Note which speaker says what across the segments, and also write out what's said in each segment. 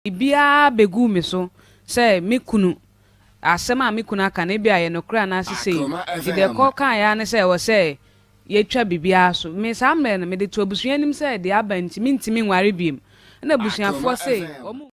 Speaker 1: Biribiara bɛguu me so sɛ me kunu, asɛm a me kunu aka no ebia ɛyɛ nokorɛ anaase sei. Nti deɛ ɛkɔ kaeɛ ara ne sɛ ɛwɔ sɛ yɛtwa biribiara so. Me saa mmerɛ no, mede too abusua anim sɛ deɛ aba nti mentumi nware biom. Ɛna abusuafoɔ se wɔn.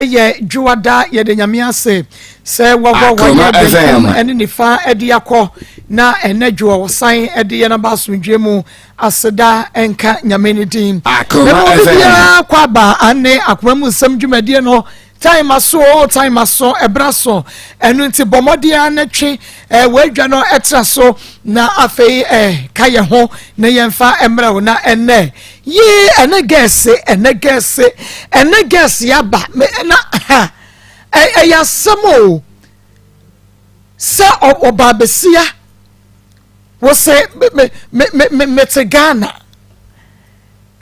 Speaker 2: Yɛ dwoada yɛda Nyame ase sɛ wɔbɔ wɔyɛ benkum ne nifa de akɔ na ɛnɛ dwoɔ wɔsan de yɛn aba asomdwoe mu aseda nka Nyame ne din. Mɛma obi biara kɔ aba ane akoma mu nsɛm dwumadie no time aso o time aso ɛbra so ɛno nti bɔ mmɔden ara na twe eh, w'adwa no ɛtra so na afei eh, ka yɛ ho na yɛmfa mmerɛ wo na ɛnɛ Yee ɛnɛ gɛɛse ɛnɛ gɛɛse ɛnɛ gɛɛse aba me na ha ɛyɛ asɛm o sɛ ɔbaa besia wosɛ me me me me mete Ghana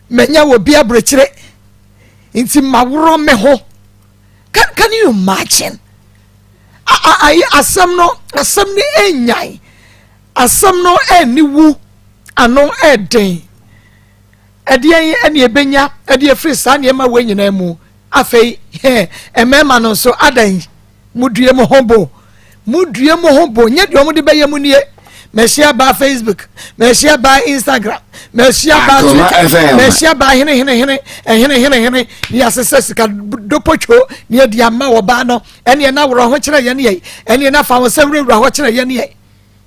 Speaker 2: manya wɔ bi aburokyire nti maworɔ me ho can you imagine ayi asɛm no asɛm no enyan Asɛm no anni wu, ano ɛden. Ɛdeɛn ɛne ɛbɛnya ɛde afiri saa nneɛma wei nyinaa mu? Afei, mmarima no nso, adan? Modue mo ho bo. Modue mo ho bo. Nyɛ deɛ wɔde bɛyɛ mo nie. Mahyia baa Facebook, mahyia baa Instagram, mahyia baa Twitter, mahyia baa hene hene hene, hene hene hene, ne yɛasesɛ sika dopotwo ne yɛde ama wɔ baa no, ɛneɛ na worɔ ho kyerɛ yɛn yɛn, ɛneɛ na fa wo nsa wurawura hɔ kyerɛ yɛn yɛn.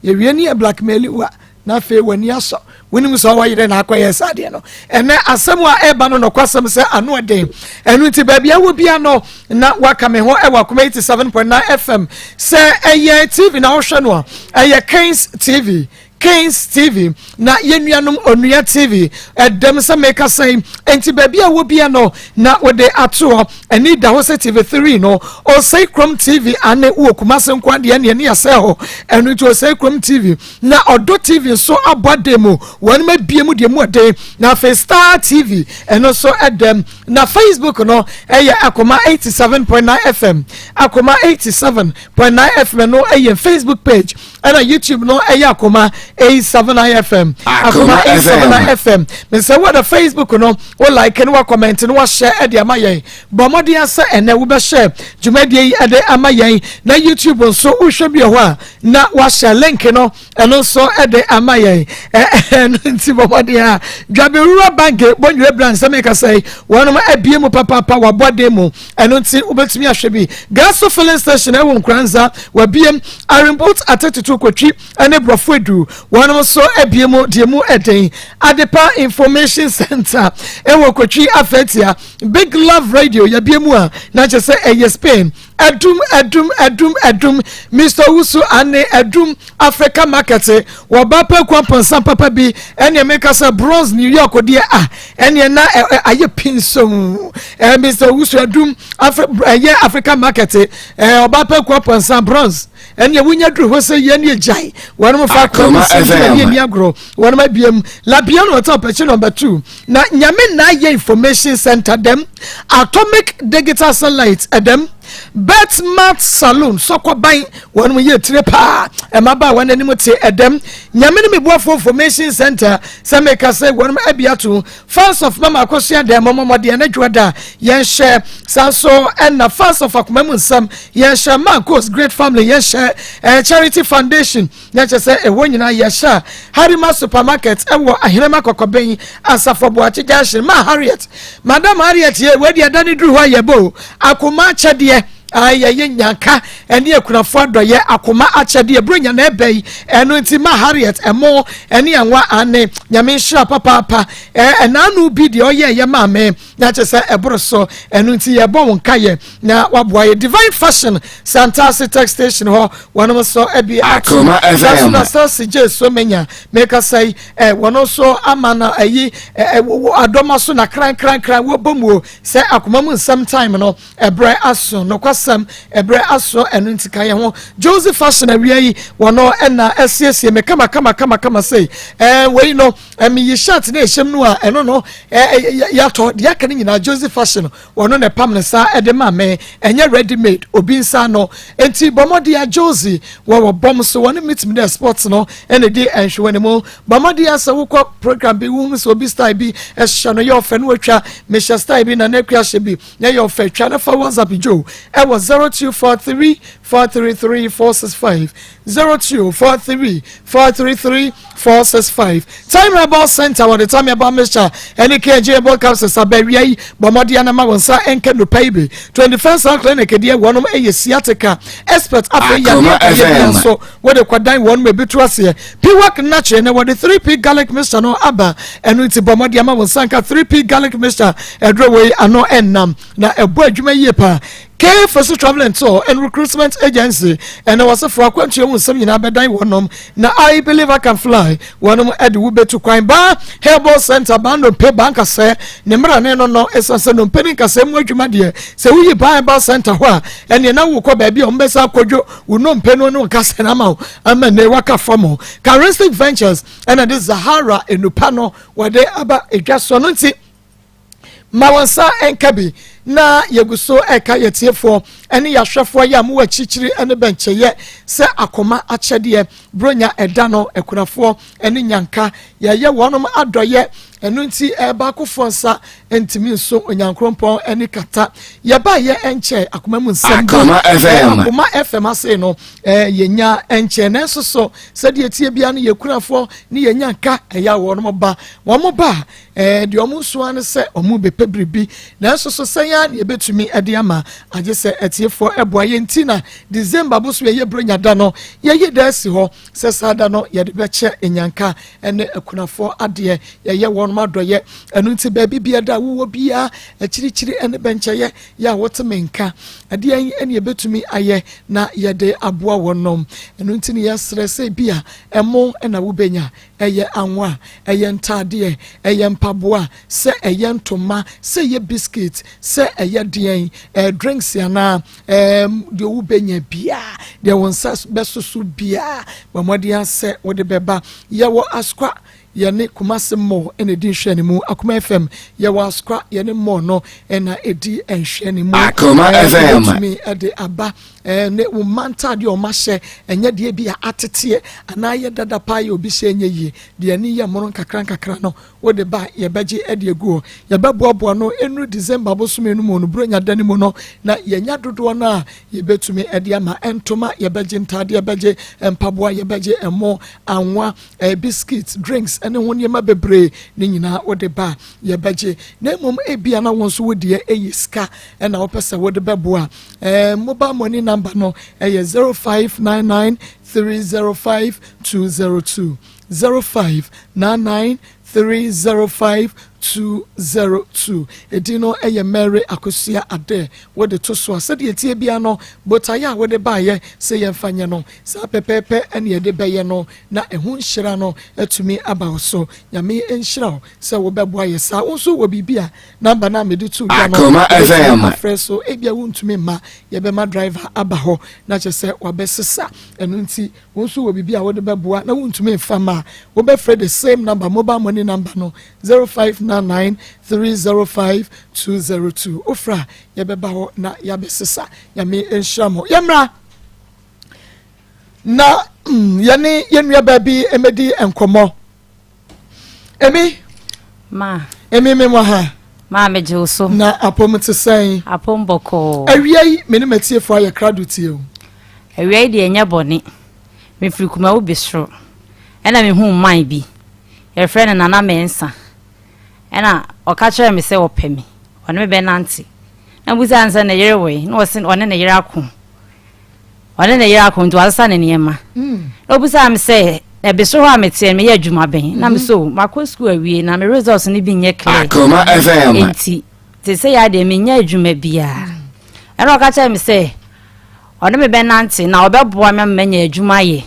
Speaker 2: Yɛwie ne yɛ blackmail wo a, na afei w'ani asɔ. Wonim sɛ ɔwɔ yere na akɔyɛ saa adeɛ no. Ɛnɛ asɛm a ɛreba no nɔkwasɛm sɛ ano ɛden. Ɛno nti baabi a wɔ bia no na waka me ho ɛwɔ Akoma 87.9 FM. Sɛ ɛyɛ TV na wohwɛ no a, ɛyɛ Kings TV. Kings TV na yɛn nuanom Onua TV ɛdɛm sɛ meka sɛn. Nti baabi a wɔ bia no na wode atoɔ. Ɛni da hɔ sɛ TV3 no Osei Krom TV ane wɔ Kumase nko adeɛ ne ɛne asɛ hɔ ɛno nti Osei Krom TV na Ɔdɔ TV nso abɔ aden mu wɔn abie mu deɛ mu ɔden na afei Star TV ɛno nso ɛdɛm na Facebook no ɛyɛ Akoma 87.9 FM Akoma 87.9 FM no ɛyɛ Facebook page ɛna youtube no ɛyɛ akoma 879 fm akoma 879 fm mesɛ wɔ na facebook no wo like no wa comment no wahyɛ ɛde ama yɛn bɔ mmɔden asɛ ɛnɛ wobɛhyɛ dwumadie yi ɛde ama yɛn na youtube nso wohwɛ bi wɔ hɔ a na wahyɛ link no ɛno nso ɛde ama yɛn ɛno nti bɔ mmɔden a dwabewura bank bɔnwere branch sɛ meka sɛ wɔnom abie mu papaapa wabɔ den mu ɛno nti wobɛtumi ahwɛ bi gaso filling station ɛwɔ nkuranza wabiem arembot atetetu kotwi ɛne borɔfo edu wɔnom nso abie mu deɛ mu ɛden adepa information center ɛwɔ kotwi afɛtia big love radio yabie mu a na kyerɛ sɛ ɛyɛ spain ɛdum ɛdum ɛdum ɛdum mr wusu ane ɛdum africa market wɔba pɛ kwan pɔnsan papa bi ɛne meka sɛ bronze new york deɛ a ɛneɛ na ayɛ pinsom ɛɛ mr owusu adum afri ɛyɛ africa market ɛɛ ɔba pɛ kɔ pɔnsa bronze ɛneɛ wonya duru hɔ sɛ yɛn ne gyae wɔn mo fa kɔ mo sɛ gyina ne ani agorɔ wɔn mo abiem labia no ɔtɔ pɛkyi number two na nyame na ayɛ information center dɛm atomic digital satellite ɛdɛm Betmart Saloon, Sɔkɔban, wɔn yɛ tire paa, mmabaawa wɔn anim te ɛdɛm. Nyame ne me boafoɔ Information Center, sɛ meka sɛ wɔn abi ato. Fans of Mama Akosua dɛm, mɔmɔ deɛ ne dwoɔ da, yɛnhyɛ. Saa nso ɛna Fans of Akoma mu nsɛm, yɛnhyɛ. Marcos Great Family, yɛnhyɛ. Eh, Charity Foundation, na kyerɛ sɛ ɛhɔ nyinaa yɛhyɛ a Harima supermarket ɛwɔ Ahenema Kɔkɔbɛn Asafo Boakye Junction ma Harriet Madam Harriet yɛ wei deɛ ɛda ne duru hɔ a yɛbɔ o akoma akyɛdeɛ yɛyɛ nyanka ɛne akunafo adɔyɛ akoma akyɛdeɛ buronya na ɛbɛ yi ɛno nti ma Harriet ɛmo ɛne anwa ane nyame nhyira papaapa ɛnaano bi deɛ ɔyɛ ɛyɛ maame na kyerɛ sɛ ɛboro so ɛno nti yɛbɔ wo nkayɛ na waboa yɛ divine fashion santase tech station hɔ wɔnom nso ɛbi ato nanso na sase gye so menya mekasa yi ɛ wɔn nso ama na ɛyi ɛ adɔma so na krankrankran wɔbɔ mu o sɛ akoma mu nsɛm time no ɛbrɛ aso nokwasɛm. asɛm ɛberɛ aso ɛno nti ka yɛn ho. Josie Fashion awia yi wɔno ɛna asiesie me kama kama kama kama sei. Ɛɛ wei no meyi shirt na ɛhyɛm no a ɛno no yɛatɔ deɛ aka no nyinaa Josie Fashion wɔno na ɛpam ne saa ɛde ma me ɛnyɛ ready made obi nsa no nti bɔ mmɔden a Josie wɔwɔ bɔm so wɔne meet me there sports no ɛna di nhwɛ ne mu. Bɔ mmɔden a sɛ wokɔ program bi wohu sɛ obi style bi ɛhyɛ no yɛ ɔfɛ no watwa mehyɛ style bi na na akua hyɛ bi na yɛ ɔfɛ twa na fa WhatsApp Joe ɛwɔ 0243 433 465, 0243 433 465. Time Herbal Center wɔde Time Herbal Mixture ɛne KG Herbal Capsules abɛwia yi. Bɔ mmɔden anama wɔn nsa nka nnupa yi bi. 21st Health Clinic deɛ wɔnom ɛyɛ sciatica expert. Afei yadeɛ ɛyɛ bi nso wɔde kɔdan wɔn mu ebi to aseɛ. Piwak Natural na wɔde 3P garlic mixture no aba. Ɛno nti bɔ mmɔden ama wɔn nsa nka 3P garlic mixture. Ɛduro wei ano ɛnam na ɛbɔ adwuma yie paa. K Fosu Travel and Tour and Recruitment Agency ɛna wɔsefo akwantua mu nsɛm nyinaa bɛdan wɔnom na I Believe I Can Fly wɔnom ɛde wo bɛtu kwan. Ba Herbal Center ba ndompe ba nkasɛ ne mmara ne no ɛsiane sɛ ndompe ne nkasɛ mu adwuma deɛ sɛ woyi ba Herbal Center hɔ a ɛneɛ na wokɔ baabi a ɔmbɛsa akɔdwo wo ndompe no ne wo nkasɛ no ama wo ama ne waka fam. Charistic Ventures ɛna de Zahara enupa no wɔde aba edwa so no nti ma wɔn nsa nka bi. Na yɛgu so ɛka yɛtiefoɔ ɛne yɛahwɛfoɔ yɛ a mowɔ akyirikyiri ɛne bɛnkyɛyɛ sɛ akoma akyɛdeɛ bronya ɛda no akunafoɔ ɛne nyanka yɛyɛ wɔnom adɔyɛ. Ɛno nti ɛbaakofoɔ nsa ntumi nso Onyankrompɔn ɛne kata yɛbaayɛ ɛnkyɛ akoma mu nsɛm
Speaker 3: ba
Speaker 2: Akoma FM ase no yɛnya ɛnkyɛ. Nanso so sɛdeɛ tie bia no yɛkunafoɔ ne yɛnya nka ɛyɛ a wɔnom ba wɔn ba deɛ ɔmo nso ano sɛ ɔmo bɛpɛ biribi. Nanso so sɛn a na yɛbɛtumi ɛde ama agye sɛ ɛtiefoɔ ɛboa yɛn ti na December boso yɛyɛ bronya da no yɛyi da asi hɔ sɛ saa da no yɛde bɛkyɛ nyanka ɛne akunafoɔ adeɛ yɛyɛ wɔn adɔyɛ. Ɛno nti baabi bia da wowɔ biara akyirikyiri ɛne bɛnkyɛyɛ yɛ a wɔte me nka ɛdeɛ ɛne yɛbɛtumi ayɛ na yɛde aboa wɔn nom. Ɛno nti ne yɛsrɛ sɛ bi a ɛmo ɛna wobɛnya ɛyɛ anwa, ɛyɛ ntaadeɛ, ɛyɛ mpaboa, sɛ ɛyɛ ntoma, sɛ ɛyɛ biscuit, sɛ ɛyɛ deɛn drinks anaa deɛ wobɛnya biaa deɛ wɔn nsa bɛsoso biaa bɔ mmɔden asɛ wode bɛba. Yɛwɔ Asokwa yɛne Kumase Mall ɛna ɛdi nhwɛ ne mu. Akoma FM yɛwɔ Asokwa yɛne mall no ɛna ɛdi nhwɛ ne mu.
Speaker 3: Akoma FM.
Speaker 2: Wobɛtumi ɛde aba ne wo mma ntaadeɛ a ɔma hyɛ ɛnyɛ deɛ bi a ateteɛ anaa yɛ dada paa yɛ obi hyɛ nyɛ yie deɛ ani yɛ mmono nkakra nkakra no wode ba yɛbɛgye ɛde agu hɔ. Yɛbɛboaboa no ɛnuru December bosome no mu no buronya da no mu no na yɛnya dodoɔ no a yɛbɛtumi ɛde ama. Ntoma yɛbɛgye, ntaadeɛ yɛbɛgye, mpaboa yɛbɛgye, ɛmo, anwa, biscuit, drinks ɛne ho nneɛma bebree ne nyinaa wode ba yɛbɛgye. Na mmom ebia na wɔn nso wodeɛ ɛyɛ sika ɛna wopɛ sɛ wode bɛboa, mobile money number no ɛyɛ 0599 305 202, 0599 305 202. Ɛdin no ɛyɛ Mary Akosua Ade. Wode to so a sɛdeɛ tie bia no botaeɛ a wode baayɛ sɛ yɛmfa nyɛ no saa pɛpɛɛpɛ ɛne yɛde bɛyɛ no na ɛho nhyira no atumi aba wo so. Nyame nhyira wo sɛ wobɛboa yɛ saa. Wo nso wɔ biribi a number no a mede to dwa no
Speaker 3: Akoma FM.
Speaker 2: afrɛ so. Ebia wontumi mma yɛbɛma driver aba hɔ na kyerɛ sɛ wabɛsesa. Ɛno nti wo nso wɔ biribi a wode bɛboa na wontumi mfa ma a wobɛfrɛ the same number, mobile money number no, 0599 305 202. Wofrɛ a yɛbɛba hɔ na yɛabɛsesa. Nyame nhyira mo. Yɛmmra na yɛne yɛn nua baabi mmɛdi nkɔmmɔ. Emi
Speaker 4: Ma.
Speaker 2: Emi me wɔ ha.
Speaker 4: Ma megye wo so.
Speaker 2: Na apɔm te sɛn?
Speaker 4: Apɔm bɔkɔɔ.
Speaker 2: Awia yi me ne matiefoɔ ayɛ krado tie o.
Speaker 4: Awia yi deɛ ɛnyɛ bɔne. Mefiri Kumawu Bisoro. Ɛna mehu man bi. Yɛfrɛ no Nana Mɛnsa. Ɛna ɔka kyerɛɛ me sɛ ɔpɛ me. Ɔne me bɛnante. Na mbusa no sɛ ne yere wɔ na ɔse ɔne ne yere ako. Ɔne ne yere ako nti wasesa ne nneɛma. Na obusaa me sɛ ɛbesoro hɔ a meteɛ no meyɛ adwuma bɛn. Na me so makɔ sukuu awie na me results no bi nyɛ clear.
Speaker 3: Akoma FM.
Speaker 4: Nti te sɛ yɛ adeɛ menyɛ adwuma biara. Ɛna ɔka kyerɛ me sɛ ɔne me bɛnante na ɔbɛboa me ama manya adwuma ayɛ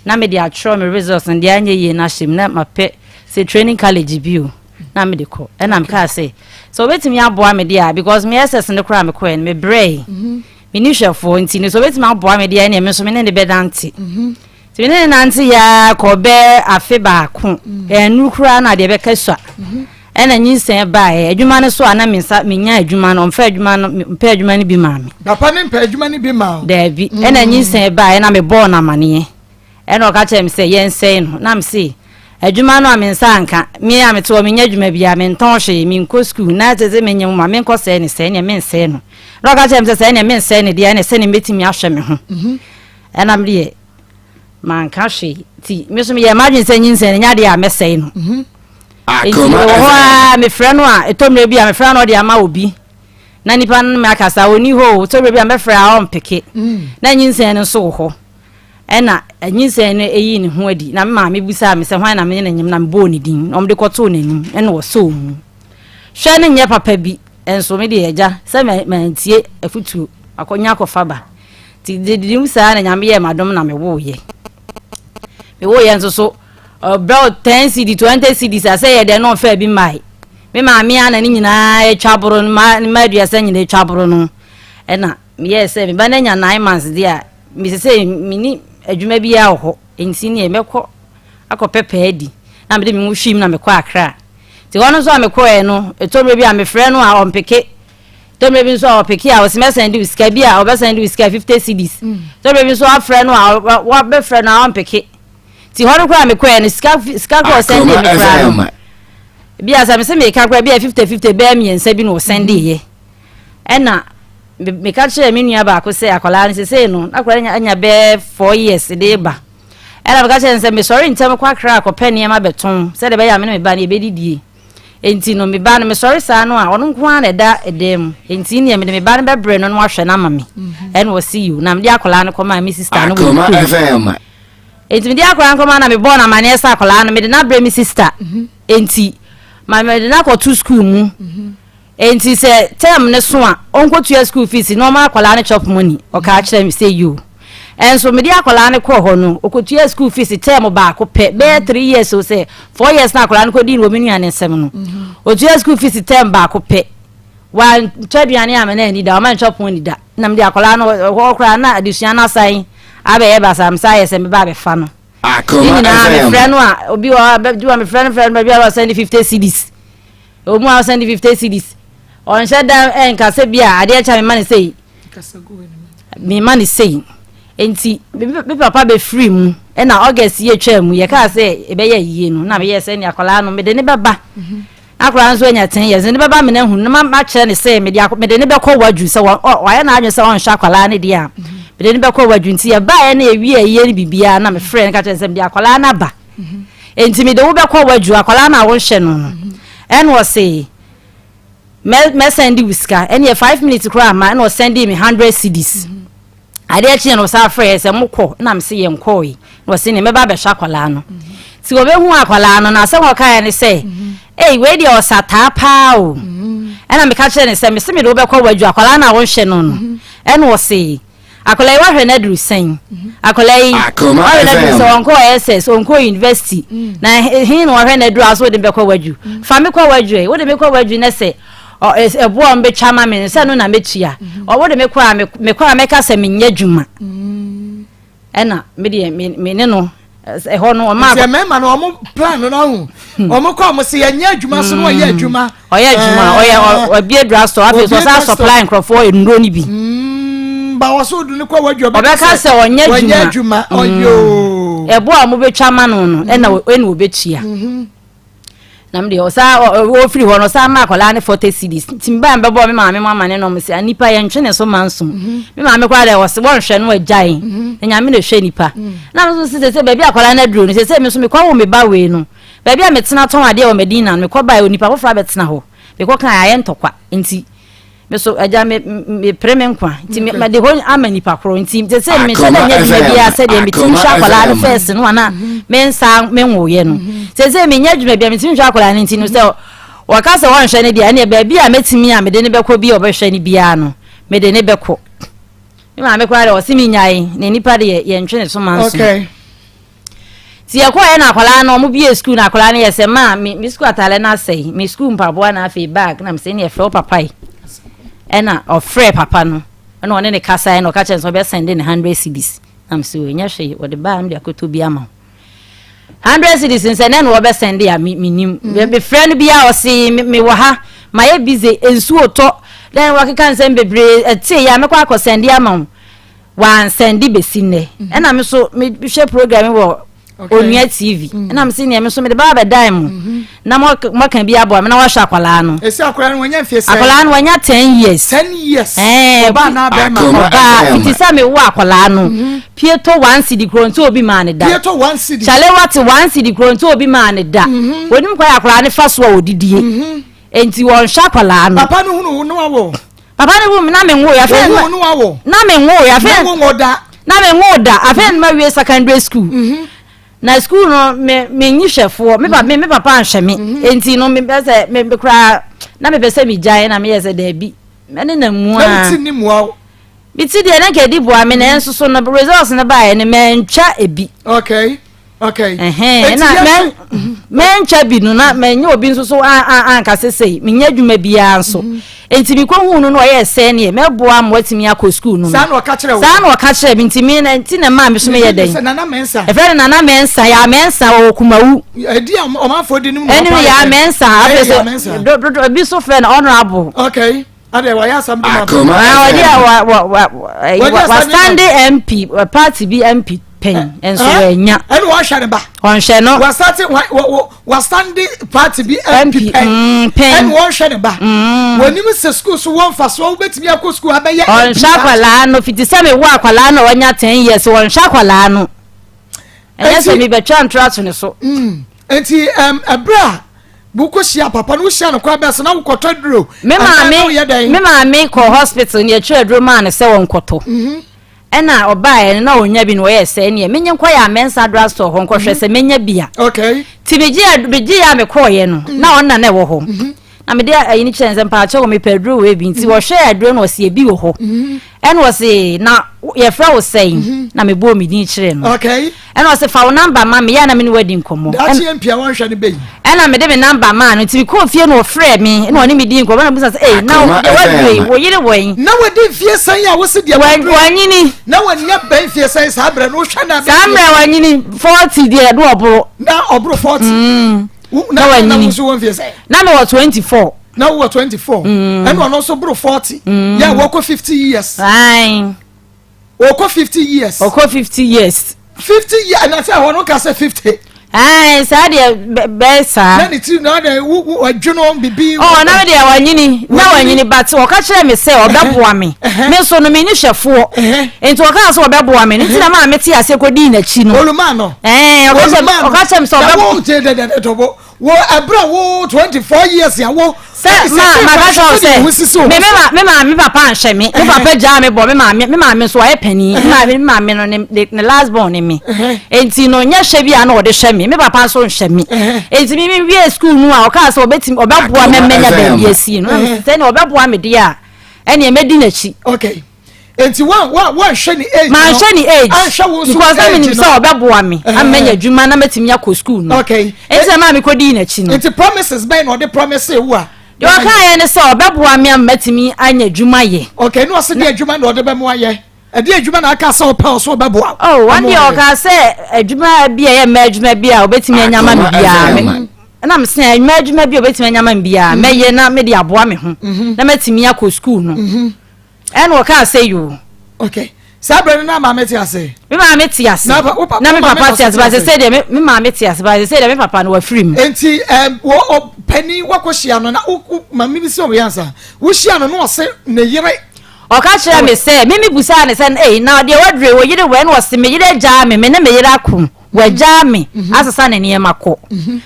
Speaker 4: na mede atwerɛ me results no deɛ anyɛ yie no ahyɛ mu na mapɛ sɛ training college bi o na mede kɔ. Ɛna mekaa sɛ sɛ ɔbɛtumi aboa me deɛ a because me SS no koraa mekɔɛ no mebrɛe. Menni hwɛfoɔ nti no sɛ ɔbɛtumi aboa me deɛ ɛneɛ me nso me ne no bɛnante. Nti me ne no nante yɛ ara kɔ bɛɛ afe baako, ɛnuru koraa na deɛ bɛka sua. Ɛna nyinsɛn baeɛ, adwuma no so a na me nsa menya adwuma no, ɔmfa adwuma no, mpɛ adwuma no bi maa me.
Speaker 2: Papa no mpɛ adwuma no bi maa wo?
Speaker 4: Daabi, ɛna nyinsɛn baeɛ na mebɔɔ no amaneɛ. Ɛnna ɔka kyerɛɛ me sɛ, Yɛnsɛe no. Na mese, Adwuma no a me nsa anka, me a mete hɔ, menyɛ adwuma biara, mentɔn hwee, menkɔ sukuu, na ɛsɛ sɛ menya mu ma menkɔsɛe no sɛɛ, ɛnneɛ mensɛe no. Na ɔka kyerɛɛ me sɛ, Sɛ ɛnneɛ mensɛe no deɛ, ɛnneɛ sɛdeɛ mɛtumi ahwɛ me ho. Ɛnna me deɛ, manka hwee. Nti me nso meyɛɛ m'adwene sɛ nyinsɛn no nyɛ adeɛ a mɛsɛe no. Nti ɛwɔ hɔ ara mefrɛ no a, ɛtɔ mmerɛ bi a mefrɛ no na ɔde ama obi. Na nipa no ne me akasa, ɔnni hɔ o, ɛtɔ mmerɛ bi a mɛfrɛ a ɔmpeke. Na nyinsɛn no nso wɔ hɔ. Ɛnna nyinsɛn no yii ne ho adi, na me maame bisaa me sɛ, Hwan na me ne no nyem? Na mebɔɔ ne din, na wɔde kɔtoo n'anim, ɛnna ɔsɔɔ mu. Hwɛ no nyɛ papa bi, nso me deɛ, agya, sɛ mantie afotuo, makɔnya akɔfa ba. Nti dedidi mu saa na Nyame yɛɛ m'adom na mewoeɛ. Mewoeɛ nso so, ɔbrɛ wo 10 cedi, 20 cedis a, sɛ yɛ dɛn na ɔmfaa bi mmae. Me maame a na ne nyinaa atwa boro no, ne mma aduasa nyinaa atwa boro no, ɛnna meyɛɛ sɛ me ba no anya 9 months deɛ a, Me sesei menni adwuma biara wɔ hɔ nti neɛ mɛkɔ akɔpɛ paa adi na mede me ho hwim na mekɔ Accra. Nti hɔ no nso a mekɔɛ no ɛtɔ mmerɛ bi a mefrɛ no a ɔmpeke, ɛtɔ mmerɛ bi nso a ɔpeke a ɔse mɛsɛn de wo sika bi a ɔbɛsɛn de wo sika 50 cedis. Ɛtɔ mmerɛ bi nso afrɛ no a wabɛfrɛ no a ɔmpeke. Nti hɔ no koraa mekɔɛ no sika sika koraa ɔsɛn de me koraa no bi a sɛ mese meka koraa bi a 50 50 bɛyɛ mmiɛnsa bi na ɔsɛn de yɛ. Ɛna meka kyerɛɛ me nua baako sɛ akwadaa no sesei no na akwadaa no anya bɛyɛ 4 years de ba. Ɛna meka kyerɛɛ no sɛ mesɔre ntɛm kɔ Accra kɔpɛ nneɛma bɛtɔn sɛdeɛ ɛbɛyɛ a me ne me ba no yɛbɛdidie. Enti no me ba no mesɔre saa no a ɔno nko ara na ɛda dan mu. Enti neɛ mede me ba no bɛbrɛ no na wahwɛ no ama me. Ɛna ɔse yiw. Na mede akwadaa no kɔmaa me sista no wɔ ne kurom. Enti mede akwadaa no kɔmaa na mebɔɔ no amaneɛ sɛ akwadaa no mede no abrɛ me sista. Enti ma mede no akɔto sukuu mu. Enti sɛ term no so a, ɔnkɔtua school fees na ɔma akwadaa no chop money. Ɔkaa kyerɛɛ me sɛ yoo. Ɛnso mede akwadaa no kɔɔ hɔ no, ɔkɔtuaa school fees term baako pɛ, bɛyɛ 3 years o sɛ 4 years na akwadaa no kɔdii no wɔ me nua no nsam no. Ɔtuaa school fees term baako pɛ. Wantɔ aduane amma no anni da, wamma no chop money da. Na mede akwadaa no, ɛhɔ koraa na adesua no asan abɛyɛ basaa, mesan ayɛ sɛ meba abɛfa no. Ne nyinaa mefrɛ no a, obi wɔ hɔ a, bɛdu a mefrɛ no frɛ no baabi a ɔsɛnde 50 cedis. Ɛwɔ mu a ɔsɛnde 50 cedis. Ɔnhyɛ da nka sɛ bi a adeɛ kyɛ mema no sei. Mema no sei. Nti me papa bɛfiri mu ɛna August yɛ twaa mu yɛkaa sɛ ɛbɛyɛ yie no na meyɛ sɛ ne akwadaa no mede ne bɛba. Na akwadaa no nso anya 10 years ne bɛba me no ahu no na makyerɛ ne sɛ mede ne bɛkɔ wadwu sɛ wayɛ n'adwene sɛ ɔnhwɛ akwadaa no deɛ a mede ne bɛkɔ wadwu. Nti yɛbaeɛ na yɛwie ayie no biribiara na mefrɛ no ka kyerɛ no sɛ mede akwadaa no aba. Enti mede wo bɛkɔ w'adwuma, akwadaa no a wonhwɛ no no. Ɛna ɔse, mɛ mɛsɛnde wo sika. Ɛneɛ 5 minutes koraa amma, ɛna ɔsɛndee me 100 cedis. Adeɛ kyeeɛ no ɔsan frɛɛ sɛ mokɔ, ɛna mese yɛnkɔɔe. Na ɔse neɛ mɛba abɛhwɛ akwadaa no. Nti ɔbɛhuu akwadaa no, na asɛm a ɔkaeɛ ne sɛ, ei wei deɛ ɔsataa paa o. Ɛna meka kyerɛɛ no sɛ, mese mede wo bɛkɔ w'adwuma, akwadaa no a wonhwɛ no no. Ɛna ɔse, Akwadaa yi wahwɛ no aduru sɛn? Akwadaa yi wahwɛ no aduru sɛ ɔnkɔ SS, ɔnkɔ university. Na he na wahwɛ no aduru a so wode me bɛkɔ wadwu? Fa me kɔ wadwu ɛ. Wode me kɔ wadwu na sɛ ɛboɔ a wɔbɛtwa ma me no sɛ no na mɛtua. Wode me kɔ a mekɔ a mɛka sɛ menyɛ adwuma. Ɛna me deɛ me ne no ɛhɔ no ɔma.
Speaker 2: Nti mmarima no ɔmo plan no n'ahu ɔmo kɔ ɔmo se yɛnyɛ adwuma so no ɔyɛ adwuma.
Speaker 4: Ɔyɛ adwuma, ɔyɛ ɔbie drugstore afei so ɔsan supply nkurɔfoɔ nnuro no bi.
Speaker 2: Ba wɔ so do ne kɔ wadwa
Speaker 4: ɔbɛka sɛ ɔnyɛ adwuma,
Speaker 2: ɔnyɛ adwuma ɔyoo.
Speaker 4: Ɛbo a ɔmo bɛtwa ma no no ɛna ɛna ɔbɛtua. Na me deɛ ɔsan ɔfiri hɔ no ɔsan ma akwadaa ne 40 cedis. Nti me ba mbɛbɔ me maame mu amane na ɔmo sɛ nipa yɛn ntwe ne so ma nsom. Me maame koraa deɛ ɔse wɔnhwɛ no agyae na Nyame na ɛhwɛ nipa. Na me nso sɛ sɛ baabi akwadaa no aduro no sɛ sɛ me nso mekɔ wo me ba wei no baabi a metena tɔn adeɛ wɔ Madina no mekɔ bae onipa foforɔ abɛtena hɔ mekɔ kan ayɛ ntɔkwa nti me so agya me mepere me nkwa nti mede hɔ ama nipa korɔ nti sɛ sɛ mehyɛ dɛ nyɛ adwuma biara sɛdeɛ metumi hwɛ akwadaa no fɛs no ana me nsa menwoeɛ no sɛ sɛ menyɛ adwuma biara metumi hwɛ akwadaa no nti no sɛ wɔka sɛ wɔnhwɛ no deɛ ɛneɛ baabi a mɛtumi a mede ne bɛkɔ bi a ɔbɛhwɛ no biara no mede ne bɛkɔ. Me maame koraa deɛ ɔse menyae na nipa deɛ yɛntwe ne so ma nso. Nti yɛkɔɔɛ na akwadaa no ɔmo bie sukuu na akwadaa no yɛ sɛ maa me me sukuu ataare no asɛe, me sukuu mpaboa na afei bag na mesɛ ɛne ɛfrɛ wo papa yi. Ɛna ɔfrɛ papa no. Ɛna ɔne ne kasaeɛ na ɔka kyerɛ no sɛ ɔbɛsɛnde ne 100 cedis. Na mese o ɛnyɛ hwee, wɔde baa mede akɔtɔ bi ama wo. 100 cedis nsɛ nɛ na wɔbɛsɛnde a menim. Mefrɛ no biara ɔse mewɔ ha, mayɛ busy, nsuo tɔ, dɛn wakeka nsɛm bebree, ɛtee yɛ a mɛkɔ akɔsɛnde ama wo. Wansɛnde bɛsi nnɛ. Ɛna me so mehwɛ program wɔ Onua TV. Ɛna mese neɛ me so mede ba abɛdan mo na moaka bi aboa me na wahwɛ akwadaa no.
Speaker 2: Ɛsi akwadaa no wanya mfie sɛn?
Speaker 4: Akwadaa no wanya 10 years.
Speaker 2: 10 years. Ɛɛ ɔbaa na abɛɛma.
Speaker 4: Ɔbaa fiti sɛ mewo akwadaa no. Pieto one cedi kuro nti obi maa ne da.
Speaker 2: Pieto one cedi.
Speaker 4: Chale wate one cedi kuro nti obi maa ne da. Onim kwan akwadaa no fa so a odidie. Enti wɔnhwɛ akwadaa no.
Speaker 2: Papa no hunu wo no awo.
Speaker 4: Papa no hu me na me nwo ya. Afei
Speaker 2: na no awo.
Speaker 4: Na me nwo ya. Afei
Speaker 2: na wo da.
Speaker 4: Na me nwo da. Afei na ma wie secondary school. Mm -hmm. Na school no me me nyi hwɛfoɔ. Me papa me papa anhwɛ me. Enti no me sɛ me me kura na me pɛ sɛ me gyae na me yɛ sɛ daabi. Me ne na mua.
Speaker 2: Na ti ni mua.
Speaker 4: Me ti deɛ na nka edi boa me na nso so no results no baeɛ no mantwa ebi.
Speaker 2: Okay. Okay.
Speaker 4: Ɛhɛn na mɛ mɛntwa bi no na mɛnyɛ obi nso so anka sesei menyɛ adwuma biara nso. Mhm. Nti mekɔ hu no na ɔyɛ sɛ neɛ mɛboa ma watumi akɔ sukuu no.
Speaker 2: Saa na ɔka kyerɛ wo.
Speaker 4: Saa na ɔka kyerɛ me nti me na nti na maa me so meyɛ dɛn.
Speaker 2: Nana Mɛnsa.
Speaker 4: Ɛfɛ no Nana Mɛnsa yɛ Mɛnsa ɔwɔ Kumawu.
Speaker 2: Ɛdi a ɔmanfoɔ di no mu na
Speaker 4: ɔpa yɛ. Ɛne yɛ Mɛnsa afei so dodo ebi so frɛ no honourable.
Speaker 2: Okay. Adɛ wayɛ asɛm de ma
Speaker 3: Akoma
Speaker 4: Ah, ɔde
Speaker 3: FM.
Speaker 4: a wa wa wa wa wa stande MP party bi MP pɛn nso wanya.
Speaker 2: Ɛna wɔhwɛ ne ba.
Speaker 4: Ɔnhwɛ no.
Speaker 2: Wasate wa wa wa stande party bi MP pɛn.
Speaker 4: Mm, pɛn.
Speaker 2: Ɛna wɔhwɛ ne ba. Wɔnim sɛ sukuu so wɔn fa so wobɛtumi akɔ sukuu abɛyɛ.
Speaker 4: Ɔnhwɛ akwadaa no fiti sɛ mewɔ akwadaa no wanya 10 years wɔnhwɛ akwadaa no. Ɛnyɛ sɛ mebɛtwa ntora to ne so.
Speaker 2: Nti ɛberɛ a wokɔhyia papa no wohyia no kwan bɛɛ so na wokɔtɔ aduro
Speaker 4: me maame me maame kɔ hospital ne yɛtwerɛ aduro maa no sɛ wɔnkɔtɔ mhm. ɛna ɔbaeɛ no na ɔnya bi na ɔyɛ sɛ neɛ menye nkɔyɛ a mɛnsa drugstore hɔ nkɔhwɛ mhm. sɛ mɛnya bi a nti megye yɛ a mekɔɔyɛ no mhm. na ɔnna na ɛwɔ hɔ na mede ayi no kyerɛ sɛ mpaakyɛ wɔ mepɛ aduro wei bi nti wɔhwɛ aduro no ɔse ebi wɔ hɔ ɛna ɔse na yɛfrɛ wo sɛn mhm. na mebɔɔ me din kyerɛɛ no ɛna ɔse fa wo namba ma me yɛ na me ne wadi nkɔmmɔ ɛna mede me namba maa no nti mekɔɔ fie na ɔfrɛ me ɛna ɔne me di nkɔmmɔ na bisa sɛ ei na wadure wo yere wɔ
Speaker 2: na wadi mfie sɛn a wose deɛ
Speaker 4: wanyini
Speaker 2: na wanya bɛn mfie sɛn saa berɛ no wohwɛ na
Speaker 4: saa mmerɛ wanyini 40 deɛ ɛde ɔboro
Speaker 2: na ɔboro 40 mm.
Speaker 4: na wanyini na mewɔ 24
Speaker 2: na wowɔ 24 mm. ɛna ɔno nso boro 40 mm. yɛ wɔkɔ 50 years wɔkɔ 50 years
Speaker 4: ɔkɔ 50 years
Speaker 2: 50 years ɛna sɛ ɛhɔ no ka sɛ 50
Speaker 4: ɛɛ saa deɛ bɛɛ saa.
Speaker 2: na ne tiri na ɔdɛ wo wo ɔdwene bibi.
Speaker 4: ɔ na deɛ wanyini na wanyini but ɔka kyerɛ me sɛ ɔbɛboa me me nso no me ni hwɛfoɔ nti ɔka sɛ ɔbɛboa me nti na maa me te ase kɔ dii n'akyi no.
Speaker 2: oluma no.
Speaker 4: ɛɛ ɔka kyerɛ me sɛ ɔbɛboa.
Speaker 2: na wo te dɛdɛdɛ tɔbɔ Wo ɛberɛ a wo 24 years a wo.
Speaker 4: Sɛ ma ma ka kyerɛ wo sɛ me me ma me maame me papa anhwɛ me me papa gyaa me bɔ me maame me maame nso wayɛ panin me maame me maame no ne ne last born ne me enti no nyɛ hwɛ bi a na ɔde hwɛ me me papa nso nhwɛ me enti me me wie school no a ɔkaa sɛ ɔbɛtumi ɔbɛboa me mɛnya baabi asi no sɛ ne ɔbɛboa me deɛ a ɛneɛ mɛdi n'akyi.
Speaker 2: Okay. nti wa wa wanhwɛ ne age no
Speaker 4: manhwɛ ne age
Speaker 2: anhwɛ wo nso
Speaker 4: because na menim sɛ ɔbɛboa me ama manya adwuma na matumi akɔ school no
Speaker 2: okay
Speaker 4: nti na maa mekɔdii n'akyi no
Speaker 2: nti promises bɛn na ɔde promise wo a
Speaker 4: deɛ ɔkaeɛ ne sɛ ɔbɛboa me ama matumi anya adwuma yɛ
Speaker 2: okay na ɔse deɛ adwuma na ɔde bɛmo ayɛ ɛde adwuma na aka sɛ ɔpɛ ɔso ɔbɛboa
Speaker 4: oh wɔn deɛ ɔka sɛ adwuma bi a ɛyɛ mmaa adwuma bi a ɔbɛtumi anya ma me biara ɛna me sɛ mmaa adwuma bi a ɔbɛtumi anya ma me biara mɛyɛ na mede aboa me ho mhm. na matumi akɔ school no mhm. Ɛna ɔkaa sɛ yoo.
Speaker 2: Okay. Saa berɛ no na maame te ase?
Speaker 4: Me maame te ase. Na me papa te ase. Ba sɛ deɛ me maame te ase. Ba sɛ deɛ me papa no wafiri mu.
Speaker 2: Nti ɛm wɔ ɔ panin wakɔhyia no na wo wo maame bi sɛ ɔyɛ ansa. Wohyia no na ɔse ne yere.
Speaker 4: Ɔka kyerɛ me sɛ me me busaa ne sɛ ei na deɛ wadure wo yere wɔ ɛna ɔse me yere agyaa me me ne me yere ako. Wagyaa me asesa ne nneɛma kɔ.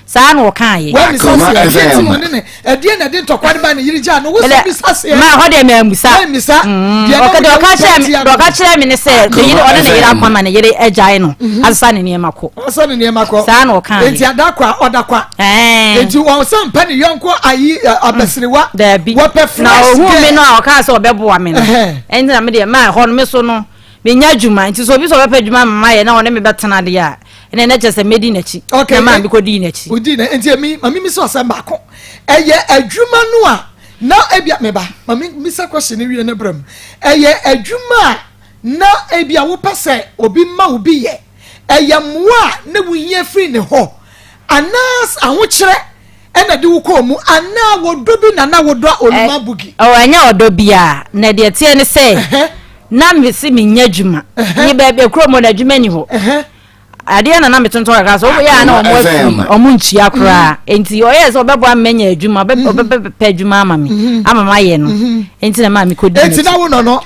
Speaker 4: Saa na ɔkaeɛ.
Speaker 2: Akoma FM. Ɛdeɛ na ɛde ntɔkwa no ba ne yere gyaa no wosɛ bisa seɛ.
Speaker 4: Ma hɔ deɛ mammisa.
Speaker 2: Mammisa.
Speaker 4: Mm, deɛ ɔka kyerɛ me ne sɛ ne yere ɔne ne yere akɔ ama ne yere agyae no mhm. asesa ne nneɛma kɔ.
Speaker 2: Asesa ne nneɛma kɔ.
Speaker 4: Saa na ɔkaeɛ.
Speaker 2: Nti ada kwa ɔda kwa. Nti wɔn sɛ mpɛ ne yɔnko ayi abasiriwa.
Speaker 4: Daabi.
Speaker 2: Wɔpɛ fresh girl.
Speaker 4: Na ohun mi no a ɔkaa sɛ ɔbɛboa me no. Ɛnti na me deɛ maa hɔ no me so no. Menya adwuma, nti sɛ obi sɛ ɔbɛpɛ adwuma ama mayɛ na ɔne me bɛtena deɛ a, ɛnna na kyerɛ sɛ mɛdi n'akyi.
Speaker 2: Okay.
Speaker 4: Na maa mekɔdii n'akyi.
Speaker 2: Wodii na nti emi ma mimi sɛ ɔsɛm baako. Ɛyɛ adwuma no a. Na ebia meba ma me misa question no wie ne brɛ mu. Ɛyɛ adwuma a na ebia wopɛ sɛ obi ma wo bi yɛ, ɛyɛ mmoa a na wuhia firi ne hɔ, anaa ahokyerɛ na ɛde wo kɔɔ mu, anaa wɔdɔ bi na na wodɔ Oluma Bugi?
Speaker 4: Oh, ɛnyɛ ɔdɔ biara. Na deɛ ɛteɛ ne sɛ, na mese mennya adwuma. Nye baabi, kurom hɔ no adwuma nni hɔ. Adeɛ na na metontɔn kakra so woyɛ a na wɔn afiri wɔn ntua koraa mm. nti ɔyɛ sɛ ɔbɛboa me manya adwuma mm-hmm. ɔbɛpɛ adwuma ama me mm-hmm. ama mayɛ no mm-hmm. nti na maa mekɔdi
Speaker 2: nti na wo nɔnɔ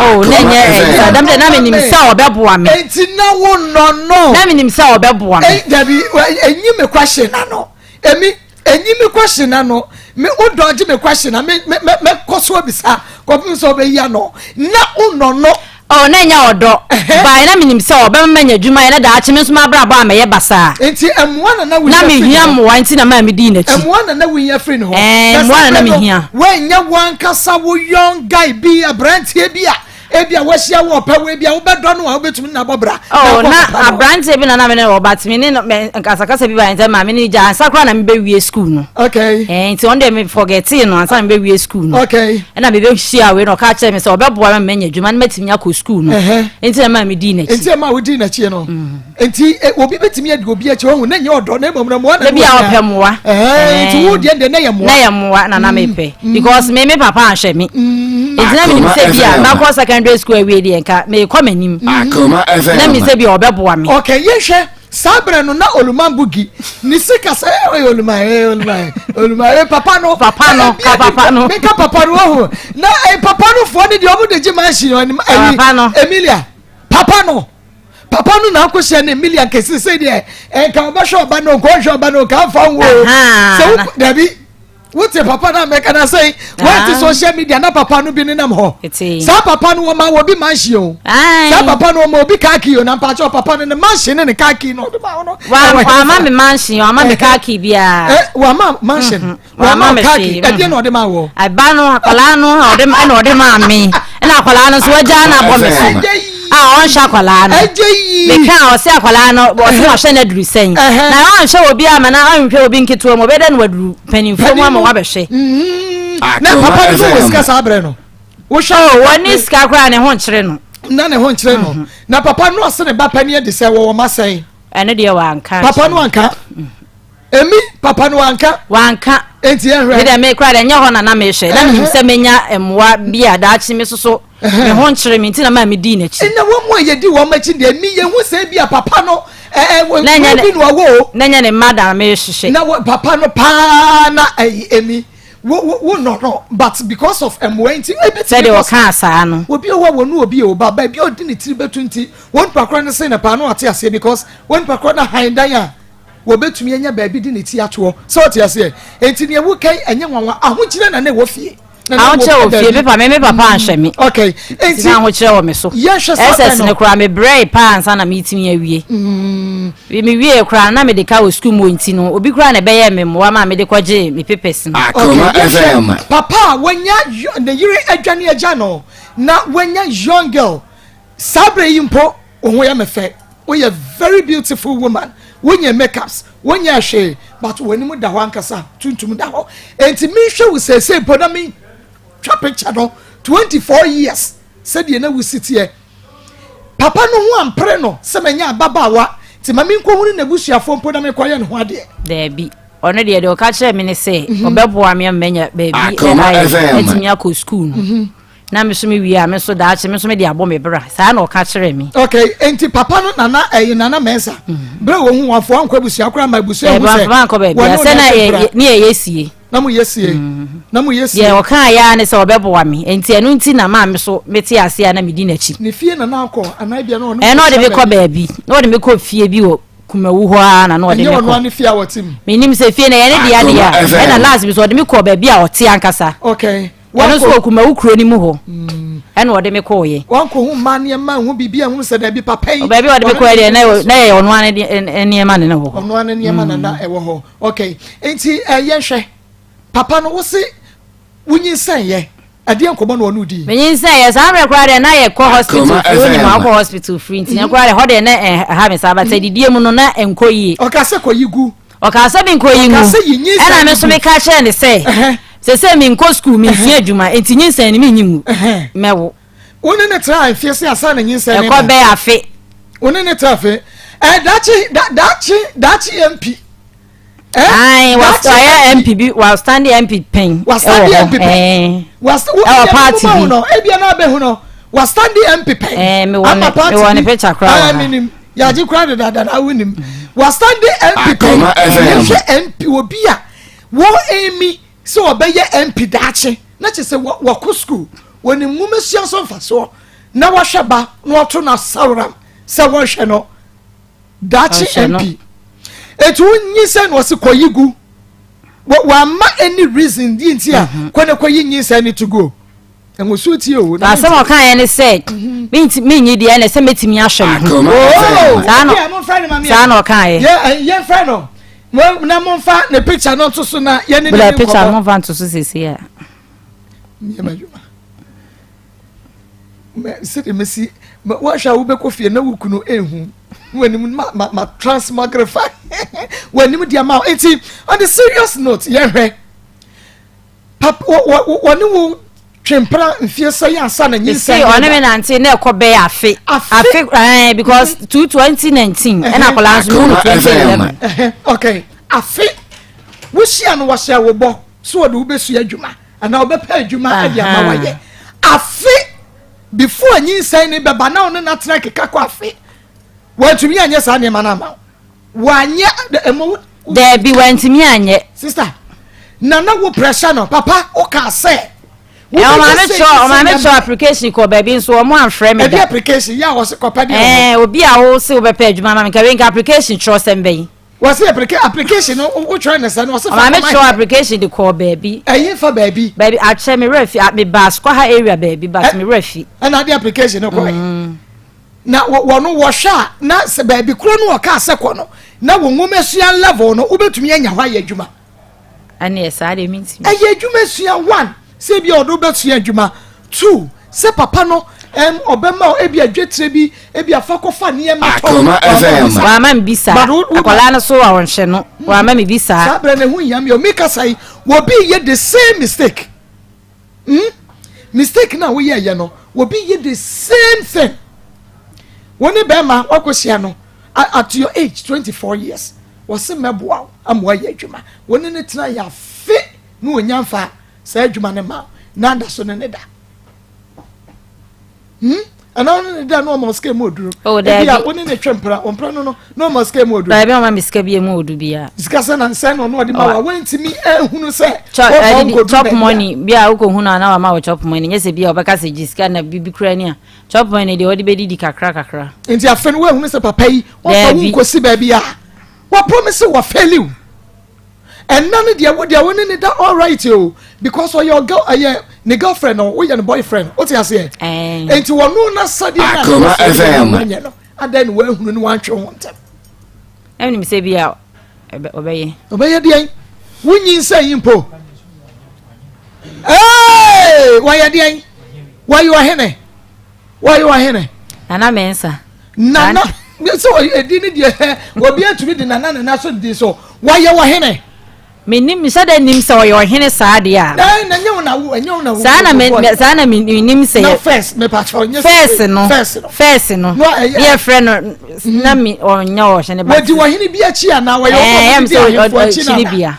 Speaker 4: Oh, na ɛnyɛ ɛnsa dɛm de na menim sɛ ɔbɛboa me.
Speaker 2: Nti na wo nɔnɔ.
Speaker 4: Na menim sɛ ɔbɛboa me.
Speaker 2: Dabi enyi me question na no. Emi enyi me question na no. Me wo dɔgye me question na me me me kɔ so abisa kɔpem sɛ ɔbɛyi ano. Na wo nɔnɔ.
Speaker 4: Oh, na ɛnyɛ ɔdɔ. By na menim sɛ ɔbɛma manya adwuma yɛ na daakye me nso m'abrabɔ ammɛyɛ basaa.
Speaker 2: Nti mmoa na na wohia
Speaker 4: Na
Speaker 2: firi ne
Speaker 4: mehia
Speaker 2: hɔ.
Speaker 4: mmoa nti na maa medii n'akyi.
Speaker 2: Mmoa na na wohia firi ne hɔ.
Speaker 4: Ɛɛ,
Speaker 2: Na
Speaker 4: mmoa
Speaker 2: saa
Speaker 4: na na
Speaker 2: berɛ no,
Speaker 4: mehia.
Speaker 2: woannya w'ankasa wo young guy bi, aberanteɛ bi a ebia wahyia wo ɔpɛ wo, ebia wobɛdɔ no a wobɛtumi ne no abɔ bra na
Speaker 4: Oh,
Speaker 2: akɔ
Speaker 4: na
Speaker 2: papa no hɔ.
Speaker 4: aberanteɛ bi na na me ne no wɔ but me ne no me nkasakasa bi baa ntɛm maa me ne no gyae ansa koraa na mebɛwie school no.
Speaker 2: Okay.
Speaker 4: Ɛɛ, nti ɔno deɛ me forgetee no ansa na mebɛwie school no.
Speaker 2: Okay.
Speaker 4: Ɛna mebɛhyia wei na ɔka kyerɛ me sɛ ɔbɛboa me ma manya adwuma na matumi akɔ sukuu no. Nti na ɛma medii n'akyi.
Speaker 2: Nti ɛma wodii n'akyi no. Mm. Nti eh, obi bɛtumi adi obi akyi ɔhu na nyɛ ɔdɔ na mmom na mmoa na
Speaker 4: bi a ɔpɛ mmoa.
Speaker 2: Nti wo deɛ deɛ na yɛ mmoa.
Speaker 4: Na yɛ mmoa na na mm. mepɛ. Mm. Because me me papa anhwɛ me. Nti na menim sɛ bi a makɔ secondary school awie deɛ nka mekɔ m'anim. Na menim sɛ bi a ɔbɛboa me.
Speaker 2: Okay, yɛhwɛ saa berɛ no na Oluman Bugi ne sika sɛ ɔyɛ Oluman ee Oluman Oluman ee papa no
Speaker 4: papa no ka papa no
Speaker 2: meka papa no wahu na eh, papa no foɔ ne deɛ ɔmo de gye mansion ɔnim ɛyi
Speaker 4: papa no
Speaker 2: Emilia papa no papa no na akɔhyia ne Emilia nkɛse sɛ deɛ nka ɔbɛhwɛ ɔba no nka ɔnhwɛ ɔba no nka nfa nwo sɛ wo dabi Wote papa no a mɛka no asɛn wɔte social media na papa no bi nenam hɔ saa papa no wɔma wɔ bi mansion o saa papa no wɔma obi car key o na mpakyɛ papa no ne mansion ne ne car key no ɔde ma wo no
Speaker 4: wama me mansion wama me car key biara
Speaker 2: wama mansion mm-hmm. wama car key ɛdeɛ na ɔde ma wɔ
Speaker 4: ɛba no akwadaa no ɔde ɛna ɔde ma me ɛna akwadaa no nso wagya na abɔ me so a ɔnhwɛ akwadaa no meka a ɔsɛ akwadaa no ɔsɛ wahwɛ no aduru sɛn na ɔnhwɛ obi ama na ɔnhwɛ obi nketewa mu ɔbɛdɛ no waduru mpanimfoɔ mu ama wabɛhwɛ.
Speaker 2: Mm-hmm. Na papa no wɔ sika saa berɛ no wohwɛ
Speaker 4: oh, wɔne sika koraa ne ho nkyere no
Speaker 2: na ne ho nkyere no mm-hmm. na papa no ɔse ne ba pani adi sɛ wɔwɔ ma sɛn
Speaker 4: ɛno deɛ wanka
Speaker 2: papa no anka mm. emi papa no wanka
Speaker 4: wanka
Speaker 2: enti ɛhwɛ
Speaker 4: me deɛ me koraa deɛ nyɛ hɔ na na mehwɛ na menim sɛ menya mmoa bi a daakye me soso me ho nkyere me nti na maa medii n'akyi.
Speaker 2: Ɛnna wɔn mu a yɛdi wɔn akyi deɛ mi yɛn ho sɛ bi a papa no ɛɛ wɔ bi na ɔwɔ o.
Speaker 4: Na nyɛ ne mma da mehwehwɛ.
Speaker 2: Na wɔ papa no paa na ɛyi emi wo wo wo nɔ no but because of mmoa nti ebi ti
Speaker 4: sɛdeɛ ɔkaa saa no.
Speaker 2: Obi wɔ wɔn no obi o ba baabi a ɔdi ne tiri bɛtu nti wɔn nipa korɔ no se na paa no ate aseɛ because wɔn nipa korɔ no han dan a wɔbɛtumi anya baabi de ne ti atoɔ sɛ ɔte aseɛ nti nea wokan ɛnyɛ nwanwa ahokyerɛ na na ɛwɔ fie.
Speaker 4: Ahokyerɛ wɔ fie, me pa me me papa anhwɛ me.
Speaker 2: Okay.
Speaker 4: Nti na ahokyerɛ wɔ me so.
Speaker 2: Yɛhwɛ saa
Speaker 4: SS no koraa me brɛe paa ansa na metumi awie. Mm. Me wie koraa na mede ka wɔ sukuu mu nti no obi koraa na ɛbɛyɛ me mmoa ma mede kɔgye me papers no.
Speaker 3: Akoma FM.
Speaker 2: Papa a wanya ne yere adwane agya no na wanya young girl saa berɛ yi mpo wo ho yɛ me fɛ woyɛ very beautiful woman wonyɛ makeups wonyɛ hwee but w'anim da hɔ ankasa tuntum da hɔ enti menhwɛ wo seesei mpo na mentwa picture no 24 years sɛdeɛ na wosi teɛ papa no ho ampere no sɛ manya ababaawa nti ma menkɔhunu n'abusuafoɔ mpo na menkɔyɛ ne ho adeɛ.
Speaker 4: Daabi ɔno deɛ deɛ ɔka kyerɛ me ne sɛ mhm. ɔbɛboa me ama manya baabi ayɛ atumi akɔ sukuu no mhm. Na me nso me wie a, me nso daakye me nso me de abɔ me bra. Saa na ɔka kyerɛɛ me.
Speaker 2: Okay, enti papa no nana ɛyi nana Mensah. Mm. Bere wɔn hu wɔn afɔ ankɔ abusua koraa ma abusua hu sɛ.
Speaker 4: Ɛbɛn ankɔ baabi a sɛ na yɛ ne yɛ yɛ sie.
Speaker 2: Na mo yɛ sie. Mm. Na mo yɛ sie.
Speaker 4: Deɛ ɔka yɛ ne sɛ ɔbɛboa me. Enti ɛno nti na maa me so me te ase a na me di n'akyi.
Speaker 2: Ne fie na na akɔ anaa ebia na ɔno.
Speaker 4: Ɛna ɔde me kɔ baabi. Na ɔde me kɔ fie bi wɔ Kumawu hɔ ara na na ɔde me kɔ.
Speaker 2: Ɛnyɛ ɔno ne fie a wɔte mu.
Speaker 4: Menim sɛ fie na yɛ ne dea deɛ a. Ɛna last bi so ɔde me kɔ baabi a ɔte ankasa.
Speaker 2: Okay.
Speaker 4: Ɛno nso wɔ Kumawu kuro no mu hɔ ɛna ɔde me kɔɔyɛ.
Speaker 2: Wankɔ hu mmaa nneɛma nhu biribi a nhunu sɛ daabi papa yi.
Speaker 4: Baabi a ɔde me kɔɔyɛ deɛ na yɛ ɔno ara ne nneɛma na na ɛwɔ hɔ.
Speaker 2: Ɔno ara ne nneɛma na na ɛwɔ hɔ. Okay, nti yɛnhwɛ papa no wose wonyinsɛn yɛ ɛdeɛ nkɔmɔ na ɔne wodii?
Speaker 4: Menyinsɛn yɛ saa mmerɛ koraa deɛ na yɛkɔ hospital free wonim a wokɔ hospital free nti na koraa deɛ hɔ deɛ na ɛha me saa but adidie mu no na ɛnkɔ yie.
Speaker 2: Ɔka sɛ kɔyi gu.
Speaker 4: Ɔkaa sɛ menkɔyi ngu. Ɛna me nso meka kyerɛɛ no sɛ, Sɛsɛ menkɔ sukuu, mensua adwuma, enti nyinsɛn no menyi ngu. Mɛwo.
Speaker 2: Wo ne ne tra mfeɛ sɛ ansa na nyinsɛn ne
Speaker 4: ba. Ɛkɔ bɛyɛ afe.
Speaker 2: Wo ne ne tra afe. Ɛ daakye daakye daakye MP.
Speaker 4: Ayi wayɛ MP bi wa stand MP pɛn.
Speaker 2: Wa stand MP pɛn.
Speaker 4: Ɛwɔ party bi.
Speaker 2: Ebia na abɛhu no wa stand MP pɛn.
Speaker 4: Ɛɛ mi wɔ ne mi wɔ ne picture kora wɔ ha.
Speaker 2: Yagye kora dedada na awo nim. Wa stand MP pɛn. Yɛhwɛ MP obi a wɔn emi sɛ ɔbɛyɛ MP daakye na kyerɛ sɛ wakɔ sukuu wɔnim nwomasua so mfasoɔ na wahwɛ ba na wato no asaworam sɛ wɔnhwɛ no daakye MP etu nyinsɛn na ɔsi kɔyi gu wama any reason di nti a mhm. kɔ ne kɔyi nyinsɛn ne to go nwosuo tie o.
Speaker 4: Na asɛm a ɔka yɛ ne sɛ mhm. menyi deɛ ɛna sɛ mɛtumi ahwɛ me ho.
Speaker 2: Oh,
Speaker 4: saa na ɔka yɛ.
Speaker 2: Yɛn fɛ no na momfa ne picture no nto so na yɛne ne ne nkɔmmɔ.
Speaker 4: Picture no momfa nto so sisi a.
Speaker 2: Mmiɛma adwuma. Sɛdeɛ mɛsi woahwɛ a wobɛkɔ fie na wo kunu ɛnhu w'anim ma ma ma transmogrify w'anim deɛ ma nti on the serious note yɛhwɛ papa wɔne wo twempena mfie sɛ yɛ ansa na nyinsɛn
Speaker 4: ne ɔne me nante na ɛkɔ bɛyɛ afe afe ɛɛ because mm-hmm. two 2019 ɛna akwadaa nso mu 2011
Speaker 2: okay afe wohyia no wɔhyɛ wo bɔ so wɔde wobɛsua adwuma anaa wɔbɛpɛ adwuma de ama wayɛ afe before nyinsɛn ne bɛba na ɔne n'atena keka kɔ afe wɔntumi anyɛ saa nneɛma no ama wo wanyɛ ɛmɔ
Speaker 4: daabi wantumi anyɛ
Speaker 2: sister na na wo pressure no papa wo ka sɛ
Speaker 4: ɔmaame kyerɛ ɔmaame kyerɛ application kɔ baabi nso wɔn amfrɛ mi da
Speaker 2: ɛdi application yɛ a wɔsi kɔpɛ deɛ
Speaker 4: ɛɛ obi a wɔsi wɔbɛpɛ adwuma ma mi nka wei nka application kyerɛ sɛm bɛyi.
Speaker 2: Wɔsi application no wo twerɛ ne sɛ no wɔsi
Speaker 4: fa kɔma. Maame twerɛ application de kɔɔ baabi.
Speaker 2: Ɛyi fa baabi.
Speaker 4: Baabi akyɛ me werɛ fi me ba asukɔ ha area baabi but me werɛ fi.
Speaker 2: Ɛna ade application no kɔɛ. Mm. Na wɔn wɔhwɛ a na sɛ baabi koro no wɔka sɛ kɔ no na wɔn nwoma sua level no wobɛtumi anya hɔ ayɛ adwuma.
Speaker 4: Ɛne saa deɛ mentumi.
Speaker 2: Ɛyɛ adwuma sua one sɛ ebi a ɔde wobɛsua adwuma two sɛ papa no ɛm ɔbɛma ebi adwetire bi ebi afa kɔfa nneɛma tɔ.
Speaker 3: Akoma FM.
Speaker 4: Wama mi bi saa akwadaa no so a ɔnhwɛ no wama mi bi saa.
Speaker 2: Saa abirɛ na ehu nyam yɛ omi kasa yi obi yɛ the same mistake hmm mistake na woyɛ yɛ no obi yɛ the same thing wɔn ne bɛrima wakɔ hyia no at your age 24 years wɔsi mɛboa ama wɔayɛ adwuma wɔn ne ne tena yɛ afe na wɔnya nfa saa adwuma no ma na ada so ne ne da hmm ɛna wo ne ne da na ɔma sika mu oduro
Speaker 4: oh, ebi
Speaker 2: a wo ne ne twɛ mpra ɔmpra no no na ɔma sika mu oduro
Speaker 4: daabi ɔma mi sika bi emu odu bi a
Speaker 2: sika sɛ na nsɛn na ɔno ɔde ma wa wɔntumi ehunu sɛ
Speaker 4: ɔfa nkodu chop money bi a wokɔ hunu a na wama wɔ chop money nyɛ sɛ bi a ɔbɛka sɛ gye sika na bibi kura ni a chop money deɛ ɔde bɛdidi kakra kakra
Speaker 2: nti afei no woahunu sɛ papa yi wɔfa wo nkosi baabi a wɔpromise wɔfɛli wo Ɛnna no deɛ wo deɛ wo ne ne da all right o because ɔyɛ ɔgirl ɛyɛ ne girlfriend no woyɛ ne boyfriend wote aseɛ nti wɔno na sɛdeɛ na
Speaker 3: Akoma FM
Speaker 2: wɔnyɛ no adɛn na wɔahunu ne wantwe ho ntɛm.
Speaker 4: Ɛnim sɛ bi a ɔbɛyɛ.
Speaker 2: Ɔbɛyɛ deɛn wonyinsɛn yi mpo ee wɔyɛ deɛn wɔyɛ ɔhene. Wɔyɛ ɔhene.
Speaker 4: Nana Mensah.
Speaker 2: Nana sɛ edi ne deɛ obi atumi de nana nana so di so wɔyɛ ɔhene.
Speaker 4: Menim sɛ dɛ nim sɛ ɔyɛ ɔhene saa deɛ a.
Speaker 2: Ɛɛ na nyɛ wo na wo ɛnyɛ wo na wo.
Speaker 4: Saa na me saa na me nim sɛ.
Speaker 2: Na first me pa kyɛw nyɛ
Speaker 4: first no
Speaker 2: first no
Speaker 4: first no.
Speaker 2: No ɛyɛ.
Speaker 4: Yɛ frɛ no na mi ɔnyɛ ɔhene
Speaker 2: ba. Wɔdi ɔhene bi akyi anaa wɔyɛ ɔmo di ahemfo akyi na.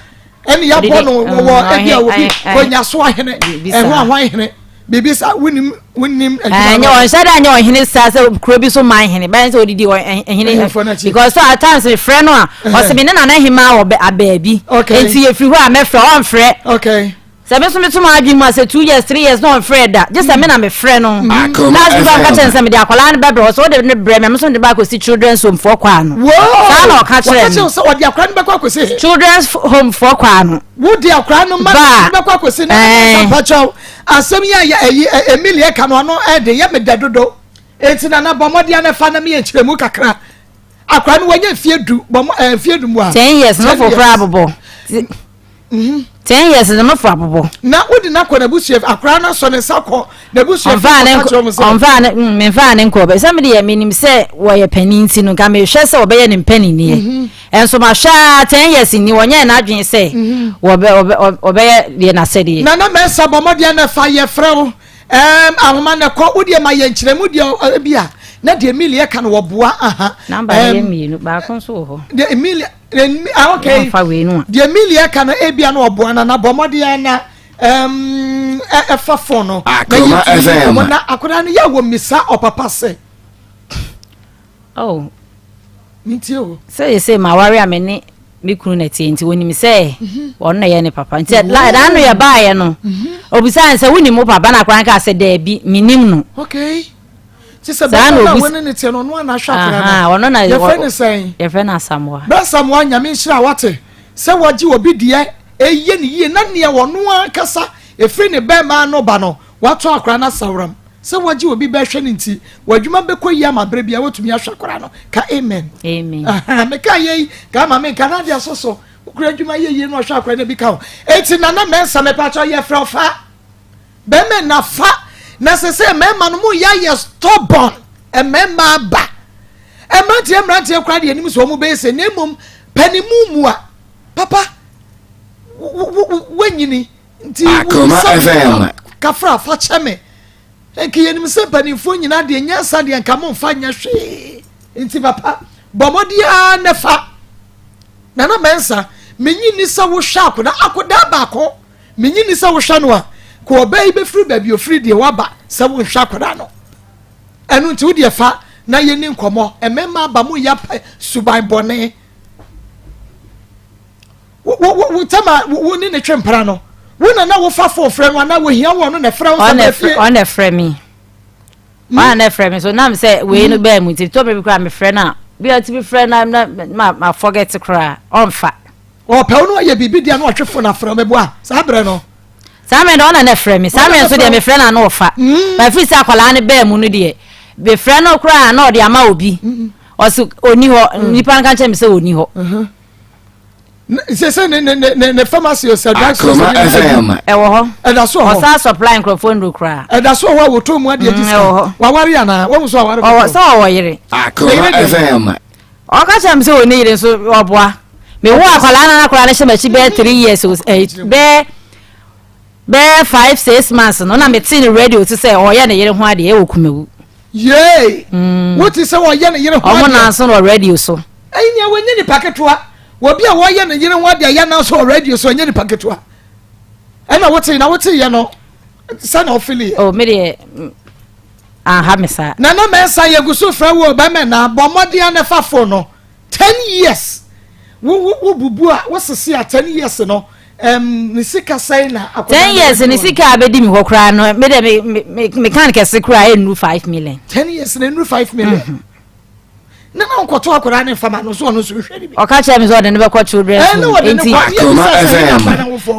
Speaker 2: Ɛne yɛabɔ no wɔ ebi a obi konya so ahene ɛho ahwan hene biribi sa wonim wonim
Speaker 4: adwuma no. Ɛnyɛ ɔnhyɛ da nyɛ ɔhene saa sɛ kuro bi so man hene bɛyɛ sɛ odidi ɔhene because so at times frɛ no a ɔsɛ me ne nana hemaa wɔ abaabi nti yɛfiri hɔ a mɛfrɛ ɔmfrɛ.
Speaker 2: Okay.
Speaker 4: Sɛ me nso meto m'adwene mu a sɛ 2 years 3 years na ɔmfrɛ da gye sɛ me na mefrɛ no. Last week ɔka kyerɛ sɛ mede akwadaa no bɛbrɛ ɔsɛ wode ne brɛ me me nso mede ba akɔsi children's home foɔ kɔ ano. Saa na ɔka kyerɛ me.
Speaker 2: Wɔka kyerɛ sɛ ɔde akwadaa no bɛkɔ akɔsi.
Speaker 4: Children's home foɔ kɔ ano.
Speaker 2: Wode akwadaa no ma no bɛkɔ akɔsi na mpakyɛw asɛm yi a ɛyi Emilia ka no ano ɛde yɛ me dɛ dodo. Enti nana bɔ mmɔden na fa na meyɛ nkyerɛmu kakra. Akwadaa no wanya mfie du bɔ mfie du mu a.
Speaker 4: 10 years no fo koraa bobɔ. 10 years no mefo abobɔ.
Speaker 2: Na wode no akɔ n'abusua akwaraa no asɔ ne nsa kɔ n'abusua fi kɔka kyerɛ wɔn sɛ.
Speaker 4: Ɔmfaa ne memfaa ne nkɔɔ bɛ sɛ me deɛ menim sɛ wɔyɛ panin nti no nka mehwɛ sɛ wɔbɛyɛ ne mpaninniɛ. Ɛnso mahwɛ a 10 years ni wɔnyɛɛ n'adwene sɛ wɔbɛ wɔbɛyɛ deɛ n'asɛdeɛ.
Speaker 2: Nana Mensah bɔ mmɔden na fa yɛfrɛ wo ɛɛm ahoma na ɛkɔ wo deɛ ma yɛ nkyerɛmu deɛ ebi a na deɛ Emilia ka no wɔboa aha.
Speaker 4: Namba no yɛ mmienu baako nso wɔ hɔ.
Speaker 2: Deɛ Emilia ah okay
Speaker 4: Wɔmfa wei no a.
Speaker 2: Deɛ Emilia ka no ebia na ɔboa na na bɔ mmɔden na ɛɛm ɛfa fon no.
Speaker 3: Akoma FM.
Speaker 2: Na akwadaa no yɛ wɔ mmisa ɔpapa sɛ.
Speaker 4: Oh.
Speaker 2: Mintie o.
Speaker 4: Sɛ yɛ sɛ maware a me ne me kunu na tie nti onim sɛ mhm. ɔno na yɛ ne papa nti mm. la ɛda no yɛ baayɛ no mhm. obisaa sɛ wonim wo papa na akwadaa no kaa sɛ daabi menim no.
Speaker 2: Okay. Ti sɛ bɛrima na wɔne ne teɛ no ɔno ana ahwɛ akwadaa
Speaker 4: no. Ɔno na
Speaker 2: yɛfrɛ ne sɛn.
Speaker 4: Yɛfrɛ no Asamoah.
Speaker 2: Bɛ Asamoah nyame nhyira wate sɛ wagye obi deɛ ɛyɛ ne yie na nea ɔno ankasa ɛfiri ne bɛrima ano ba no watɔ akwadaa no asaworam. Sɛ wagye obi bɛhwɛ no nti, w'adwuma bɛkɔ yie ama berɛ biara woatumi ahwɛ akwadaa no. Ka amen.
Speaker 4: Amen.
Speaker 2: Meka yei, ka ama menka na adeɛ so so. Wokura adwuma yɛ yie na ɔhwɛ akwadaa no bi ka ho. Enti Nana Mensah mepakyɛ yɛfrɛ fa. Bɛrima na fa. Na sɛ sɛ mmarima no mo yɛ ayɛ stubborn. Mmarima aba. Mmeranteɛ mmeranteɛ koraa deɛ anim sɛ wɔn bɛyɛ sɛ na mmom panimu mu a papa wanyini. Nti
Speaker 3: Akoma FM.
Speaker 2: Kafra fa kyɛ me. Nka yɛnim sɛ mpanimfoɔ nyinaa deɛ nyansa deɛ nka momfa nyɛ hwee. Nti papa bɔ mmɔden ara na fa. Nana Mensah, menyi ni sɛ wohwɛ akoda akodaa baako menyi ni sɛ wohwɛ no a ka ɔbaa yi bɛfiri baabi ofiri deɛ waba sɛ wonhwɛ akodaa no. Ɛno nti wodeɛ fa na yɛni nkɔmmɔ. Mmarima aba mo yɛ suban bɔne. Wo wo wo wo tam a wo ne ne twe mpena no, wo na na wofa fon frɛ no anaa wohia wo ɔno na ɛfrɛ wo sɛ bra fie?
Speaker 4: Ɔno na ɛfrɛ me. Ɔno na ɛfrɛ me so nam sɛ wei no bɛɛ mu nti tɔ baabi koraa mefrɛ no a bi a ɔtumi frɛ na na ma ma forget koraa ɔmfa.
Speaker 2: Ɔpɛ wo na ɔyɛ biribi deɛ na ɔtwe fon afrɛ wo meboa saa berɛ no.
Speaker 4: Saa mmerɛ no ɔna na ɛfrɛ me saa mmerɛ nso deɛ mefrɛ no a na ɔfa. But ɛfiri sɛ akwadaa no bɛɛ mu no deɛ mefrɛ no koraa na ɔde ama obi ɔse ɔni hɔ nipa no ka kyerɛ me sɛ ɔni hɔ.
Speaker 2: Sɛ sɛ ne ne ne ne pharmacy sɛ drug store
Speaker 3: Akoma FM.
Speaker 4: Ɛwɔ hɔ.
Speaker 2: Ɛda so wɔ hɔ.
Speaker 4: Ɔsan supply nkurɔfoɔ nnuro koraa.
Speaker 2: Ɛda so wɔ hɔ a wɔtɔn mu adeɛ gye sika.
Speaker 4: Ɛwɔ hɔ.
Speaker 2: Waware anaa? Wɔn nso aware
Speaker 4: foforɔ. Ɔwɔ sɛ ɔwɔ yere.
Speaker 3: Akoma FM.
Speaker 4: Ɔka kyerɛ me sɛ ɔnni yere nso ɔboa. Mewo akwadaa na akwadaa no hyɛ m'akyi bɛyɛ 3 years bɛyɛ bɛyɛ 5 6 months no na mete ne radio so sɛ ɔyɛ ne yere ho adeɛ ɛwɔ Kumawu.
Speaker 2: Yee! Wote sɛ ɔyɛ ne yere ho adeɛ.
Speaker 4: Ɔmo nanso wɔ radio so.
Speaker 2: Ɛyi nea wɔnyɛ nipa ketewa. Obi a wɔyɛ ne yere ho adeɛ yɛ nanso wɔ radio so ɔnyɛ nipa ketewa. Ɛna wote na wote yɛ no sɛ na ɔfili yɛ.
Speaker 4: Oh me deɛ anha me saa.
Speaker 2: Nana Mensah yɛgu so frɛ wo bɛmɛ na bɔ mmɔden a na fa phone no 10 years wo wo wo bubu a wo sese a 10 years no um, ne sika sɛn na akɔda
Speaker 4: 10 years ne sika a bɛdi mi hɔ koraa no me deɛ me me me kan kɛse koraa ɛnnu 5 million.
Speaker 2: 10 years na ɛnnu 5 million. Mm -hmm. Na na ɔnkɔto akwadaa ne nfama no so ɔno nso hwɛ ne bi.
Speaker 4: Ɔka kyerɛ me sɛ ɔde ne bɛkɔ children's home.
Speaker 2: Nti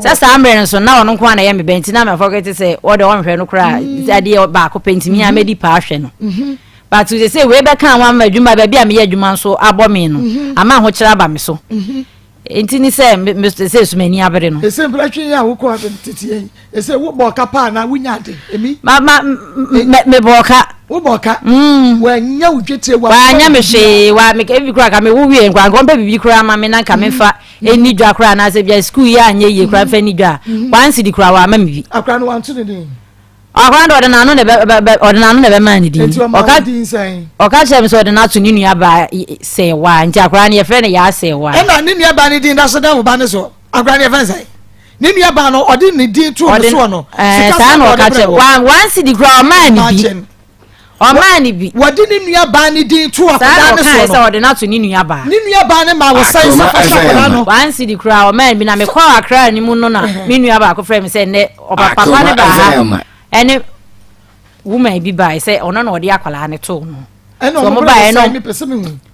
Speaker 4: sɛ saa mmerɛ no so na ɔno nko ara na ɛyɛ me bɛ nti na mɛfɔ kete sɛ ɔde ɔnhwɛ no koraa mm. adeɛ baako pɛ nti mea mɛdi paa hwɛ no. Mm-hmm. But sɛ sɛ wei bɛka ho ama adwuma baabi a meyɛ adwuma nso abɔ me no mm-hmm. ama ahokyerɛ aba me so. Mm-hmm. Nti ni sɛ me sɛ so m'ani abere no.
Speaker 2: Ese mpratwe yi a wokɔ tete yi ese wo bɔ ka paa na wonya ade emi.
Speaker 4: Ma ma me bɔ ka.
Speaker 2: Wo bɔ ka. Mm. Wanya wo dwetire wa.
Speaker 4: Wanya me hwee wa me ebi kura ka me wo wie nkwa nkɔ mpɛ bibi kura ma me na nka me fa mm. eni dwa kura na sɛ bia school yi anyɛ yie kura mfa ni dwa. Mm. Wansi di kura wa ma me bi.
Speaker 2: Akura no wanto ne din.
Speaker 4: Akwadaa no de ɔde n'ano na ɛbɛ bɛ ɔde n'ano na ɛbɛmaa ne din.
Speaker 2: Enti ɔmaa wo din sɛn?
Speaker 4: Ɔka kyerɛ me sɛ ɔde no ato ne nua baa Sɛɛwaa nti akwadaa no yɛfrɛ no Yaa Sɛɛwaa.
Speaker 2: Ɛna ne nua baa ne din da so da wo ba no so akwadaa no yɛfrɛ no sɛn? Ne nua baa no ɔde ne din too ne soɔ no.
Speaker 4: Ɛɛ saa na ɔka kyerɛ wa one cedi koraa ɔmaa ne bi. Ɔmaa ne bi.
Speaker 2: Wɔde ne nua baa ne din too akwadaa no soɔ no.
Speaker 4: Saa na ɔkae sɛ ɔde no ato ne nua baa.
Speaker 2: Ne nua baa no maa wo sɛn sɛ fa hyɛ akwadaa no.
Speaker 4: One cedi koraa ɔmaa ne bi na mekɔɔ Accra no mu no na me nua baako frɛ me sɛ nnɛ ɔba papa no baa ha ɛne woman bi bae sɛ ɔno na ɔde akwadaa no too no.
Speaker 2: Ɛna ɔmo bae no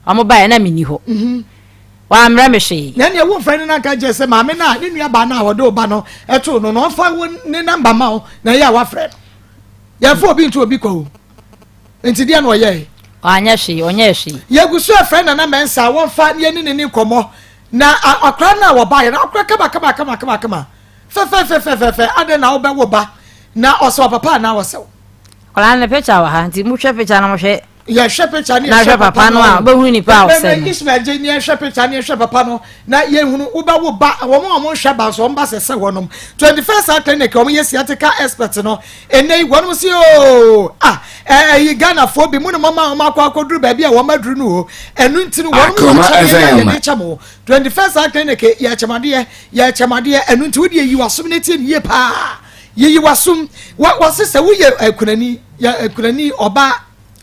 Speaker 4: ɔmo bae na menni hɔ. Mhm. Wammrɛ me hwee.
Speaker 2: Na ɛneɛ wo mfrɛ no na nka kyerɛ sɛ maame no a ne nua baa no a ɔde wo ba no too no no ɔmfa wo ne namba ma wo na ɛyɛ a wafrɛ no. Yɛmfa obi nto obi kwa o. Nti deɛ na ɔyɛe?
Speaker 4: Wanyɛ hwee, ɔnyɛɛ hwee.
Speaker 2: Yɛgu so ɛfrɛ Nana Mensah a wɔmfa yɛne ne ni nkɔmmɔ. Na akora no a wɔbaeɛ no, akora kama kama kama kama kama, fɛfɛfɛfɛfɛ, adɛn na wobɛwo ba na ɔsɛ ɔpapa anaa ɔsɛ wo?
Speaker 4: Akwadaa no ne picture wɔ ha nti mohwɛ picture na mohwɛ.
Speaker 2: Yɛhwɛ picture ne
Speaker 4: Na
Speaker 2: yɛhwɛ
Speaker 4: hwɛ papa no a wobɛhunu nipa a ɔsɛ no.
Speaker 2: Ismael gye ne yɛhwɛ picture ne yɛhwɛ papa no na yɛhunu wobɛwo ba wɔn a wɔn nhwɛ ba nso wɔn ba sɛ sɛ wɔnom 21st Health Clinic wɔn yɛ sciatica expert no ɛnɛ yi wɔnom si ooo ah ɛyi Ghanafoɔ bi mu ne mɔma wɔn akɔ akɔduru baabi a wɔn aduru no o ɛno nti no wɔnom wɔ
Speaker 3: Akoma
Speaker 2: kyɛdeɛ yɛ
Speaker 3: FM.
Speaker 2: yɛde kyɛ mo 21st Health Clinic yɛ kyɛmadeɛ yɛ kyɛmadeɛ ɛno nti wodeɛ yi wasom ne tie ne yie paa yiyi wasom wɔ wɔse sɛ woyɛ akunani yɛ akunani ɔbaa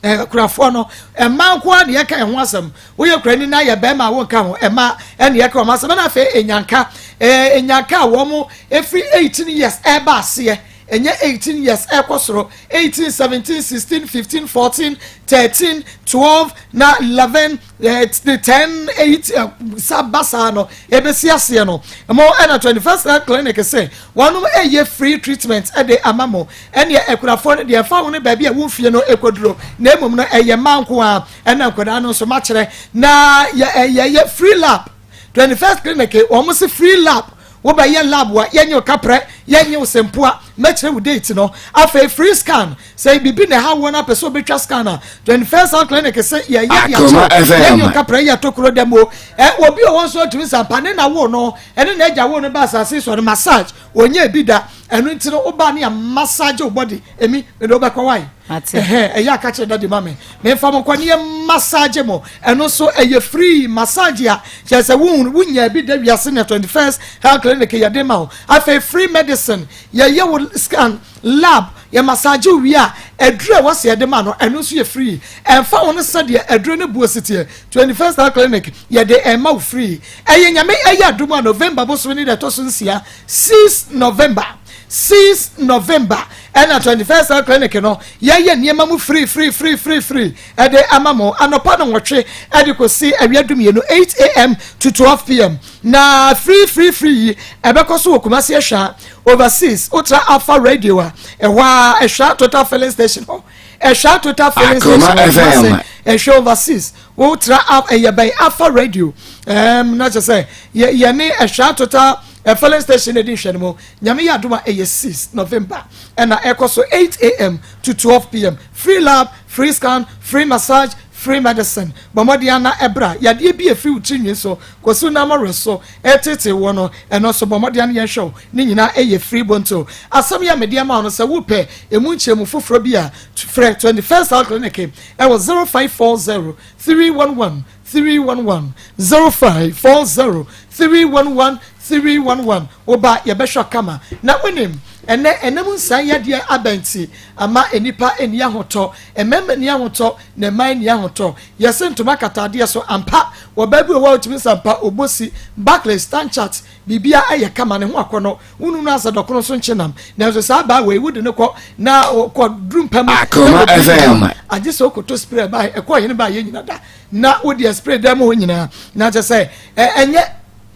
Speaker 2: Akunafoɔ no, mmaa nko ara na yɛka ɛho asɛm. Woyɛ kurani na yɛ bɛrima a wonka ho, mmaa ɛna yɛka wɔn asɛm. Ɛna afei enyanka, ɛɛ enyanka a wɔn efiri 18 years ɛreba aseɛ, ɛnyɛ 18 years ɛrekɔ soro, 18, 17, 16, 15, 14, 13, 12 na 11, ɛɛ 10, 8 sa ba saa no ebesi aseɛ no. Mo ɛna 21st Health Clinic sɛ wɔn ɛyɛ free treatment ɛde ama mo. Ɛnneɛ akunafoɔ no deɛ ɛmfa ho ne baabi a wo mfie no kɔduro, na mmom no ɛyɛ mmaa nko ara, ɛna nkwadaa no nso makyerɛ. Na yɛ yɛyɛ free lab, 21st clinic wɔn se free lab, wobɛyɛ lab a yɛnye wo kaprɛ, yɛnye wo sempoa, mɛkyerɛ wo date no. Afei free scan, sɛ biribi na ɛha woɔ na apɛ sɛ wobɛtwa scan a, 21st health clinic se yɛyɛ de akyerɛ wo, yɛnye wo kaprɛ, yɛ tokuro dɛm o. Ɛ obi wɔ hɔ nso atumi sampa ne na woo no, ɛne n'agya woo no ba asase so no massage, Ɔnyɛɛ bi da, ɛno nti no wobaa ne yɛ massage wo body, Emi, mede wo bɛkɔ wai? Ɛhɛn, ɛyɛ a ka kyerɛ daddy ma me, memfa mo nkɔ ne yɛ massage mo, ɛno nso ɛyɛ free massage a kyerɛ sɛ wonhunu, wonyaa bi da wiase nea 21st Health Clinic yɛde ma wo. Afei free medicine, yɛyɛ wo scan, lab, yɛ massage wo wie a, aduro a ɛwɔ sɛ yɛde ma no, ɛno nso yɛ free. Ɛmfa ho ne sɛdeɛ aduro no boɔ si teɛ, 21st Health Clinic yɛde ɛma wo free. Ɛyɛ Nyame ɛyɛ adom a November bosome ne da ɛtɔ so nsia, 6 November, 6 November, ɛna 21st Health Clinic no yɛyɛ nneɛma mu free free free free free ɛde ama mo anɔpa no nwɔtwe ɛde kɔsi awia dumienu 8am to 12pm na free free free yi ɛbɛkɔ so wɔ Kumasi Ɛhwa Overseas wotra Alpha Radio a ɛhɔ a Ɛhwa Total Filling Station hɔ Ɛhwa Total Filling Station wɔ Kumasi Ɛhwa Overseas Wotra a ɛyɛ bɛn afa radio ɛɛm na kyerɛ sɛ yɛ yɛne ɛhwɛ total filling station na ɛdi nhwɛ no mu nyame yɛ adom a ɛyɛ 6 November ɛna ɛkɔ so 8am to 12pm free lab free scan free massage free medicine bɔ mmɔden ana ɛbra yadeɛ bi ɛfiri wo tiri nwi so kɔsi wo nan mɔwerɛ so ɛtete wɔ no ɛno nso bɔ mmɔden ana yɛnhwɛ wo ne nyinaa ɛyɛ free bonto asɛm yɛ medeɛ ma wo no sɛ wopɛ ɛmu nkyerɛmu foforɔ bi a frɛ 21st Health Clinic ɛwɔ 0540 311 311, 0540 311 311. Wo ba yɛbɛhwɛ kama. Na wonim, ɛnɛ ɛnam nsan yadeɛ aba nti, ama nnipa nni ahotɔ, mmarima nni ahotɔ, na mmaa nni ahotɔ. Yɛse ntoma kata adeɛ so, ampa, wɔ baa bi wɔ hɔ a wotumi nsa mpa, obosi, Barclays, Stanchart, biribiara ɛyɛ kama, ne ho akɔnɔ. Wonu no asɛ dɔkono so nkyenam. Nanso saa baa wei wode no kɔ na kɔ duru mpa mu.
Speaker 3: Akoma FM.
Speaker 2: Agye sɛ okoto spray ba ɛkɔ hene ba yɛ nyina da na wode spray dan mu hɔ nyinaa na kyɛ sɛ ɛnyɛ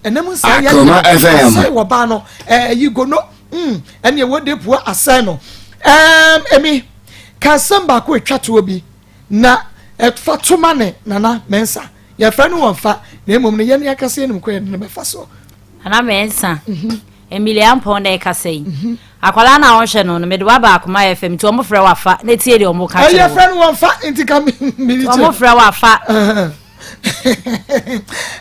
Speaker 2: ɛnam nsa yɛ
Speaker 3: Akoma FM.
Speaker 2: asɛe wɔ baa no ɛyi gono ɛne ɛwɔ de pua asɛe no ɛmi ka asɛm baako atwa toɔ bi na ɛfa toma ne Nana Mɛnsa yɛfrɛ no wɔn fa na mmom no yɛne akasɛ yɛnim kɔ yɛde no bɛfa so.
Speaker 4: Nana Mɛnsa, Emilia Mpɔn na ɛkasa yi. Akwadaa na ɔhwɛ no no, mede waba Akoma FM nti ɔmo frɛ wafa na etie deɛ ɔmo ka kyerɛ
Speaker 2: ɛyɛ frɛ no wɔn fa nti ka mi
Speaker 4: ɔmo frɛ wafa.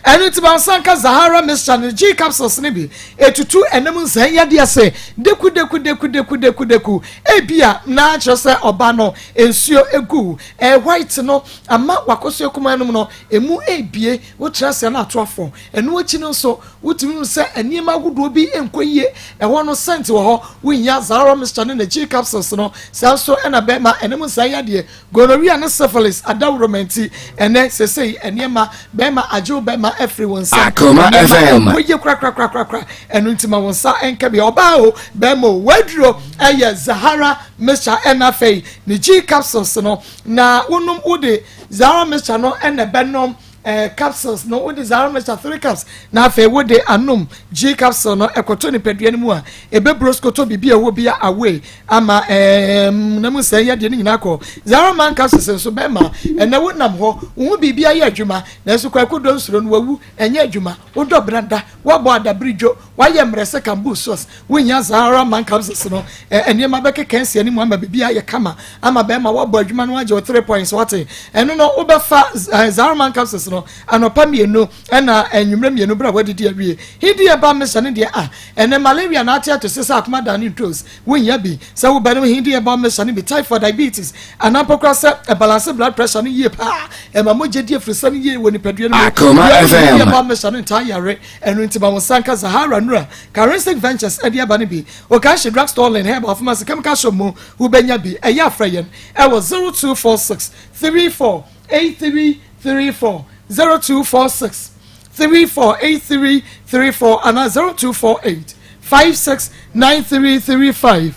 Speaker 2: Ɛno nti bansa nka Zahara mixture no G capsules no bi etutu ɛnam nsɛn yadeɛ se deku deku deku deku deku deku ebia na kyerɛ sɛ ɔba no nsuo egu ɛɛ white no ama wakɔso ekuma no mu no emu ebie wokyerɛ sɛ no ato afɔ. Ɛno akyi no nso wotumi hu sɛ nneɛma ahodoɔ bi nkɔ yie ɛhɔ no scent wɔ hɔ wohia Zahara mixture ne ne G capsules no. Saa nso ɛna bɛrima ɛnam nsɛn yadeɛ gonorrhea ne syphilis adaworoma nti ɛnɛ sesei nneɛma bɛrima agyew bɛrima afiri wɔn nsam.
Speaker 3: Akoma FM.
Speaker 2: Nkɔ yie korakorakorakora. Ɛno nti ma wɔn nsa nka bi ɔbaa o bɛrima o waduro ɛyɛ Zahara mixture ɛna afei ne G capsules no na wonom wode Zahara mixture no ɛna ɛbɛnom. eh, capsules no wode Zahara mixture 3 cups na afei wode anom G capsule no ɛkɔtɔ nipadua no mu a ɛbɛburo skoto biribi a ɛwɔ bi away ama eh, na mu sɛ yɛdeɛ no nyinaa kɔ. Zahara man capsules nso bɛma ɛnɛ wonam hɔ wo ho biribi ayɛ adwuma nanso kwaku dɔ nsuro no wawu ɛnyɛ adwuma wodɔ brada woabɔ adabere dwo wayɛ mmerɛ sɛ kambu sauce wonya Zahara man capsules no nneɛma bɛkeka asi anim ama biribi ayɛ kama ama bɛrima woabɔ adwuma no agye wo 3 points wate ɛno no wobɛfa Zahara man capsules no anɔpa 2 ɛna anwummerɛ 2 berɛ a woadidi awie. Hindi ɛba mmesa no deɛ a ɛnɛ malaria na ate ato se sɛ akoma da ne ntos wonya bi sɛ wobɛnom hindi ɛba mmesa no bi typhoid diabetes anaa mpo koraa sɛ ɛbalance blood pressure no yie paa ɛma mogya di afirisɛ no yie wɔ nipadua no mu.
Speaker 3: Akoma
Speaker 2: Hindi
Speaker 3: FM.
Speaker 2: ɛba mmesa no ntaa yare ɛno nti ma wo nsa nka Zahara Nura Charistic Ventures ɛde aba no bi. Okashi Drugstore Lane Herbal Pharmacy Chemical Shop mu wobɛnya bi. Ɛyɛ afrɛ yɛn ɛwɔ 0246 34 83 34, 0246 34 83 34 anaa 0248 56 93 35,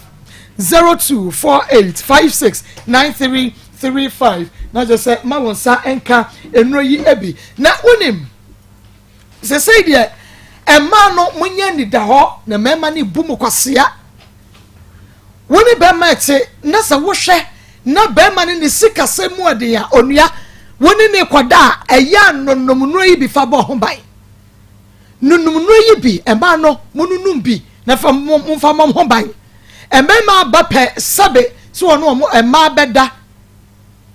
Speaker 2: 0248 56 93 35 na kyerɛ sɛ ma wo nsa nka nnuro yi bi. Na wonim sɛsɛi deɛ mmaa no monyɛ nida hɔ na mmarima no bu mo kwasea. Wo ne bɛrima ɛte na sɛ wohwɛ na bɛrima no ne sikasɛm mu ɔden a onua wo ne ne kɔda a ɛyɛ a nonom nnuro yi bi fa bɔ ho ban. Nonom nnuro yi bi mmaa no mononum bi na fa momfa mmɔ ho ban. Mmarima aba pɛ sɛbe sɛ wɔne wɔn mmaa bɛda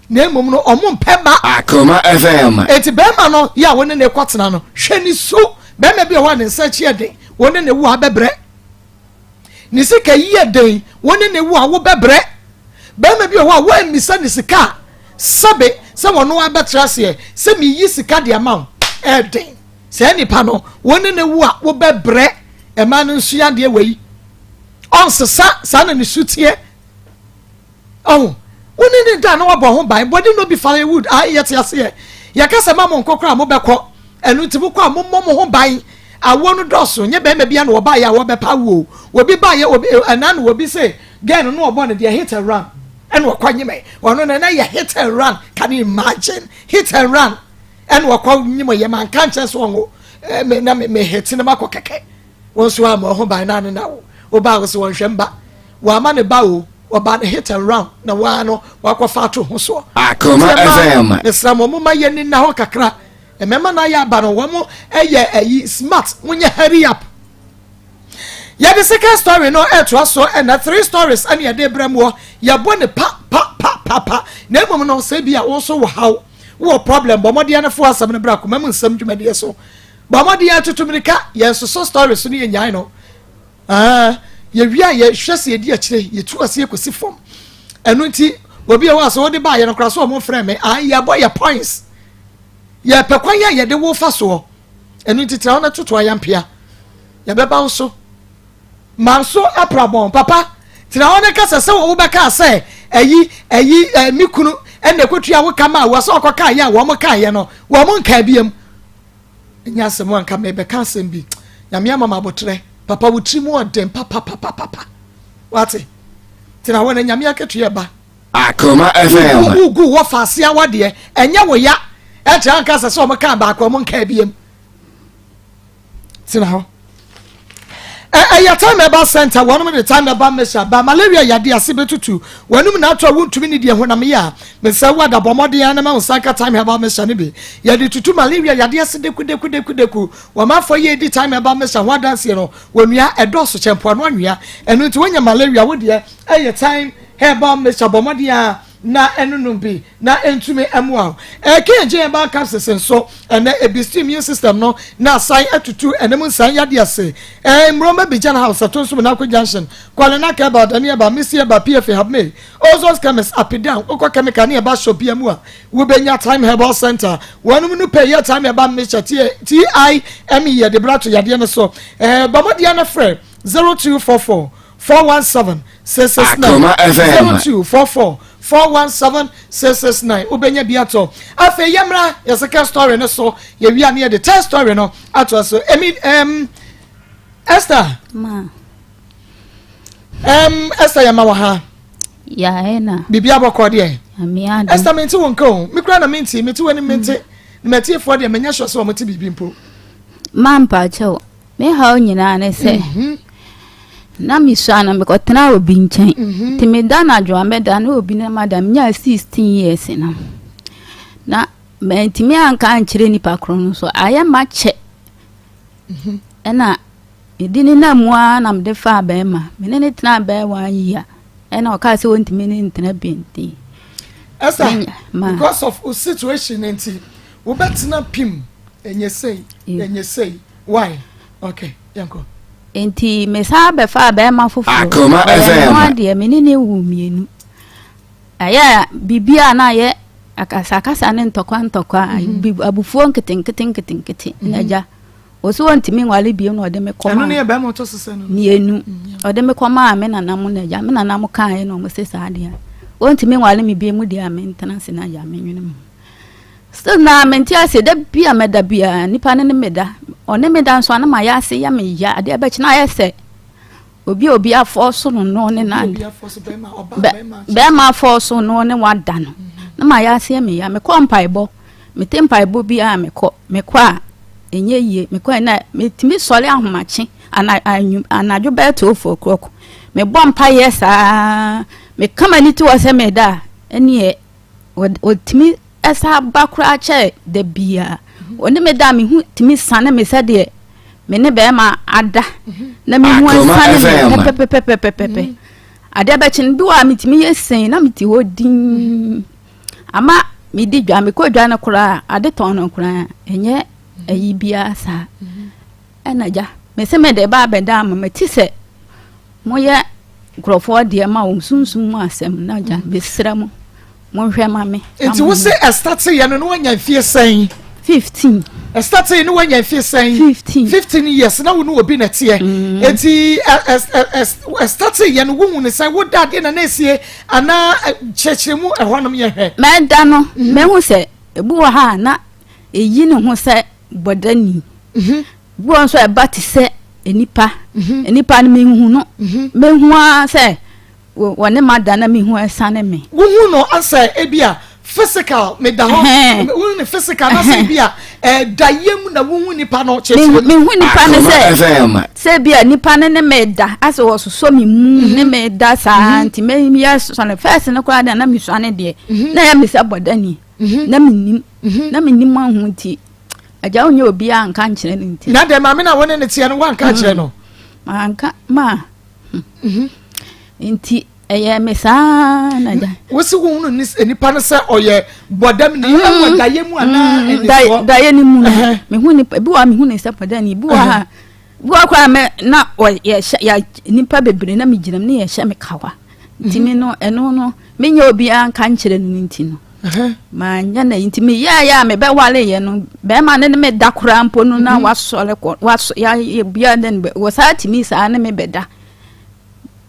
Speaker 2: na mmom no ɔmo mpɛ ma.
Speaker 3: Akoma FM.
Speaker 2: Eti bɛrima no yɛ a wo ne ne kɔtena no hwɛ ne su. Bɛrima bi wɔ hɔ a ne nsa akyi yɛ den wo ne ne wo a bɛbrɛ. Ne sika yi yɛ den wo ne ne wo a wobɛbrɛ. Bɛrima bi wɔ hɔ a woammisa ne sika a sɛbe sɛ wɔno abɛtra aseɛ sɛ meyi sika de ama wo ɛden. Saa nipa no wo ne ne wo a wobɛbrɛ. Ɛma no nsua adeɛ wei ɔnsesa saa na ne su teɛ. Ɔho wo ne ne da na wabɔ ho ban bɔde no bi firewood a yɛte aseɛ yɛka sɛ ma mo nkɔ koraa mobɛkɔ ɛno nti mokɔ a mommɔ mo ho ban. Awoɔ no dɔɔso nyɛ bɛrima bia na wɔbaeɛ a wɔbɛpa awoɔ obi baeɛ obi ɛna na obi sɛ girl no na ɔbɔ no deɛ hit and run ɛna ɔkɔ nyimɛ ɔno na ɛna yɛ hit and run. Can you imagine hit and run ɛna ɔkɔ nyimɛ yɛ ma nka nkyɛn so ɔngo ɛmɛ na me hit ne ma kɔ kɛkɛ wɔn nso ama ɔho ban na ne na wo ɔbaa wɔ so wɔnhwɛ mba wɔama ne ba o ɔba ne hit and run na waa no wakɔfa ato ho soɔ.
Speaker 3: Akoma FM.
Speaker 2: Mesra mo moma yɛ ni na hɔ kakra. Mmarima na ayɛ aba no wɔn yɛ ɛyi smart wɔnyɛ hurry up. Yɛde second story no ɛtoa so ɛna 3 stories ɛna yɛde brɛ mu yɛbɔ ne pa pa pa pa pa na mmom no sɛ bi a wɔn nso wɔ haw wɔ problem bɔ mmɔden no fo asɛm no brɛ akoma mu nsɛm dwumadie so bɔ mmɔden atutu mirika yɛn soso stories no yɛ nyae no yɛwie a yɛhwɛ sɛ yɛdi akyire yɛtu ase yɛkɔsi fam ɛno nti obi a wɔ asɛ wɔde baayɛ no koraa so ɔmo frɛ me yɛbɔ yɛ points yɛpɛ kwan a yɛde wo fa soɔ ɛno nti tena hɔ na toto ayampea yɛbɛba wo so manso aprabɔn papa tena hɔ ne kasa sɛ wo bɛka sɛ ɛyi ɛyi ɛmi kunu ɛna ekotua wo kama a wɔsɛ ɔkɔ kaa yɛ a wɔn kaa yɛ no wɔn nkaa biam nyɛ asɛm anka mɛbɛka asɛm bi nyame ama ma abotrɛ papa wo tiri mu ɔden papapapapa wate tena hɔ na nyame akatua ba.
Speaker 3: Akoma FM.
Speaker 2: Wugu wɔ faase awadeɛ ɛnyɛ wo ya ɛkyerɛ anka sɛ sɛ ɔmo kaa baako ɔmo nkaa biam tena hɔ. Ɛyɛ Time Herbal Center wɔnom de Time Herbal Mixture ba malaria yade ase bɛtutu wɔnom na ato a wontumi ne deɛ honam yɛ a mesɛ wo adabɔ mmɔden a na ma wo nsa nka Time Herbal Mixture no bi yɛde tutu malaria yade ase deku deku deku deku wɔmanfoɔ yɛ di Time Herbal Mixture ho adanseɛ no wɔnua ɛdɔɔso kyɛ mpoano anwea ɛno nti wonya malaria wo deɛ ɛyɛ Time Herbal Mixture bɔ mmɔden a na ɛnonom bi na ɛntumi ɛmoa wo. K&J Herbal Capsules nso ɛnɛ ebi immune system no na asan atutu ɛnam nsan yade ase. Mmuroma bi gyana house ɛto nso Monaco Junction Kwalena Herbal Dani Herbal Missy Herbal PFA Habme Ozos Chemist Apidan wokɔ chemical ne herbal shop bia mu a wobɛnya Time Herbal Center wɔnom no pɛ yɛ Time Herbal Mixture TIME yɛde bra to yadeɛ no so. Bɔmmɔdeɛ no frɛ 0244 417 669
Speaker 3: Akoma FM.
Speaker 2: 0244 417 669 wobɛnya bi atɔ. Afei yɛmmra yɛ second story no so yɛwia ne yɛde third story no ato so. Emi Esther.
Speaker 5: Ma.
Speaker 2: Esther yɛma wɔ ha.
Speaker 5: Ya ena.
Speaker 2: Biribi abɔkɔ deɛ.
Speaker 5: Nyame adom.
Speaker 2: Esther mente wo nka o me kura na mente mete w'anim mente. Na matiefoɔ deɛ menyɛ sure sɛ wɔn te biribi mpo.
Speaker 5: Ma mpakyɛw, me haw nyinaa ne sɛ mhm. na mesua no mekɔtena obi nkyɛn mhm. nti meda anadwo a mɛda ne obi no mada menyaa 16 years no na mantumi anka ankyerɛ nipa korɔ no so ayɛ makyɛ mhm. ɛna mede ne nam mu ara na mede faa bɛrima me ne ne tena bɛyɛ one year ɛna ɔkaa sɛ wɔntumi ne ntena bi nti
Speaker 2: ɛsa because of situation nti wobɛtena pim Ɛnyɛ sei, ɛnyɛ sei. Why? Okay, yɛnkɔ.
Speaker 5: Nti mesan bɛfaa bɛrima foforɔ.
Speaker 3: Akoma
Speaker 5: Ɔyɛ me ho
Speaker 3: FM.
Speaker 5: adeɛ, me ne no woo mmienu. Ɛyɛ a biribi a na ayɛ akasakasa ne ntɔkwa ntɔkwa, mhm. bi abufuo nketenkete nketenkete na mhm. agya. Ɔsɛ ɔntumi nwale bio na ɔde me kɔmaa.
Speaker 2: Ɛno ne yɛ bɛrima ɔtɔ so sɛ no.
Speaker 5: Mmienu. Mm, ɔde me kɔmaa me nana mo na agya. Me nana mo kaeɛ na ɔmo se saa deɛ. Ɔntumi nwale me bio mu deɛ a mentena ase na agya menwene mu. Still na mente aseɛ da bi a mɛda biara nipa no ne me da ɔne me da nso a na mayɛ ase yɛ me ya adeɛ bɛkye na ayɛ sɛ obi a obi afɔɔso no no ne na bɛrima afɔɔso no ne wada no na mayɛ ase yɛ me ya mekɔ mpaebɔ mete mpaebɔ bi a mekɔ mekɔ a ɛnyɛ yie mekɔ na metumi sɔre ahomakye anadwo bɛyɛ 12 o'clock mebɔ mpaeɛ saa meka m'ani to hɔ sɛ meda a ɛneɛ Ɔtumi san ba koraa kyɛ da biara. Ɔne me da a, me ho tumi sane me sɛdeɛ me ne bɛrima ada na me ho asane me pɛpɛpɛpɛpɛpɛ. Adeɛ bɛkye no bi wɔ a metumi yɛ sɛn na mete hɔ dinn. Ama medi dwa, mekɔ dwa no koraa ade tɔn no koraa ɛnyɛ ayi biara saa. Ɛna gya, mese mede ba abɛda ama mate sɛ Moyɛ nkurɔfoɔ deɛ ma wɔn sunsum mu asɛm na gya mesrɛ mo monhwɛ ma me.
Speaker 2: Nti wo se ɛstate yɛ no na wanya mfie sɛn?
Speaker 5: 15.
Speaker 2: Ɛstate no wanya mfie sɛn?
Speaker 5: 15.
Speaker 2: 15 years na wo ne obi na ɛteɛ. Mm. Nti ɛstate yɛ no wohu ne sɛn woda adeɛ na na esie anaa kyerɛkyerɛ mu ɛhɔnom yɛ hwɛ.
Speaker 5: Mɛda no mm. mɛhu sɛ ebi wɔ ha a na eyi ne ho sɛ bɔdani. Mm-hmm. Bi wɔ nso a ɛba te sɛ nnipa. Mhm. Nnipa no mehu no. Mhm. Mehu ara sɛ wɔne ma da na mehu ɛsane me.
Speaker 2: Wohu no asɛ ebi a physical meda hɔ. Wohu no physical na sɛ ebi a ɛda yam na wohu nipa no kyerɛkyerɛ.
Speaker 5: Mehu nipa no sɛ sɛ ebi a nipa no ne me da asɛ wɔsosɔ me mu mhm. ne me da saa nti meyɛ sɔne fɛs no koraa deɛ na mesuane deɛ na ɛyɛ me sɛ bɔdani na menim na menim ahu nti. Agya wonyɛ obiara nka nkyerɛ no nti.
Speaker 2: Na dɛ maame na wo ne ne teɛ no woanka nkyerɛ no?
Speaker 5: Manka ma. Mhm. Nti ɛyɛ me saa na agya.
Speaker 2: Wosi wohunu nipa no sɛ ɔyɛ bɔdam ni mm. ɛwɔ dayɛ mu anaa mm. ɛnisoɔ?
Speaker 5: Dayɛ no mu no mehu nipa bi wɔ a mehu ne sɛ bɔdam bi wɔ ha bi wɔ koraa mɛ na ɔyɛ yɛ nipa bebree na megyina mu ne yɛhyɛ me kawa. Nti me no ɛno no menyɛ obiara nka nkyerɛ no nti no. Manyɛ na nti meyɛɛyɛ a mebɛwareeɛ no bɛrima no ne me da koraa mpo no na mhm. wasɔre kɔ wasɔ yɛ bia ne wɔ saa tumi saa ne me bɛda.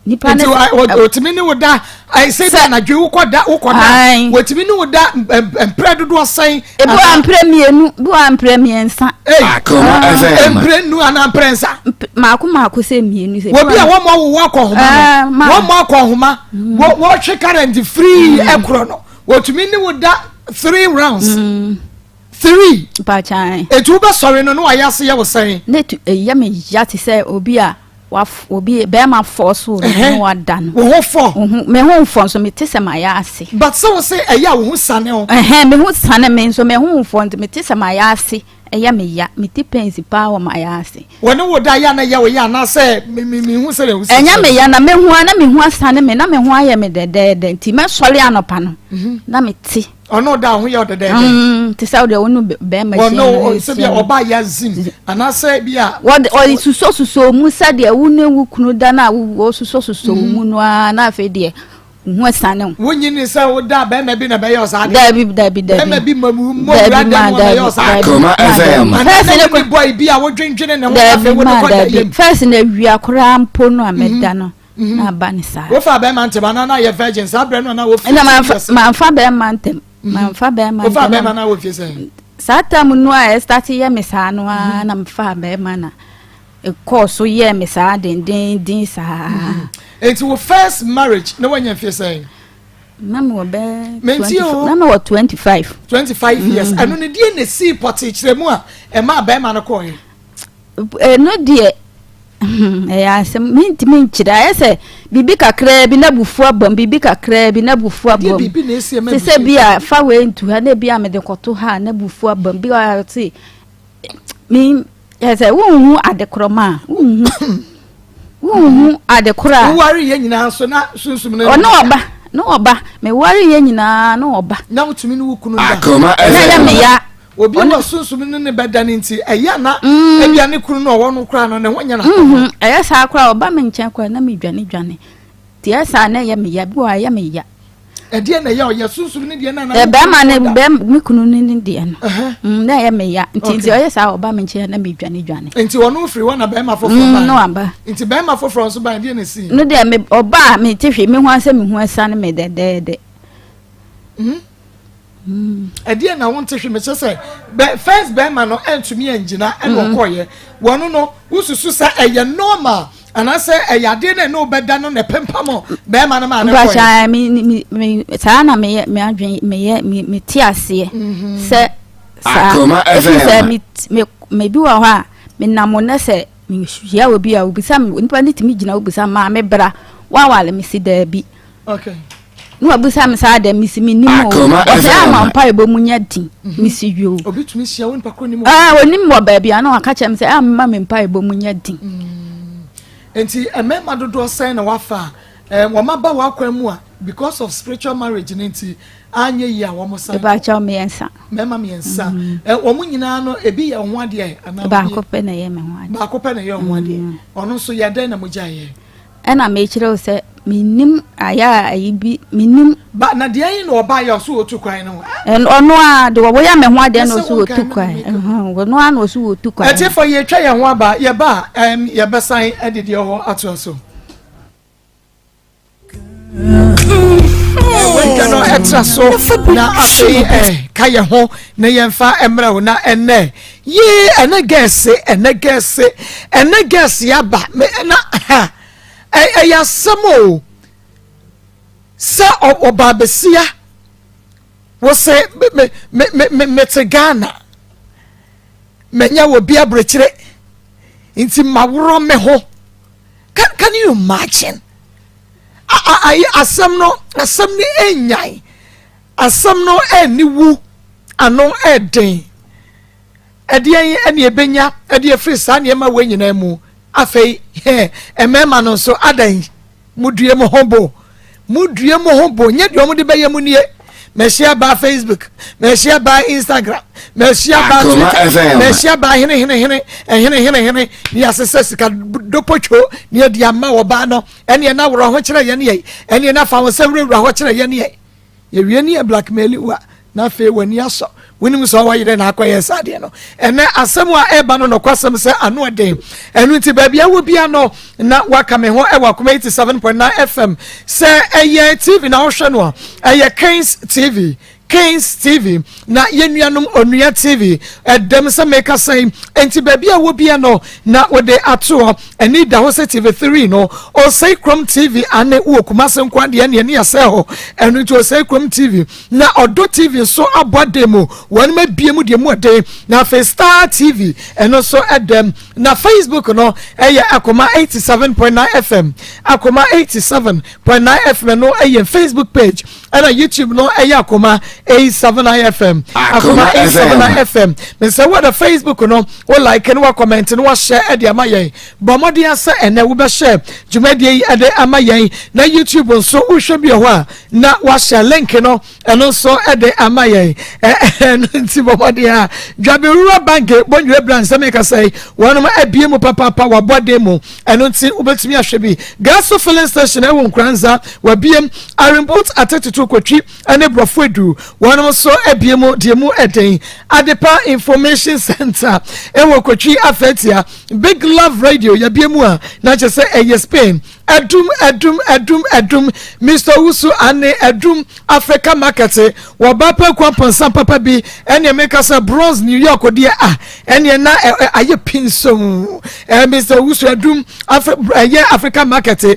Speaker 2: Nipa ne wɔtumi ne wo da sɛ bi anadwo wokɔ da wokɔ da wɔtumi ne wo da mprɛ dodoɔ sɛn.
Speaker 5: Ebi wa mprɛ mmienu bi wa mprɛ mmiɛnsa.
Speaker 2: Mprɛ nu anaa mprɛ nsa.
Speaker 5: Maako maako sɛ mmienu sɛ.
Speaker 2: Wɔbi a wɔn mu awowɔ akɔ nhoma no wɔn mu akɔ nhoma wɔtwe current free ɛkorɔ no wɔtumi ne wo da three rounds. Mm. Three.
Speaker 5: Mpakyɛw.
Speaker 2: Etu wobɛsɔre no na wayɛ ase yɛ wo sɛn.
Speaker 5: Ne tu ɛyɛ me ya te sɛ obi a waf obi bɛrima fɔ so no na wada no.
Speaker 2: Wo ho fɔ.
Speaker 5: Me ho nfɔ nso mete sɛ mayɛ ase.
Speaker 2: But sɛ wo se ɛyɛ a wo ho sane o.
Speaker 5: Ɛhɛn me ho sane me nso me ho nfɔ nti mete sɛ mayɛ ase ɛyɛ me ya mete pains paa wɔ mayɛ ase.
Speaker 2: Wɔne wo da yɛ na ɛyɛ wo ya anaasɛ me me me hu sɛ wo si.
Speaker 5: Ɛnyɛ me ya na me ho na me ho asane me na me ho ayɛ me dɛdɛɛdɛ nti mɛsɔre anɔpa no mhm. na mete.
Speaker 2: Ɔno da ho yɛ ɔdɛdɛɛdɛ.
Speaker 5: Mm, te sɛ wodeɛ wo ne bɛrima hyia
Speaker 2: no sɛ bia ɔba yɛ zim anaasɛ bi a.
Speaker 5: Wɔde ɔsusɔ susɔ mu sɛdeɛ wo ne wo kunu da no a wɔsusɔ susɔ mhm. mu no ara na afei deɛ ho asiane wo.
Speaker 2: Wonyi ni sɛ woda bɛrima bi na bɛyɛ ɔsaa deɛ.
Speaker 5: Dabi dabi dabi.
Speaker 2: Bɛrima bi ma mu mmɔ wura dɛm wɔ bɛyɛ ɔsaa deɛ.
Speaker 3: Akoma FM.
Speaker 2: Anaa na wone boy bi a wodwendwene ne ho afei wode kɔ da yam.
Speaker 5: First na awia koraa mpo no a mɛda no mhm. na aba ne saa.
Speaker 2: Wofa bɛrima ntɛm anaa na yɛ virgin saa berɛ no na wofi.
Speaker 5: Ɛna manfa bɛrima ntɛm. Mhm. Manfa bɛrima ntɛm.
Speaker 2: Wofa bɛrima na wofie sɛn.
Speaker 5: Saa tam no a ɛstarte yɛ me saa no ara mhm. na mefa bɛrima na. Ɛkɔɔ so yɛɛ me saa dendeenden saa.
Speaker 2: Enti wo first marriage na wanya mfie sɛn?
Speaker 5: Na mewɔ bɛɛ. Menti o. Na mewɔ 25.
Speaker 2: 25 years. Ɛno ne deɛ na esii pɔtee kyerɛ mu a ɛmaa bɛrima no kɔɔɛ.
Speaker 5: Ɛno deɛ ɛyɛ asɛm mentumi nkyerɛ ayɛ sɛ biribi kakraa bi na bufu abam biribi kakraa bi na bufu abam te sɛ bi a fa wei ntu ha na bi a mede kɔto ha na bufu abam bi a te me yɛ sɛ wonhu ade korɔ ma a wonhu wonhu ade korɔ a
Speaker 2: woware yɛ nyinaa nso na sunsum no
Speaker 5: ɔne ɔba ne ɔba meware yɛ nyinaa ne ɔba
Speaker 2: na wotumi ne wo kunu da
Speaker 3: Akoma
Speaker 5: na yɛ meya
Speaker 2: Obi wɔ sunsum no ne bɛda no nti, ɛyɛ na mm. ebia ne kunu no ɔwɔ no koraa no ne ho nyɛ no.
Speaker 5: Mm-hmm. Ɛyɛ saa koraa ɔba me nkyɛn koraa na medwane dwane. Nti ɛyɛ saa na ɛyɛ me ya bi wɔ ɛyɛ me ya.
Speaker 2: Ɛdeɛ na ɛyɛ ɔyɛ sunsum ne deɛ na na.
Speaker 5: Bɛrima ne bɛrima me kunu ne ne deɛ no. Mm, na ɛyɛ me ya nti nti ɔyɛ saa ɔba me nkyɛn na medwane dwane.
Speaker 2: Nti ɔno firi hɔ na bɛrima foforɔ mm, ba.
Speaker 5: Na waba.
Speaker 2: Nti bɛrima foforɔ nso ba ɛdeɛ na esi.
Speaker 5: No deɛ me ɔba a me te hwee me ho asɛ me ho asane me dɛdɛɛdɛ.
Speaker 2: Mm. Ɛdeɛ na wonte hwe mekyɛ sɛ bɛ first bɛrima no ɛntumi ɛngyina ɛna mm. ɔkɔɔyɛ wɔn no wosusu sɛ ɛyɛ normal anaasɛ ɛyɛ adeɛ na ɛne wobɛda no na ɛpempam bɛrima no maa ne kɔɔyɛ.
Speaker 5: Mpakyɛ mi mi mi saa na meyɛ me adwene meyɛ mi mi te aseɛ mhm. sɛ saa efi sɛ mi mi mi bi wɔ hɔ a mi nam ne sɛ mi hyia obi a obisa mi nipa ne tumi gyina obisa maame bra wawale mi si daabi.
Speaker 2: Okay.
Speaker 5: Na wabisa me saa dɛ mesi menim o. Ɔsɛ ama mpaebɔ mu nyɛ den. Mhm. Mesi yoo.
Speaker 2: Obi tumi hyia wo nipa koro nim.
Speaker 5: Ah, onim wɔ baabi a na waka kyerɛ me sɛ ama ah, me mpaebɔ mu nyɛ den.
Speaker 2: Mm. Nti mmarima dodoɔ sɛn na wafa a eh, wɔn aba w'akwan mu a because of spiritual marriage ne nti anyɛ yie a wɔn san.
Speaker 5: Ebakyɛw mmiɛnsa.
Speaker 2: Mmarima mmiɛnsa. Mm. Eh, wɔn nyinaa no ebi yɛ ho adeɛ
Speaker 5: anaa. Baako pɛ na ɛyɛ me ho adeɛ.
Speaker 2: Baako pɛ na ɛyɛ ho adeɛ. Mm. Ɔno nso yɛ dɛn na mo gya yɛ.
Speaker 5: Ɛna mekyerɛ wo sɛ mennim ayɛ a ayi bi mennim.
Speaker 2: Ba na deɛ yi na ɔba yɛ ɔso otu kwan no.
Speaker 5: Ɔno a de wɔyɛ me ho adeɛ na ɔso otu kwan. Ɔno a na ɔso otu kwan.
Speaker 2: Ɛtiefo yɛtwa yɛn ho aba yɛba a yɛbɛsan de deɛ hɔ atoa so. Wadwa no ɛtra so na afei ɛ ka yɛn ho na yɛmfa mmerɛ wo na ɛnɛ yee ɛnɛ gɛɛse ɛnɛ gɛɛse ɛnɛ gɛɛse aba me na ha ɛyɛ asɛm o sɛ ɔbaa besia wɔ sɛ me me me me mete Ghana manya wɔ bi aburokyire nti maworɔ me ho can can you imagine ayi asɛm no asɛm no enyan asɛm no ɛni wu ano ɛden ɛdeɛn ɛne ɛbɛnya ɛde afiri saa nneɛma wɔ nyinaa mu afei mmarima no nso adan mudue mo ho bo mudue mo ho bo nyɛ deɛ wɔde bɛyɛ mu nie mɛhyia baa facebook mɛhyia baa instagram mɛhyia baa twitter mɛhyia baa hene hene hene ɛhene hene hene ne yɛasesɛ sika dopotwo ne yɛde ama wɔ baa no ɛneɛ na worɔ ho kyerɛ yɛne yɛ ɛneɛ na fa wo nsa wurawura hɔ kyerɛ yɛne yɛ Yɛwie ne yɛ blackmail wo a, na afei w'ani asɔ. Wonim sɛ ɔwɔ yere na akɔyɛ saa adeɛ no. Ɛnɛ asɛm a ɛreba no nɔkwasɛm sɛ ano ɛden. Ɛno nti baabi a wɔ bia no na waka me ho ɛwɔ Akoma 87.9 FM. Sɛ ɛyɛ TV na wohwɛ no a, ɛyɛ Kings TV. Kings TV na yɛn nuanom Onua TV ɛdɛm sɛ mekasa yi. Nti baabi a wɔ bia no na wode ato hɔ. Ɛni da hɔ sɛ TV3 no Osei Krom TV ane wɔ Kumase nko adeɛ ne ɛne ɛsɛ hɔ ɛno nti Osei Krom TV na Ɔdɔ TV nso abɔ aden mu wɔn abie mu deɛ mu ɔden na afei Star TV ɛno nso ɛdɛm na Facebook no ɛyɛ Akoma 87.9 FM Akoma 87.9 FM no ɛyɛ Facebook page ɛna YouTube no ɛyɛ Akoma 879 FM Akoma 879 FM mesɛ wɔ da Facebook no wo like no wa comment no wahyɛ ɛde ama yɛn bɔ mmɔden asɛ ɛnɛ wobɛhyɛ dwumadie yi ɛde ama yɛn na YouTube nso wohwɛ bi wɔ hɔ a na wahyɛ link no ɛno nso ɛde ama yɛn ɛno nti bɔ mmɔden a Dwabe Rural Bank Bɔnwire branch sɛ meka sɛ wɔnom abie mu papaapa wabɔ den mu ɛno nti wobɛtumi ahwɛ bi Gaso filling station ɛwɔ Nkoranza wabiem Arimbot atetutu kotwi ɛne borɔfo edu wɔnom nso abie mu deɛ mu ɛden Adepa Information Center ɛwɔ kotwi afɛtia Big Love Radio yɛbie mu a na kyerɛ sɛ ɛyɛ Spain Adum adum adum adum Mister Owusu ane adum Africa market wɔ ba pa kwa pɔnsa papa bi ɛneɛ meka sɛ Bronze New York deɛ ah ɛneɛ na ayɛ pinsom eh, Mister Owusu adum Afri ɛyɛ Africa market eh,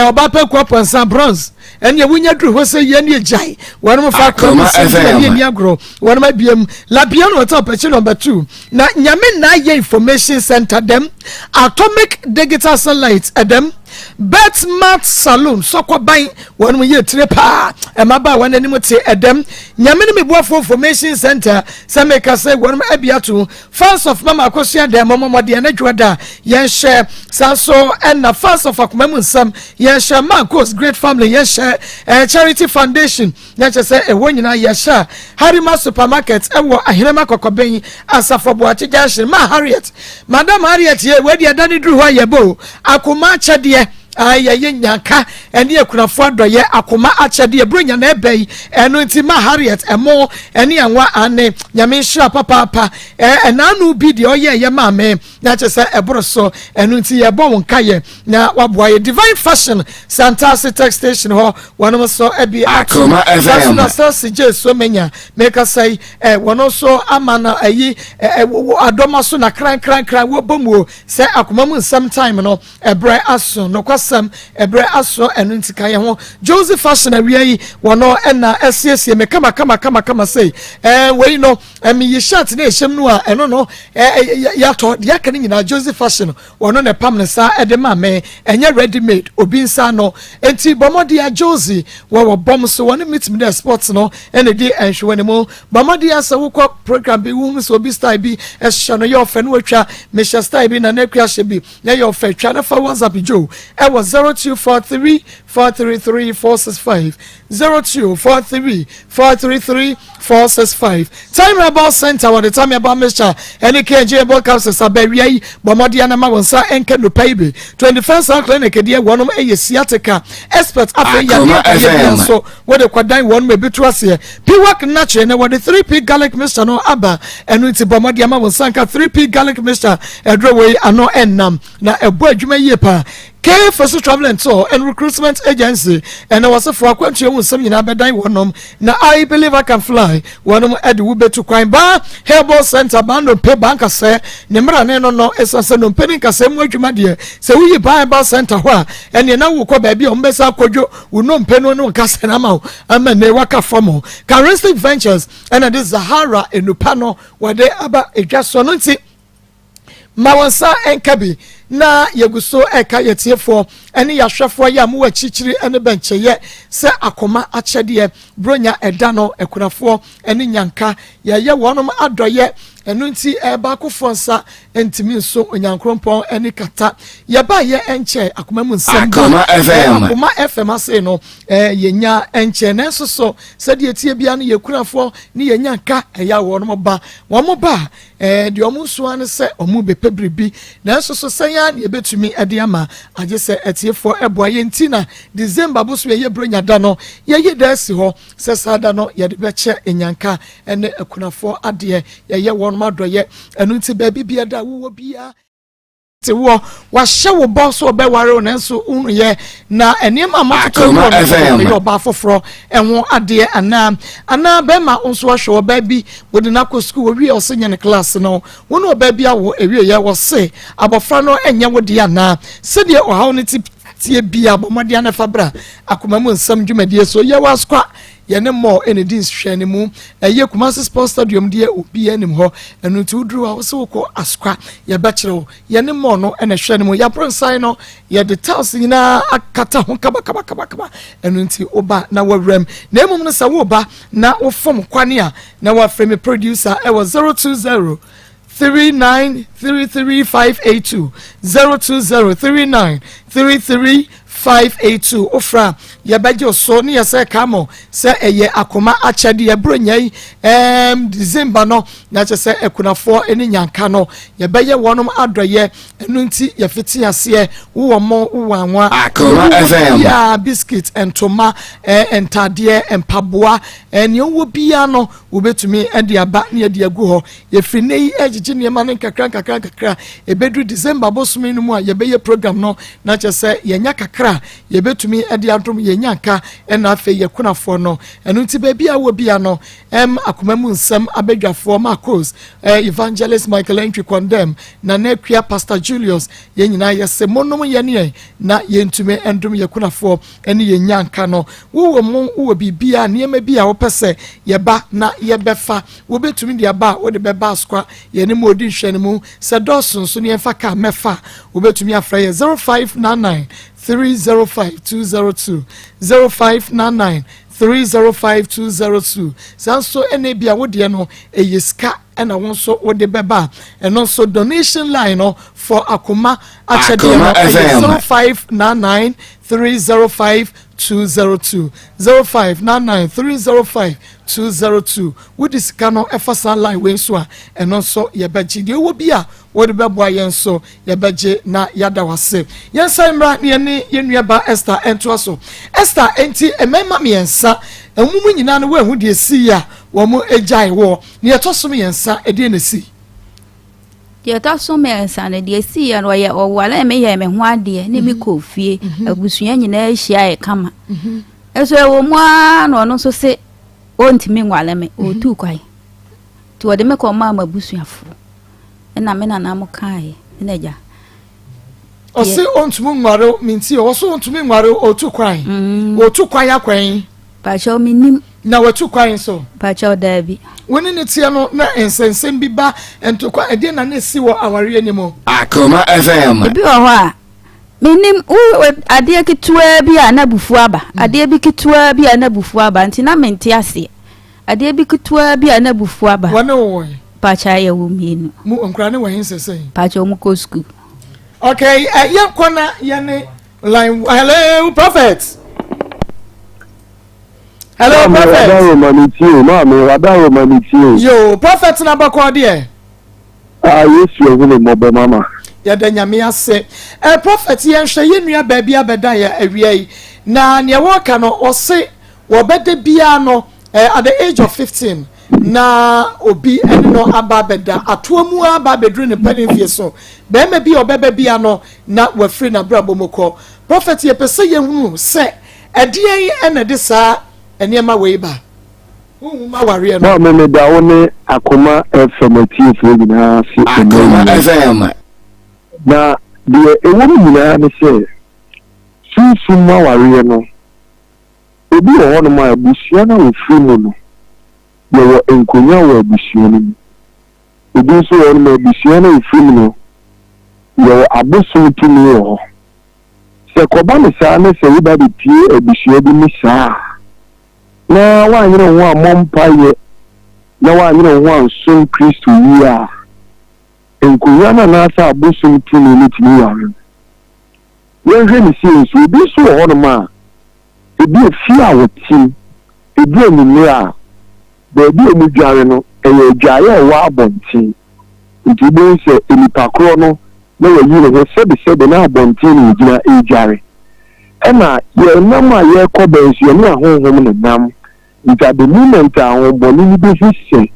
Speaker 2: ɔba pa kwa pɔnsa bronze ɛneɛ wonya duru hɔ sɛ yɛ Ɛne agyae wɔnom fa akoma mu nsɛm bi na ne ani agorɔ wɔnom abiem Labiano Hotel pɛkyi number 2 na Nyame na ayɛ information center dɛm Atomic Digital Satellite ɛdɛm Betmart Saloon sɔkɔban wɔnom yɛ tire paa ɛmabaa wɔn anim te ɛdɛm Nyame ne meboafoɔ information center sɛ meka sɛ wɔnom abiato Fans of Mama Akosua dɛn mɔmɔ mɔdeɛ ne dwoɔ da yɛnhyɛ saa nso ɛna fans of akoma mu nsɛm yɛnhyɛ Marcos Great Family yɛnhyɛ eh, Charity Foundation na kyɛ sɛ ɛhɔ nyinaa yɛhyɛ Harima Supermarket ɛwɔ Ahenema Kɔkɔbɛn Asafo Boakye Junction ma Harriet Madam Harriet yɛ wei deɛ da ne duru hɔ a yɛbɔ akoma akyɛdeɛ yɛyɛ nyanka ɛne akunafo adɔyɛ akoma akyɛdeɛ buronya na ɛbɛ yi ɛno nti ma Harriet ɛmo ɛne anwa ane nyame nhyira papaapa ɛnaano bi deɛ ɔyɛ ɛyɛ maame na kyɛ sɛ ɛboro so ɛno nti yɛbɔ wo nkayɛ na waboa yɛ Divine Fashion Santase Tech Station hɔ wɔnom nso ɛbi ato saso na sɛse gye so menya meka sɛ ɛ wɔn nso ama no ayi ɛ adɔma so na krankrankran wɔbɔ mu sɛ akoma mu nsɛm time no Ɛberɛ aso, nokwasɛm, ɛberɛ aso, ɛno nti ka yɛn ho. Josie Fashion awia yi, wɔno ɛna asiesie me kama kama kama kama sei. Ɛɛ wei no, meyi shirt na ɛhyɛm no a, ɛno no, ɛɛ yɛatɔ, deɛ aka no nyinaa Josie Fashion, wɔno na ɛpam ne saa ɛde ma me, ɛnyɛ ready made, obi nsa ano. Enti bɔ mmɔden a Josie, wɔwɔ bɔm so, wɔne meet me dɛ sports no ɛna ɛdi nhwewɔ ne mu. Bɔ mmɔden a sɛ wokɔ program bi, wohunu sɛ obi style bi ɛhyɛ no, yɛ ɔfɛ no watwa, mehyɛ style bi, Nana Akua hyɛ bi, Na yɛ ɔfɛ twa na fa WhatsApp Joe ɛwɔ 0243 433 465 0243 433 465. Time Herbal Center wɔde Time Herbal Mixture ɛne KNG Herbal Capsules aba awia yi bɔ mmɔden anama wɔn nsa nka nnupa yi bi. 21st Health Clinic deɛ wɔnom ɛyɛ sciatica expert afei yadeɛ nkaeɛ bia nso Wɔde kɔdan wɔn ma ebi to aseɛ. Piwak Natural na wɔde 3P Garlic Mixture no aba. Ɛno nti bɔ mmɔden ama wo nsa nka 3P Garlic Mixture. Aduro wei ano ɛnnam na ɛbɔ adwuma yie paa. K Fosu Travel and Tour and Recruitment Agency ɛna wɔsefoɔ akwantuo ho nsɛm nyinaa bɛdan wɔnom na I believe I can fly wɔnom ɛde wo bɛtu kwan baa Herbal Center baa nnompe baa nkasɛɛ ne mmerane no no ɛsiane sɛ nnompe ne nkasɛɛ mu adwuma deɛ sɛ woyi baa Herbal Center hɔ a ɛneɛ na wokɔ baabi a wɔbɛsa akɔdwo Wo nnompe no ne wo nkasɛɛ no ama wo ama nnɛ waka fam. Charistic Ventures ɛna de Zahara nnupa no wɔde aba edwa soɔ no nti ma wɔn nsa nka bi na yɛgu so ɛka yɛtiefoɔ ɛne yɛahwɛfoɔ yɛ a mowɔ akyirikyiri ɛne bɛnkyɛyɛ sɛ akoma akyɛdeɛ bronya ɛda no akunafoɔ ɛne nyanka yɛyɛ wɔnom adɔyɛ ɛno nti ɛbaakofoɔ nsa ntumi nso Onyankrompɔn ani kata. Yɛbaeɛ ɛnkyɛ akoma mu nsɛm ba
Speaker 3: Akoma FM.
Speaker 2: Akoma FM ase no yɛnya ɛnkyɛ nanso so sɛdeɛ ɛtie bia no yɛkurafoɔ ne yɛnya nka ɛyɛ a wɔn ba wɔn ba deɛ wɔn nso ano sɛ wɔn bɛpɛ biribi nanso so sɛn ara na yɛbɛtumi ɛde ama agye sɛ atiefoɔ ɛboa yɛn ti na December boso yɛyɛ Buronya da no yɛyi da asi hɔ sɛ saa da no yɛde bɛkyɛ nyanka ne akunafoɔ adeɛ, yɛyɛ wɔn adɔeɛ. Ɛno nti baabi biara da a wowɔ biara, te woɔ wahyɛ wo bɔ so ɔbɛware wo nanso wonuyɛ na nneɛma a moatoto
Speaker 3: Akoma
Speaker 2: wɔ no
Speaker 3: FM.
Speaker 2: yɛ ɔbaa foforɔ ɛho adeɛ anaa anaa bɛrima nso ahwɛ ɔbaa bi wɔde no akɔ sukuu wɔwie ɔse nyɛ ne class no wo ne ɔbaa bi awo ɛwieɛ wɔse abɔfra no ɛnyɛ wo deɛ anaa sɛdeɛ ɔhaw no ti tie bia bɔ mmɔden ana fa bra akoma mu nsɛm dwumadie so yɛwɔ asokwa Yɛne mall ɛna ɛdi nhwɛanimu. Ɛyɛ Kumasi Sports Stadium deɛ obiara nim hɔ. Ɛno nti woduru hɔ a wosɛ wokɔ Asokwa yɛbɛkyerɛ wo. Yɛne mall no ɛna ɛhwɛ no mu. Yɛabronsan no yɛde tiles nyinaa akata ho kabakabakabakaba. Ɛno nti woba na wawuram. Na mmom no sɛ woba na wofom kwane a na wafrɛ me producer ɛwɔ 020 3933582 0203933582 wofrɛ a yɛbɛgye wo so ne yɛsɛ ka mo sɛ ɛyɛ akoma akyɛdeɛ buronya yi ɛɛm December no na kyɛ sɛ akunafoɔ ne nyanka no yɛbɛyɛ wɔnom adɔyɛ ɛno nti yɛfete aseɛ wowɔ mo wowɔ anwa
Speaker 3: Akoma FM.
Speaker 2: biara biscuit ntoma ɛɛ ntadeɛ mpaboa ɛɛ nea wowɔ biara no. Wobɛtumi de aba na yɛde agu hɔ. Yɛfiri nnɛ yi regyegye nneɛma no nkakra nkakra nkakra. Ɛbɛduru December bosome no mu a yɛbɛyɛ program no na kyerɛ sɛ yɛanya kakra a yɛbɛtumi de adom yɛn nyanka ɛna afei yɛn kunafoɔ no. Ɛno nti baabi a wɔ bia no, ɛm akoma mu nsɛm abadwafoɔ Marcos, eh, Evangelist Michael Antwi Condemn, Nana Akua, Pastor Julius, yɛn nyinaa yɛse monom yɛne yɛn na yɛntumi ndom yɛn kunafoɔ ne yɛn nyanka no. Wowɔ mu, wowɔ biribiara, nneɛma bi a wopɛ sɛ yɛba na yɛbɛfa, wobɛtumi de aba a wode bɛba asoa yɛne mu ɔdi nhwɛnimu. Sɛ dɔɔso nso ne yɛmfa kaa mmɛfa a, wobɛtumi afrɛ yɛ 0599 305 202, 0599 305 202. Saa nso ɛna ebi a wodeɛ no ɛyɛ sika ɛna wo nso wode bɛba a, ɛno nso donation line no for akoma akyɛdeɛ no ɛyɛ 0599 305 202, 0599 305 202. Wode sika no ɛfa saa line wei nso a, ɛno nso yɛbɛgye. Deɛ ɛwɔ bi a wode bɛboa yɛn nso yɛbɛgye na yɛada wase. Yɛnsan mmra na yɛne yɛn nuaba Esther ntoa so. Esther, enti mmarima mmiɛnsa wɔn mu nyinaa no woahu deɛ ɛsii a wɔn gyae woɔ. Deɛ ɛtɔ so mmiɛnsa, ɛdeɛn na ɛsii?
Speaker 5: Deɛ ɛtɔ so mmiɛnsa no, deɛ ɛsiiɛ no, ɔyɛ ɔware me yɛɛ me ho adeɛ ne me kɔɔ fie. Abusua nyinaa hyiaeɛ kama. Nso ɛwɔ mu ara na ɔno nso se ɔntumi nware me, ɔretu kwan. Nti ɔde me kɔmaa m'abusuafoɔ. Ɛna me nana mo kaeɛ, ɛna agya.
Speaker 2: Ɔse ɔntumi nware wo, menti o, ɔse ɔntumi nware wo, ɔretu kwan. Ɔretu kwan akwan.
Speaker 5: Pakyɛw mennim.
Speaker 2: Na watu kwan nso?
Speaker 5: Pakyɛw daabi.
Speaker 2: Wo ne no teɛ no na nsɛnsɛm bi ba ntokwa, ɛdeɛn na na ɛsi wɔ awareɛ no mu?
Speaker 3: Akoma FM.
Speaker 5: Ebi wɔ hɔ a, mennim, wo adeɛ ketewaa bi a na abufuo aba, adeɛ bi ketewaa bi a na abufuo aba, nti na mente aseɛ. Adeɛ bi ketewaa bi a na abufuo aba.
Speaker 2: Wɔne wo wɔ he?
Speaker 5: Pakyɛ yɛwɔ mmienu.
Speaker 2: Mo nkwadaa no wɔ he sɛsɛn?
Speaker 5: Pakyɛ wɔn kɔ sukuu.
Speaker 2: Okay, yɛnkɔ na yɛne line. Hello, prophet. Hello,
Speaker 6: Maame
Speaker 2: prophet.
Speaker 6: wada Roma ne tie o. Maame wada Roma ne tie o.
Speaker 2: Yo, prophet na bɔkɔ deɛ.
Speaker 6: Ah, Yesu ahu me mmɔbɔ mama.
Speaker 2: Yɛda Nyame ase. Eh, prophet yɛnhwɛ yɛn nua baa bi abɛda yɛ awia yi. Na nea wɔka no ɔse wɔbɛda biara no eh, at the age of 15 na obi ɛne no aba abɛda atoa mu aba abɛduru ne mpanin fie so. Bɛrima bi a ɔbɛba bia no na wafiri n'abrabɔ mu kɔ. Prophet yɛpɛ sɛ yɛhunu sɛ ɛdeɛn na ɛde saa nneɛma wei ba? Honhom awareɛ no.
Speaker 6: Maame meda wo ne Akoma FM atiefoɔ nyinaa ase ɛnnɛ
Speaker 3: Akoma
Speaker 6: awia yi.
Speaker 3: FM.
Speaker 6: Na deɛ ɛwɔ mu nyinaa ne sɛ, sunsum mu awareɛ no, obi wɔ hɔnom a abusua no a ɔfiri mu no, yɛwɔ nkonnwa wɔ abusua no mu. Obi nso wɔ hɔnom a abusua no a ɔfiri mu no, yɛwɔ abosom tumi wɔ hɔ. Sɛ ɛkɔba no saa na sɛ woba bɛpue abusua bi mu saa a, na woanyere wo ho ammɔ mpaeɛ na woanyere wo ho ansom Kristo yie a, nkonnwa no anaasɛ abosom tumi no tumi ware wo. Yɛnhwɛ no sei nso, obi nso wɔ hɔnom a, ebia fie a wɔte mu, ɛduru anwummerɛ a, baabi a wɔdware no, ɛyɛ adwaeɛ a ɛwɔ abɔnten. Nti wobɛhu sɛ nnipa korɔ no na wayi ne ho sɛbesɛbe na abɔnten na ɔgyina redware. Ɛna yɛn nam a yɛrekɔ ba nso yɛne ahonhom na ɛnam. Nti at the moment a ahohombɔne no bɛhu sɛ sei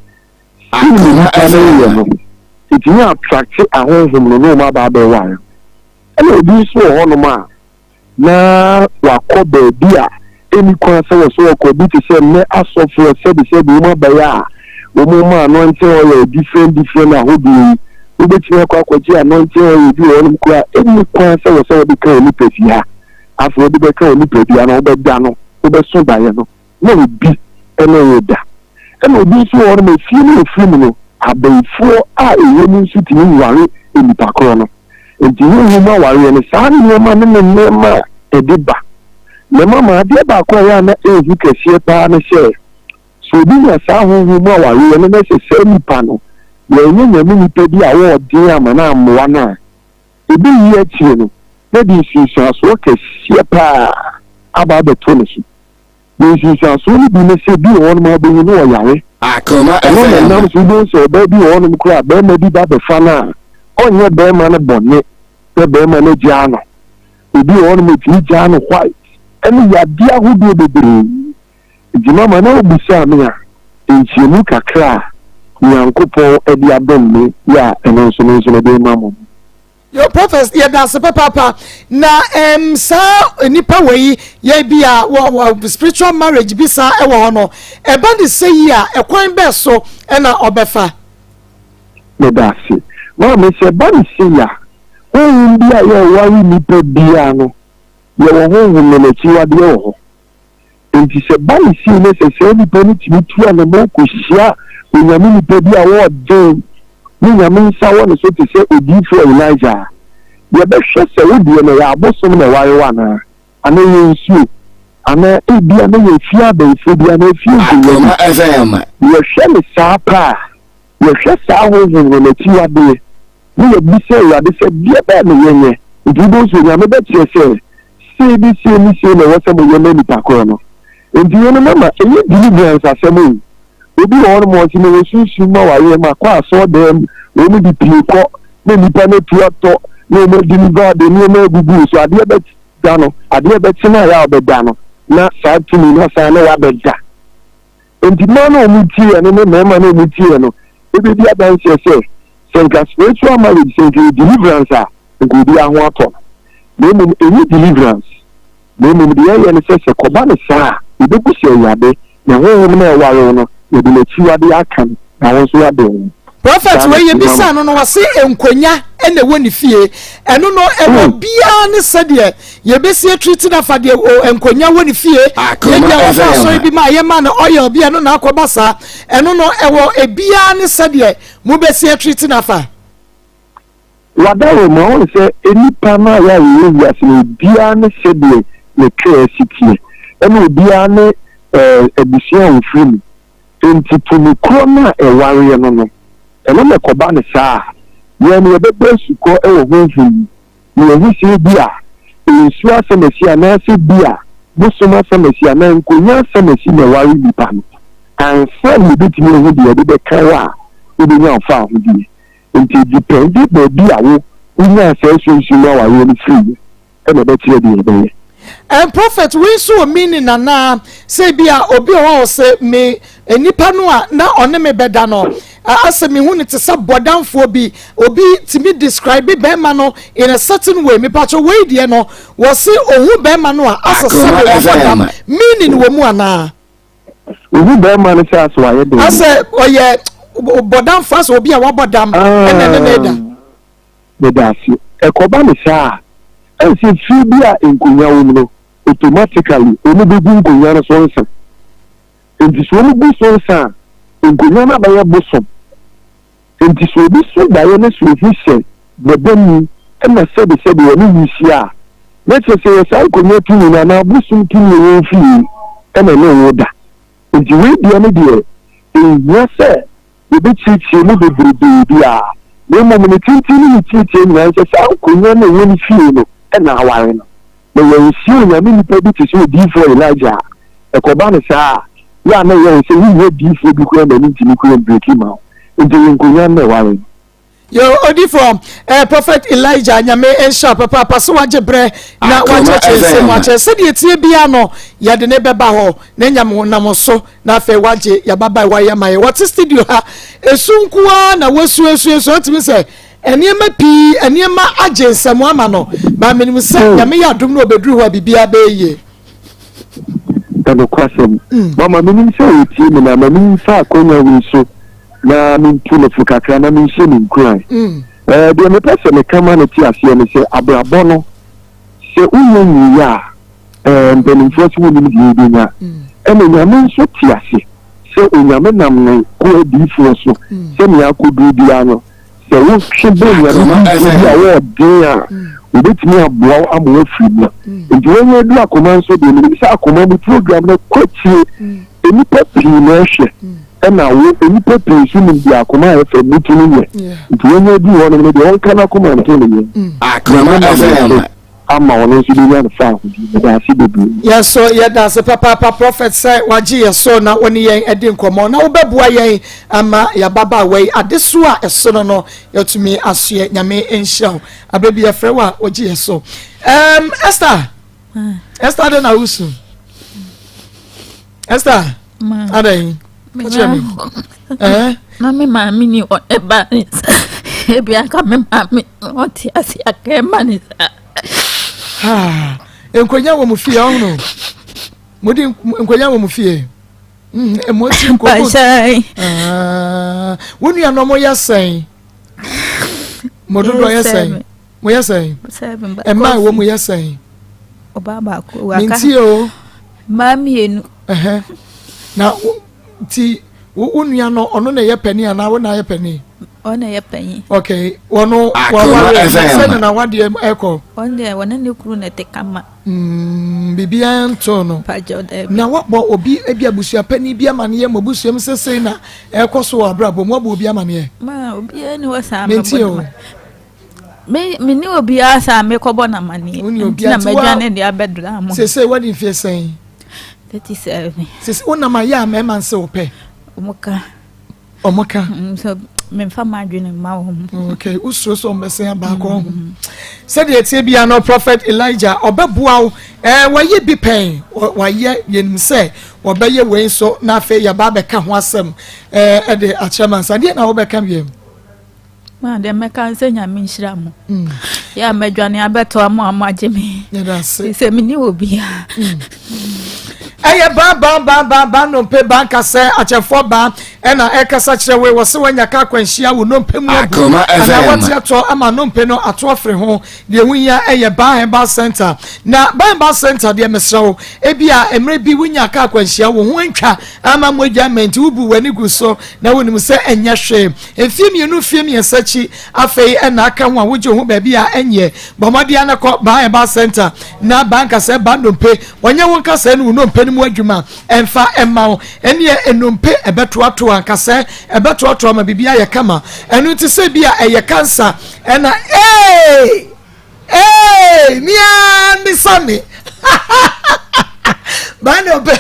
Speaker 6: na nipa no reyɛ no, ɛtumi attracte ahonhom no na wɔn aba abɛware no. Ɛna obi nso wɔ hɔnom a na wakɔ baabi a ɛnni kwan sɛ wɔsɛ wɔkɔ, bi te sɛ nnɛ asɔfoɔ sɛbesɛbe wɔn abaeɛ a wɔn ma anointing oil different different ahodoɔ yi, wobɛtumi akɔ akɔgye anointing oil bi wɔ hɔnom koraa a ɛnni kwan sɛ wɔsɛ wɔde ka wɔn nipadua, afei wɔde bɛka wɔn nipadua no wobɛda no, wobɛso daeɛ no na obi ne wo reda. Ɛna obi nso wɔ hɔnom a efie no a ofiri mu no, abayifoɔ a ɛwɔ mu nso tumi ware nnipa korɔ no. Enti honhom mu awareɛ no, saa nneɛma no ne nneɛma a ɛde ba. Na mama adeɛ baako a ɛyɛ a na ɛyɛ hu kɛseɛ paa ne sɛ, sɛ obi nya saa honhom mu awareɛ no na sɛ saa nipa no, wannya Nyame nipa bi a ɔwɔ ɔden ama no ammoa no a, ɛbɛwie akyire no, na ɛde nsunsuansoɔ kɛseɛ paa aba abɛto ne so. Na nsunsuansoɔ no bi ne sɛ, bi wɔ hɔnom a wobɛhu no ɔyare.
Speaker 3: Akoma
Speaker 6: Ɛno na
Speaker 3: FM.
Speaker 6: ɛnam so wobɛhu sɛ ɔbaa bi wɔ hɔnom koraa a barima bi ba bɛfa no a, ɔnyɛ barima no bɔne sɛ barima no agyaa no. Obi wɔ hɔnom a ɛtumi gyaa no white ɛne yadeɛ ahodoɔ bebree. Nti mama na wobisaa me a, nkyerɛmu kakra a Nyankopɔn de adom me yɛ a ɛno nso me nso mede rema mo no.
Speaker 2: Yo prophet yɛda ase papaapa na um, saa nipa wɔ yi yɛ bi a wɔ wɔ spiritual marriage bi saa ɛwɔ hɔ no ɛba ne sɛ yi a ɛkwan bɛɛ so ɛna ɔbɛfa.
Speaker 6: Meda ase maame sɛ ɛba ne sɛ yi a honhom bi a yɛware nipa biara no yɛwɔ honhom no n'akyiwadeɛ wɔ hɔ. Enti sɛ ɛba no sei na sɛ saa nipa no tumi tu anamɔn kɔhyia Onyame nipa bi a ɔwɔ den ne Nyame nsa wɔ ne so te sɛ odiyifoɔ Elijah a, yɛbɛhwɛ sɛ wo deɛ no ɛyɛ abosom na ɛware wo anaa, anaa ɛyɛ nsuo, anaa ebia na ɛyɛ efie abayifoɔ bi anaa efie nkonwa bi. Yɛhwɛ no saa pɛ a, yɛhwɛ saa honhom no n'akyiwadeɛ na yɛbisa Awurade sɛ deɛ bɛn na yɛnyɛ? Nti wobɛhu sɛ Onyame bɛkyerɛ sɛ sei ne sei ne sei na ɛwɔ sɛ moyɛ ma nipa korɔ no. Nti wei no mama ɛnyɛ deliverance asɛm o. Obi wɔ hɔnom a ɔse mewɔ sunsum mu awareɛ makɔ asɔɔdɛm wɔn de pie kɔ na nipa no atu atɔ na wɔn adeliver de nneɛma agugu wo so adeɛ bɛda no adeɛ bɛkye no a yɛ a ɔbɛda no na saa tumi no asan ne wabɛda. Enti mmaa no a wɔtieɛ no ne mmarima no a wɔtieɛ no bɛdi adanseɛ sɛ, sɛ nka spiritual marriage, sɛ nka ɛyɛ deliverance a, nka obiara ho atɔ no. Na mmom ɛnyɛ deliverance, na mmom deɛ ɛyɛ ne sɛ, sɛ kɔba no saa a, yɛbɛbu sɛ Awurade, ne Honhom no a ɛware wo no, yɛde n'akyiwadeɛ aka no, na wo nso woade wo ho.
Speaker 2: Prophet
Speaker 6: Saa na
Speaker 2: wei
Speaker 6: ɛte ma
Speaker 2: yɛbisaa
Speaker 6: mo.
Speaker 2: no no ɔse nkonya na ɛwɔ ne fie ɛno no ɛwɔ
Speaker 6: Mm.
Speaker 2: biara ne sɛdeɛ yɛbɛsi atriti no afa deɛ o nkonya wɔ ne fie
Speaker 3: Akoma
Speaker 2: yɛbia wɔkɔ
Speaker 3: FM.
Speaker 2: asɔre bi ma a yɛma no oil bi ɛno na akɔba saa ɛno no ɛwɔ ebiara ne sɛdeɛ mobɛsi atriti no afa.
Speaker 6: Wadaworo ma woahu sɛ nnipa no a yɛ a yɛwɔ wiase no obiara ne sɛdeɛ ne kra si teɛ ɛna obiara ne ɛɛ abusua a ɔfiri mu. Enti tumi korɔ no a ɛwareɛ no no, ɛno na ɛkɔba no saa a, yɛn no yɛbɛbɔ asukɔ wɔ honhom mu, na yɛahu sɛ ebia nsuo asɛm asi anaasɛ ebia bosom asɛm asi anaa nkonyaa asɛm asi na ɛware nnipa no, ansa na yɛbɛtumi ahu deɛ yɛde bɛka wo a wobɛnya wo faahodie. Enti ɛdipɛnde baabi a wo wonyaa saa sunsum awareɛ no firiiɛ. na ɛbɛkyerɛ deɛ yɛbɛyɛ.
Speaker 2: And prophet wei nso wɔ meaning anaa sɛ ebi a obi wɔ hɔ a ɔsɛ me nipa no a na ɔne me bɛda no asɛ mehu no te sɛ bɔdamfoɔ bi obi tumi describe bɛrima no in a certain way mepakyɛ wei deɛ no wɔse ohu bɛrima no a asɛ sɛ
Speaker 3: Akoma
Speaker 2: wabɔ dam
Speaker 3: FM.
Speaker 2: meaning wɔ mu anaa.
Speaker 6: Ohu bɛrima no sɛ asɛ wayɛ dɛn bi.
Speaker 2: Asɛ ɔyɛ bɔdamfoɔ asɛ obi a wabɔ dam ɛna ne ne da.
Speaker 6: Meda ase. Ɛkɔba no saa a, ɛne sɛ fie bi a nkonnwa wom no, automatically wɔbɛgu nkonnwa no so nsa. Enti sɛ wɔgu so nsa a, nkonnwa no abɛyɛ bosom. Enti sɛ obi so daeɛ na sɛ ɔhu sɛ bɔdamni na sɛbesɛbe ɔne wo rehyia a, na kyerɛ sɛ ɛyɛ saa nkonnwa tumi no anaa bosom tumi a ɛwɔ wo fie na ɛne wo da. Enti wei deɛ no deɛ, ɛnhia sɛ Yɛbɛkyerɛkyerɛ mu bebrebe bi a, na mmom ne tenten ne ne tiatia nyinaa ne sɛ saa nkonnwa no a ɛwɔ ne fie no na aware no. Na yɛanhyia Onyame nipa bi te sɛ odiyifoɔ Elijah a, ɛkɔba no saa a, yɛ a na ɛyɛ wo sɛ wonhia diyifoɔ bi koraa ma no ntumi koraa mbreki mma wo. Enti ɛyɛ nkonnwa no na ɛware no.
Speaker 2: Yo odifo eh, Prophet Elijah Nyame nhyira papaapa sɛ wagye berɛ na wakyerɛkyerɛ nsɛm mu akyerɛ sɛdeɛ ɛteɛ biara no yɛde ne bɛba hɔ na nyame nam so na afei wagye yɛababa wayɛ ma yɛ wɔte studio ha esu nko ara na wasuasuasu atumi sɛ nneɛma pii nneɛma agye nsɛm ama no ba menim sɛ hmm. Nyame yɛ adom no ɔbɛduru hɔ a biribiara bɛyɛ yie.
Speaker 6: Ɛnokwasɛm hmm. mama menim sɛ wɔtie me na ma memfa akwanya wei so na mentu no fo kakra na menhyɛ no nkuran. Ɛɛ, deɛ mepɛ sɛ meka ma no te aseɛ ne sɛ, abrabɔ no, sɛ wonyɛ nwuiɛ a, ɛɛ, mpanimfoɔ se wonnim deɛ wobɛnya. Ɛna Nyame nso te ase sɛ Onyame nam ne nkoa adiyifoɔ so sɛnea akɔduru biara no, sɛ wotwe bɛn Nyame diyifoɔ bi a ɔwɔ ɔden a, ɔbɛtumi aboa wo ama woafiri mu. Nti wɔnyɛ adu akoma nso deɛ, menim sɛ akoma mu program no kɔ akyire, nnipa pii na ɛhwɛ. Ɛna wo, nnipa pii nso nim deɛ akoma a ɛfɛ mu tumi yɛ. Nti wɔnya aduru hɔnom no deɛ, ɔnka n'akoma nto ne yam.
Speaker 3: Akoma
Speaker 6: Nyame nam ne
Speaker 3: FM.
Speaker 6: so ama ɔno nso bɛnya ne fawohodie. Meda ase bebree.
Speaker 2: Yɛn nso yɛda ase papaapa Prophet sɛ wagye yɛn so na wo ne yɛn adi nkɔmmɔ na wobɛboa yɛn ama yɛababaawa yi adesoa a ɛsono no yɛatumi asoɛ. Nyame nhyira wo. Aberɛ bi yɛfrɛ wo a wogye yɛn so. Um, Esther, Esther adɛn na wosu? Esther, adɛn? Ka kyerɛ me. Ɛɛ?
Speaker 5: Na me maame ni hɔ ɛba ne sa. Ebi aka me maame ɔte ase aka ɛma ne sa.
Speaker 2: Ha, nkonya wɔ mo fie ɔhono. Mo di nkonya wɔ mo fie. Mo ti nkoko. Ah, wo nua no mo yɛ sɛn? Mo dodoɔ yɛ sɛn? Mo yɛ sɛn? Mmaa ɛwɔ mu yɛ sɛn?
Speaker 5: Ɔbaa baako waka.
Speaker 2: Mintie o.
Speaker 5: Mmaa mmienu.
Speaker 2: Na ti wo nua no ɔno na ɛyɛ panin anaa wo na ayɛ panin?
Speaker 5: Ɔno na ɛyɛ panin.
Speaker 2: Okay, wɔno wɔware sɛ na na wadeɛ ɛkɔ.
Speaker 5: Ɔno deɛ wɔne ne kunu na ɛte kama.
Speaker 2: Biribiara ntoo no. Na wabɔ obi ebi abusua panin bi amaneɛ ma abusua mu sesei na ɛkɔ so wɔ abrabɔ mu wabɔ obi amaneɛ.
Speaker 5: Ma obiara ni hɔ saa
Speaker 2: mɛbɔ no.
Speaker 5: Me me ni obiara saa mekɔbɔ no amaneɛ.
Speaker 2: Woni obiara
Speaker 5: na madwane de abɛdra mo.
Speaker 2: Sesei wadi mfeɛ sɛn?
Speaker 5: 37.
Speaker 2: Sesei wonam ayɛ a mmarima nsɛ wo pɛ.
Speaker 5: Wɔn ka.
Speaker 2: Ɔmo ka.
Speaker 5: Sɛ memfa m'adwene mma wɔn.
Speaker 2: Okay, wosuro sɛ ɔmbɛsɛn abaakɔ ho. Sɛdeɛ ɛteɛ biara no, Prophet Elijah ɔbɛboa wo. Ɛɛ wayɛ bi pɛn, wayɛ yɛnim sɛ wɔbɛyɛ wei nso na afei yɛba abɛka ho asɛm ɛɛ ɛde akyerɛ mansa. Deɛ na wobɛka wiem?
Speaker 5: Ma deɛ mɛka sɛ Nyame nhyira mo. Yɛ a madwane abɛtoa mo a moagye me. Sɛ menni obiara.
Speaker 2: Ɛyɛ ba ba ba ba ba nnompe ba nkasɛ akyɛfoɔ ba ɛna ɛkasa kyerɛ wei wɔ se wanya ka akwanhyia wo nnompe mu abu anaa wate atɔ ama nnompe no ato afiri ho deɛ ho hia ɛyɛ ba herbal center na ba herbal center deɛ mesrɛ wo ebi a mmerɛ bi wonya ka akwanhyia wo ho antwa ama mogya mma nti wobu w'ani gu so na wonim sɛ ɛnyɛ hwee mfie mmienu mfie mmiɛnsa akyi afei ɛna aka ho a wogye ho baabi a ɛnyɛ bɔ mmɔden ara kɔ ba herbal center na ba nkasɛɛ ba nnompe Wɔnyɛ wo nkasɛɛ ne wo nnompe no mu adwuma mfa mma wo. Ɛnneɛ nnompe ɛbɛtoatoa, nkasɛɛ ɛbɛtoatoa ma biribi ayɛ kama. Ɛno nti sɛ bi a ɛyɛ kansa ɛna ee ee me ara misa me baa nnompe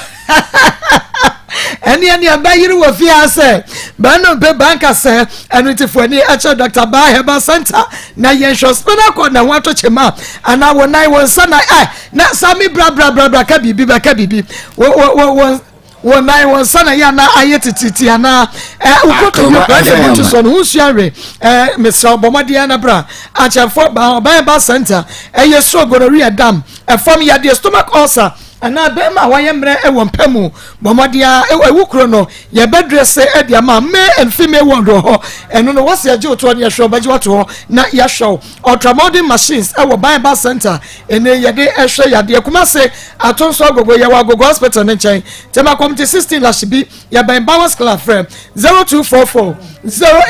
Speaker 2: ɛneɛ neɛ bɛyere wɔ fie ha sɛ baa nnompe baa nkasɛɛ. Ɛno nti fo ani kyerɛ Dr. Baa Herbal Center na yɛnhwɛ spinal cord na ho atɔ kyema anaa wo nan wo nsa na ɛ na sami bra bra bra bra ka biribi bɛka biribi wo wo wo wo wo nan wo nsa na yɛ anaa ayɛ tititi anaa ɛ wokɔtɔ bi kura na ebutu so no ho nsua nwe ɛ mesrɛ bɔ mmɔden na bra akyɛnfo ba ɔban ba center ɛyɛ stroke gonorrhea dam ɛfam yadeɛ stomach ulcer anaa bɛrima a wɔyɛ mmerɛ wɔ mpa mu bɔ mmɔden a ɛwu kuro no yɛbɛdrɛse de ama male and female ward wɔ hɔ ɛno no wɔsi agye wotoɔ no yɛhwɛ ɔbɛgye wato hɔ na yɛahwɛ wo ultramodern machines ɛwɔ Bible Center ɛne yɛde ɛhwɛ yadeɛ Kumase ato nso agogo yɛwɔ agogo hospital ne nkyɛn Tema Committee 16 Lashibi yɛbɛn Bowers Club frɛ 0244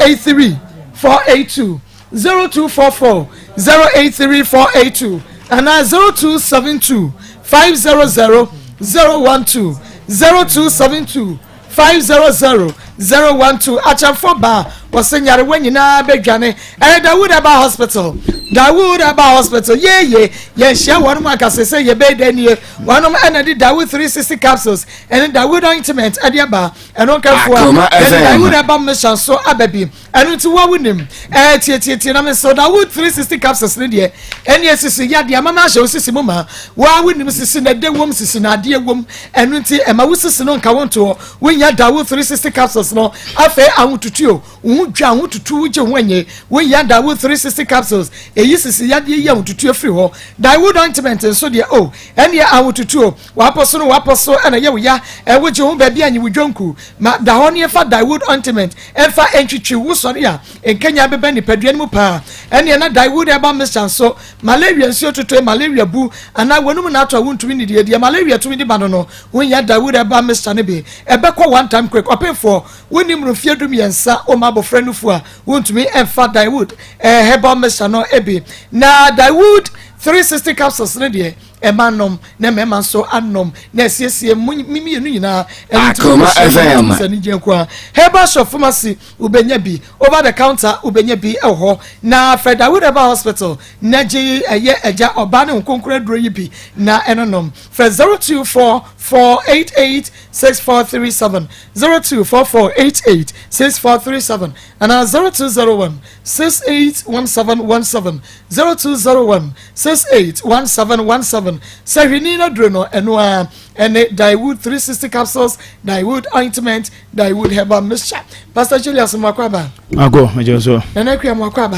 Speaker 2: 083 482 0244 083 482 anaa 0272 500 012 0272 500 012 Akyɛmfo ba a wɔse nyarewa nyinaa bɛdwane ɛyɛ Dawood Herbal Hospital Dawood Herbal Hospital yeeye yɛnhyia wɔn mu anka sese yɛbɛyɛ dɛ nie wɔnom ɛna de Dawood 360 capsules ɛne Dawood ointment ɛde aba ɛno nkafoa yɛde Dawood Herbal Mission so aba bi Ɛno nti wo a wonim ɛɛ tietietie na mesrɛ da wo 360 capsules ne deɛ ɛne esisi yadeɛ ama ma ahyɛ wo sisi mu ma wo a wonim sisi na ɛdɛ wom sisi na adeɛ wom ɛno nti ɛma wo sisi no nka wo ntoɔ wonya da wo 360 capsules no afei ahotutuo wo ho dwa ahotutu wogye ho anye wonya da wo 360 capsules ɛyi sisi yadeɛ yi ahotutuo firi hɔ Dawood ointment nso deɛ o oh, ɛneɛ ahotutuo wapɔ so no wapɔ so ɛna yɛ wo ya ɛwogye ho baabi anyi wo dwonku ma da hɔ ne ɛfa Dawood ointment Ɛmfa ntwitwiw wo sɔre a nkanyan bɛba nipadua no mu paa. Ɛnneɛ na Daewood herbal mixture nso, malaria nsuo totoe, malaria bu, anaa w'anum na ato a wontumi nnidie, deɛ malaria tumi de ba no no, wonya Daewood herbal mixture no bi. Ɛbɛkɔ one time quick. Ɔpemfoɔ, wonni mmoro mfeɛ du-mmiɛnsa, woma abɔfra nufu a, wontumi mfa Daewood herbal mixture no bi. Na Daewood 360 capsules no deɛ, Mmaa nom na mmarima nso anom na asiesie mo mmienu nyinaa. Ɛno nti
Speaker 3: Akoma
Speaker 2: mo
Speaker 3: FM.
Speaker 2: sɛ anigye nko ara. Herbal shop pharmacy wobɛnya bi, over the counter wobɛnya bi wɔ hɔ. Na frɛ Dawood Herbal Hospital na gye ɛyɛ agya ɔbaa ne ho kronkron aduro yi bi na ɛno nom. Frɛ 0244886437, 0244886437 anaa 0201 681717, 0201 681717. Thompson sɛ hwene no aduro no ɛno ara ɛne Daewood 360 capsules, Daewood ointment, Daewood herbal mixture. Pastor Julius mo akɔ aba.
Speaker 7: Mako, mejo so.
Speaker 2: Nana Akua mo akɔ aba.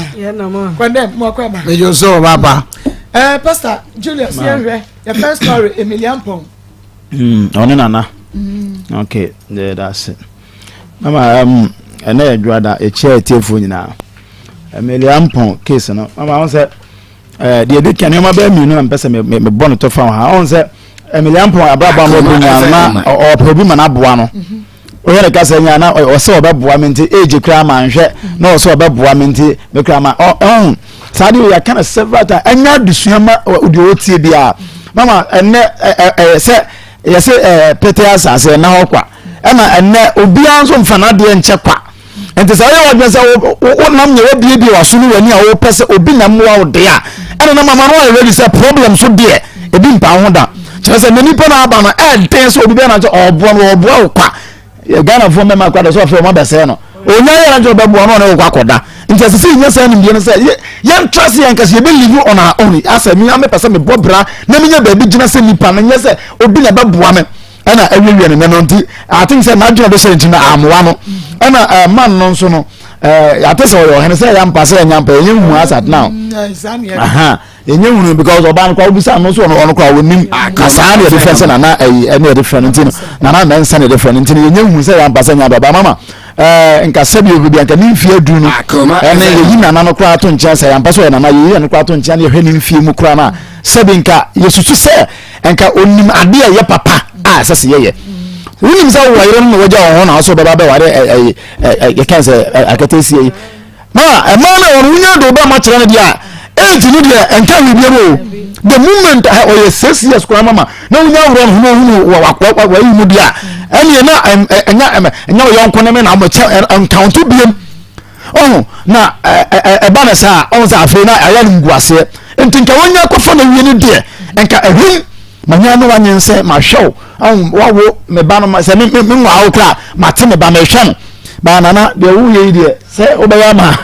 Speaker 2: Kwandem mo akɔ aba.
Speaker 3: Mejo so papa.
Speaker 2: Pastor Julius yɛn hwɛ the first story Emilia Mpong.
Speaker 7: Ɔne nana. Okay, yeah, that's it. Mama, ɛnɛ yɛ dwada ekyia etiefoɔ nyinaa. Emilia Mpong case no. Mama, wɔn sɛ deɛ edi kan nneɛma bɛyɛ mmienu na mpɛ sɛ me me bɔ ne tɔ fa ha. Wɔn sɛ Emilia Mpong abrabɔ a wɔbɔ nyinaa na ɔpɛ obi ma n'aboa no. Oyɛ ne kasa nyinaa na ɔsɛ ɔbɛboa me nti age koraa ma nhwɛ na ɔsɛ ɔbɛboa me nti me koraa ma ɔhun saa deɛ yɛaka no several times. Ɛnyɛ adesua ma deɛ ɔtie biara. Mama, ɛnɛ ɛɛ sɛ yɛsɛ pete asase ɛna hɔ kwa, ɛna ɛnɛ obiara nso nfa n'adeɛ nkyɛ kwa. Nti sɛ ɔyɛ wadwene sɛ wonam nyɛ wabiebie w'aso ne w'ani a wopɛ sɛ obi na mmoa wo deɛ a, ɛna na mama no ayɛ ready sɛ problem so deɛ ebi mpa ho da. Kyerɛ sɛ ne nipa no aba no ɛɛden sɛ obi bɛyɛ na nkyɛ ɔboa no, ɔboa wo kwa. Ghanafoɔ mmarima kora de sɛ ɔfɛ ɔmo abɛsɛɛ no, onya yɛ na nkyɛ ɔbɛboa no, ɔne wo kɔ akɔda. Nti ɛsɛ sɛ yɛnya saa nimdeɛ no sɛ yɛntra se yɛn kɛse yɛbɛ live on our own. Asɛ me mepɛ sɛ mebɔ bra na menya baabi gyina sɛ nipa no, nyɛ sɛ obi na ɛbɛboa me ɛna awiawie no nɛ no. Nti I think sɛ n'adwene de hyɛ nti no amoa no. Ɛna man no nso no yɛate sɛ ɔyɛ ɔhene, sɛ ɛyɛ mpa sɛ ɛnya mpa, ɛnyɛ hu as at now. Aha, ɛnyɛ hunu because ɔbaa no koraa wobisa no nso ɔno koraa wɔnim na saa ne yɛde frɛ sɛ nana ɛyi ɛne yɛde frɛ no. Nti no nana mɛnsa ne yɛde frɛ no. Nti no yɛnyɛ hunu sɛ ɛyɛ ampa sɛ ɛnya aba mama nka sɛbi obi bi anka ne mfie aduru no ɛne yɛyi nana no koraa to nkyɛn sɛ yɛampa sɛ ɔyɛ nana, yɛyi no koraa to nkyɛn ne yɛhwɛ ne mfie mu koraa no a, sɛbi nka yɛsusu sɛ nka onim adeɛ a ɛyɛ papa a ɛsɛ sɛ yɛyɛ. Wonim sɛ wowɔ yere no na wagya wɔn ho na wɔsɛ wɔbɛba bɛware ɛyi yɛka sɛ akɛtɛsie yi ma ɛmaa no a wɔn wonya de wo ba ma kyerɛ no deɛ a age no deɛ ɛnka hwee biara o. The moment ɔyɛ 6 years koraa mama na wonya aworɔ no ho na ohunu wayi mu deɛ a, ɛneɛ na ɛnya ɛnya ɔyɔnko ne me na ɔmɔkyɛ ɛnkawnto biem ɔho na ɛba no saa. Ɔho sɛ afei na ɛyɛ no nguaseɛ. Nti nka wonya kɔfa no wie no deɛ nka ɛhwim manya ne wanye sɛ mahwɛ wo ɔho wawo me ba no sɛ me me nwaa wo koraa mate me ba mehwɛ no baa. Nana, deɛ woyɛ yi deɛ sɛ wobɛyɛ ama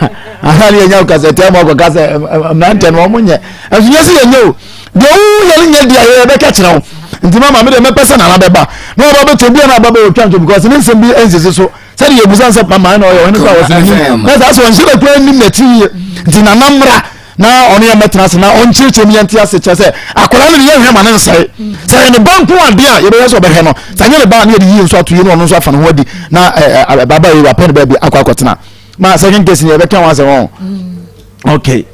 Speaker 7: aha ne yɛnya wo kasɛtia ma ɔkɔka sɛ mmeranteɛ no ɔmo nyɛ ɛnso nyɛ sɛ yɛnyɛ o. Deɛ woyɛ no nyɛ deɛ yɛbɛka kyerɛ wo. Nti mama me deɛ mɛpɛ sɛ nana bɛba na ɔba bɛtɔ bi a na aba bɛwɔ twa nto because ne nsɛm bi nsisi so sɛde yɛbusa sɛ mama na ɔyɛ ɔhene kora wɔsɛ nim na saa sɛ ɔnhyɛ da kora nim n'akyi yie. Nti nana mmra na ɔno yɛ mɛtena ase na ɔnkyerɛkyerɛ mu yɛnte ase. Kyerɛ sɛ akwadaa no de yɛhwɛ ma ne nsɛe sɛ yɛ ne ba nko adeɛ a yɛbɛyɛ sɛ ɔbɛhwɛ no sɛ anyɛ ne ba ne yɛde yie nso ato yie no ɔno nso afa ne ho adi na baba yi wapɛ ne baabi akɔ akɔtena. Ma second case ni yɛbɛka ho asɛm ɔn. Okay,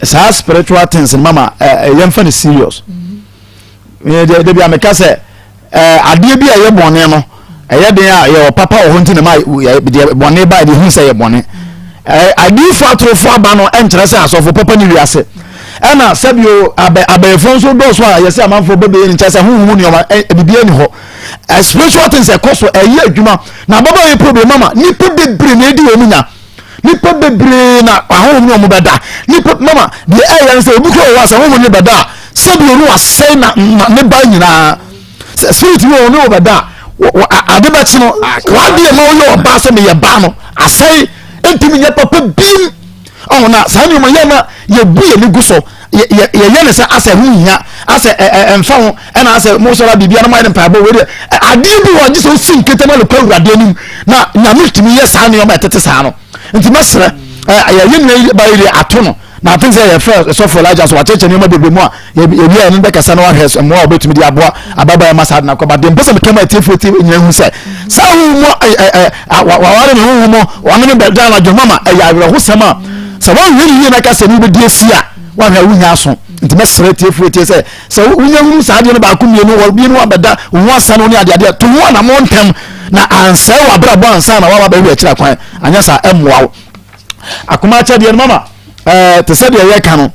Speaker 7: saa spiritual things no mama yɛmfa no serious. De bi a meka sɛ adeɛ bi a ɛyɛ bɔne no ɛyɛ den a yɛwɔ papa wɔ hɔ nti na ma deɛ bɔne ba de hu sɛ yɛ bɔne. Adiifo atorofo aba no ɛnkyerɛ sɛ asɔfo papa ne wiase ɛna sɛbio abɛ abɛɛfo nso dɔɔso a yɛsɛ amanfoɔ bɛbɛyɛ ne nkyɛn sɛ honhom nneɛma biribi ani hɔ. Spiritual things ɛkɔ so ɛyɛ adwuma na ababaawa yi problem ama nipa bebree na edi wɔn nya, nipa bebree na ahonhom ne wɔn bɛda nipa. Mama, deɛ ɛyɛ no sɛ obi kura wɔ hɔ a sɛ honhom ne bɛda a, sɛbi onu asɛe na ne ba nyinaa sɛ spirit bi wɔ ne wɔ bɛda a, ade bɛkye no wadeɛ ma woyɛ ɔbaa sɛ meyɛ baa no asɛe ntumi nyɛ papa bim ɔho. Na saa nneɛma yɛ na yɛbu yɛ ne gu so, yɛyɛ ne sɛ asɛ ho hia asɛ ɛmfa ho ɛna asɛ mo sɔrɔ biribi anam ayɛ ne mpaebɔ wei deɛ adeɛ bi wɔ gye sɛ osi nkete na lekɔ Awurade anim na Nyame tumi yɛ saa nneɛma ɛtete saa no. Nti mɛsrɛ yɛyɛ nua yi ba yi deɛ ato no na ate sɛ yɛfrɛ sɔfo Elijah so wakyerɛkyerɛ nneɛma bebree mu a yɛwie a yɛne bɛkasa na wahwɛ mmoa a wɔbɛtumi de aboa ababaawa ma saa de no akɔba. Deɛ mpɛ sɛ meka ma atiefoɔ tie nyina hu sɛ saa honhom mu waware ne honhom mu ɔne ne bɛda anadwo mama ɛyɛ awerɛhosɛm a sɛ woanhwɛ ne yie na ka sɛ ne wobɛdi asi a woahwɛ a wonya aso. Nti mɛsrɛ atiefoɔ tie sɛ wonya hunu saa adeɛ no baako mmienu wɔ mmienu abɛda wo ho asa no ne adeadeɛ to ho anammɔ ntɛm na ansɛe w'abrabɔ ansa na woaba bɛhwɛ akyiri akwan. Anyɛ saa ɛmmoa wo. Akoma akyɛdeɛ no mama te sɛ deɛ yɛka no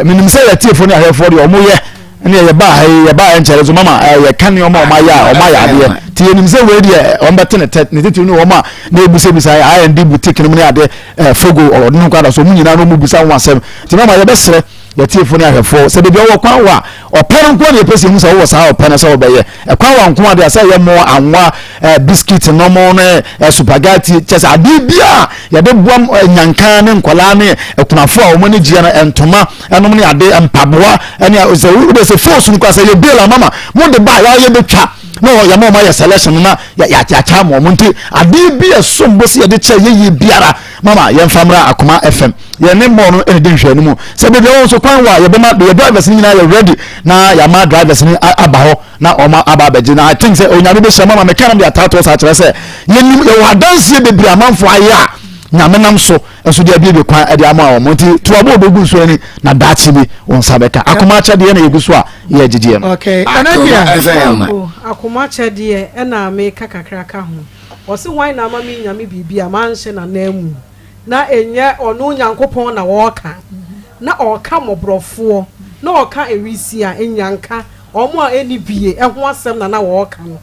Speaker 7: menim sɛ yɛtiefoɔ ne ahwɛfoɔ deɛ ɔmo yɛ ne yɛba ha yi yɛba ha nkyɛn so mama yɛka nneɛma a ɔmo ayɛ a ɔmo ayɛ adeɛ te yɛnim sɛ wei deɛ ɔmo bɛte ne tɛ ne titiri ne wɔn a na ebisabisa R&D boutique no mu ne adeɛ fogo ɔde ne ho kɔ ada so ɔmo nyinaa na ɔmo bisa ho asɛm. Nti mama yɛbɛsrɛ. Yɛtiefo ne ahwɛfoɔ, sɛ baabi a wowɔ kwan wɔ a, ɔpɛ no nko na yɛpɛ sɛ yɛhu sɛ wowɔ saa ɔpɛ no sɛ wobɛyɛ. Ɛkwan wɔ nko adeɛ a sɛ ɛyɛ mo, anwa, eh, biscuit nom ne eh, supagati, kyɛ sɛ adeɛ bi a yɛde boa eh, nyanka ne nkwadaa ne akunafoɔ a wɔn ani gyeɛ no, ntoma ɛnom ne ade, mpaboa ɛne sɛ wode sɛ fos no kora sɛ yɛ bail amama mo de ba a yɛayɛ bɛtwa na yɛma wɔn ayɛ selection na yɛakyɛ ama wɔn nti adeɛ bi a ɛsom bo sɛ yɛde kyɛ yɛyie biara mama yɛmfa mmra Akoma FM yɛne mɔɔ no ɛna di nhwɛani mu sɛ baabi a wɔn nso kwan wɔ a yɛbɛma yɛ drivers no nyinaa yɛ ready na yɛama drivers no aba hɔ na wɔn aba abɛgye na I think sɛ onyame bɛhyira mama meka nam de ataatoɔ saa kyerɛ sɛ yɛnim yɛwɔ adanseɛ bebree amanfoɔ ayɛ a nyame nam so nso de abiebie kwan de ama wɔn nti to abo obogu nsuo ani na daakye bi wɔn nsa bɛka akoma akyɛdeɛ na yɛgu so a yɛgyegyeɛ no.
Speaker 2: Okay. Akoma,
Speaker 8: akoma akyɛdeɛ ɛna meka kakra ka ho. Ɔse hwan na ama me nyame biribi a manhyɛ n'ananmu? Na ɛnyɛ ɔno Nyankopɔn na ɔɔka, na ɔɔka mmɔborɔfoɔ, na ɔɔka awisiaa, nnyanka, wɔn a ɛnni bie ho asɛm na na ɔɔka no.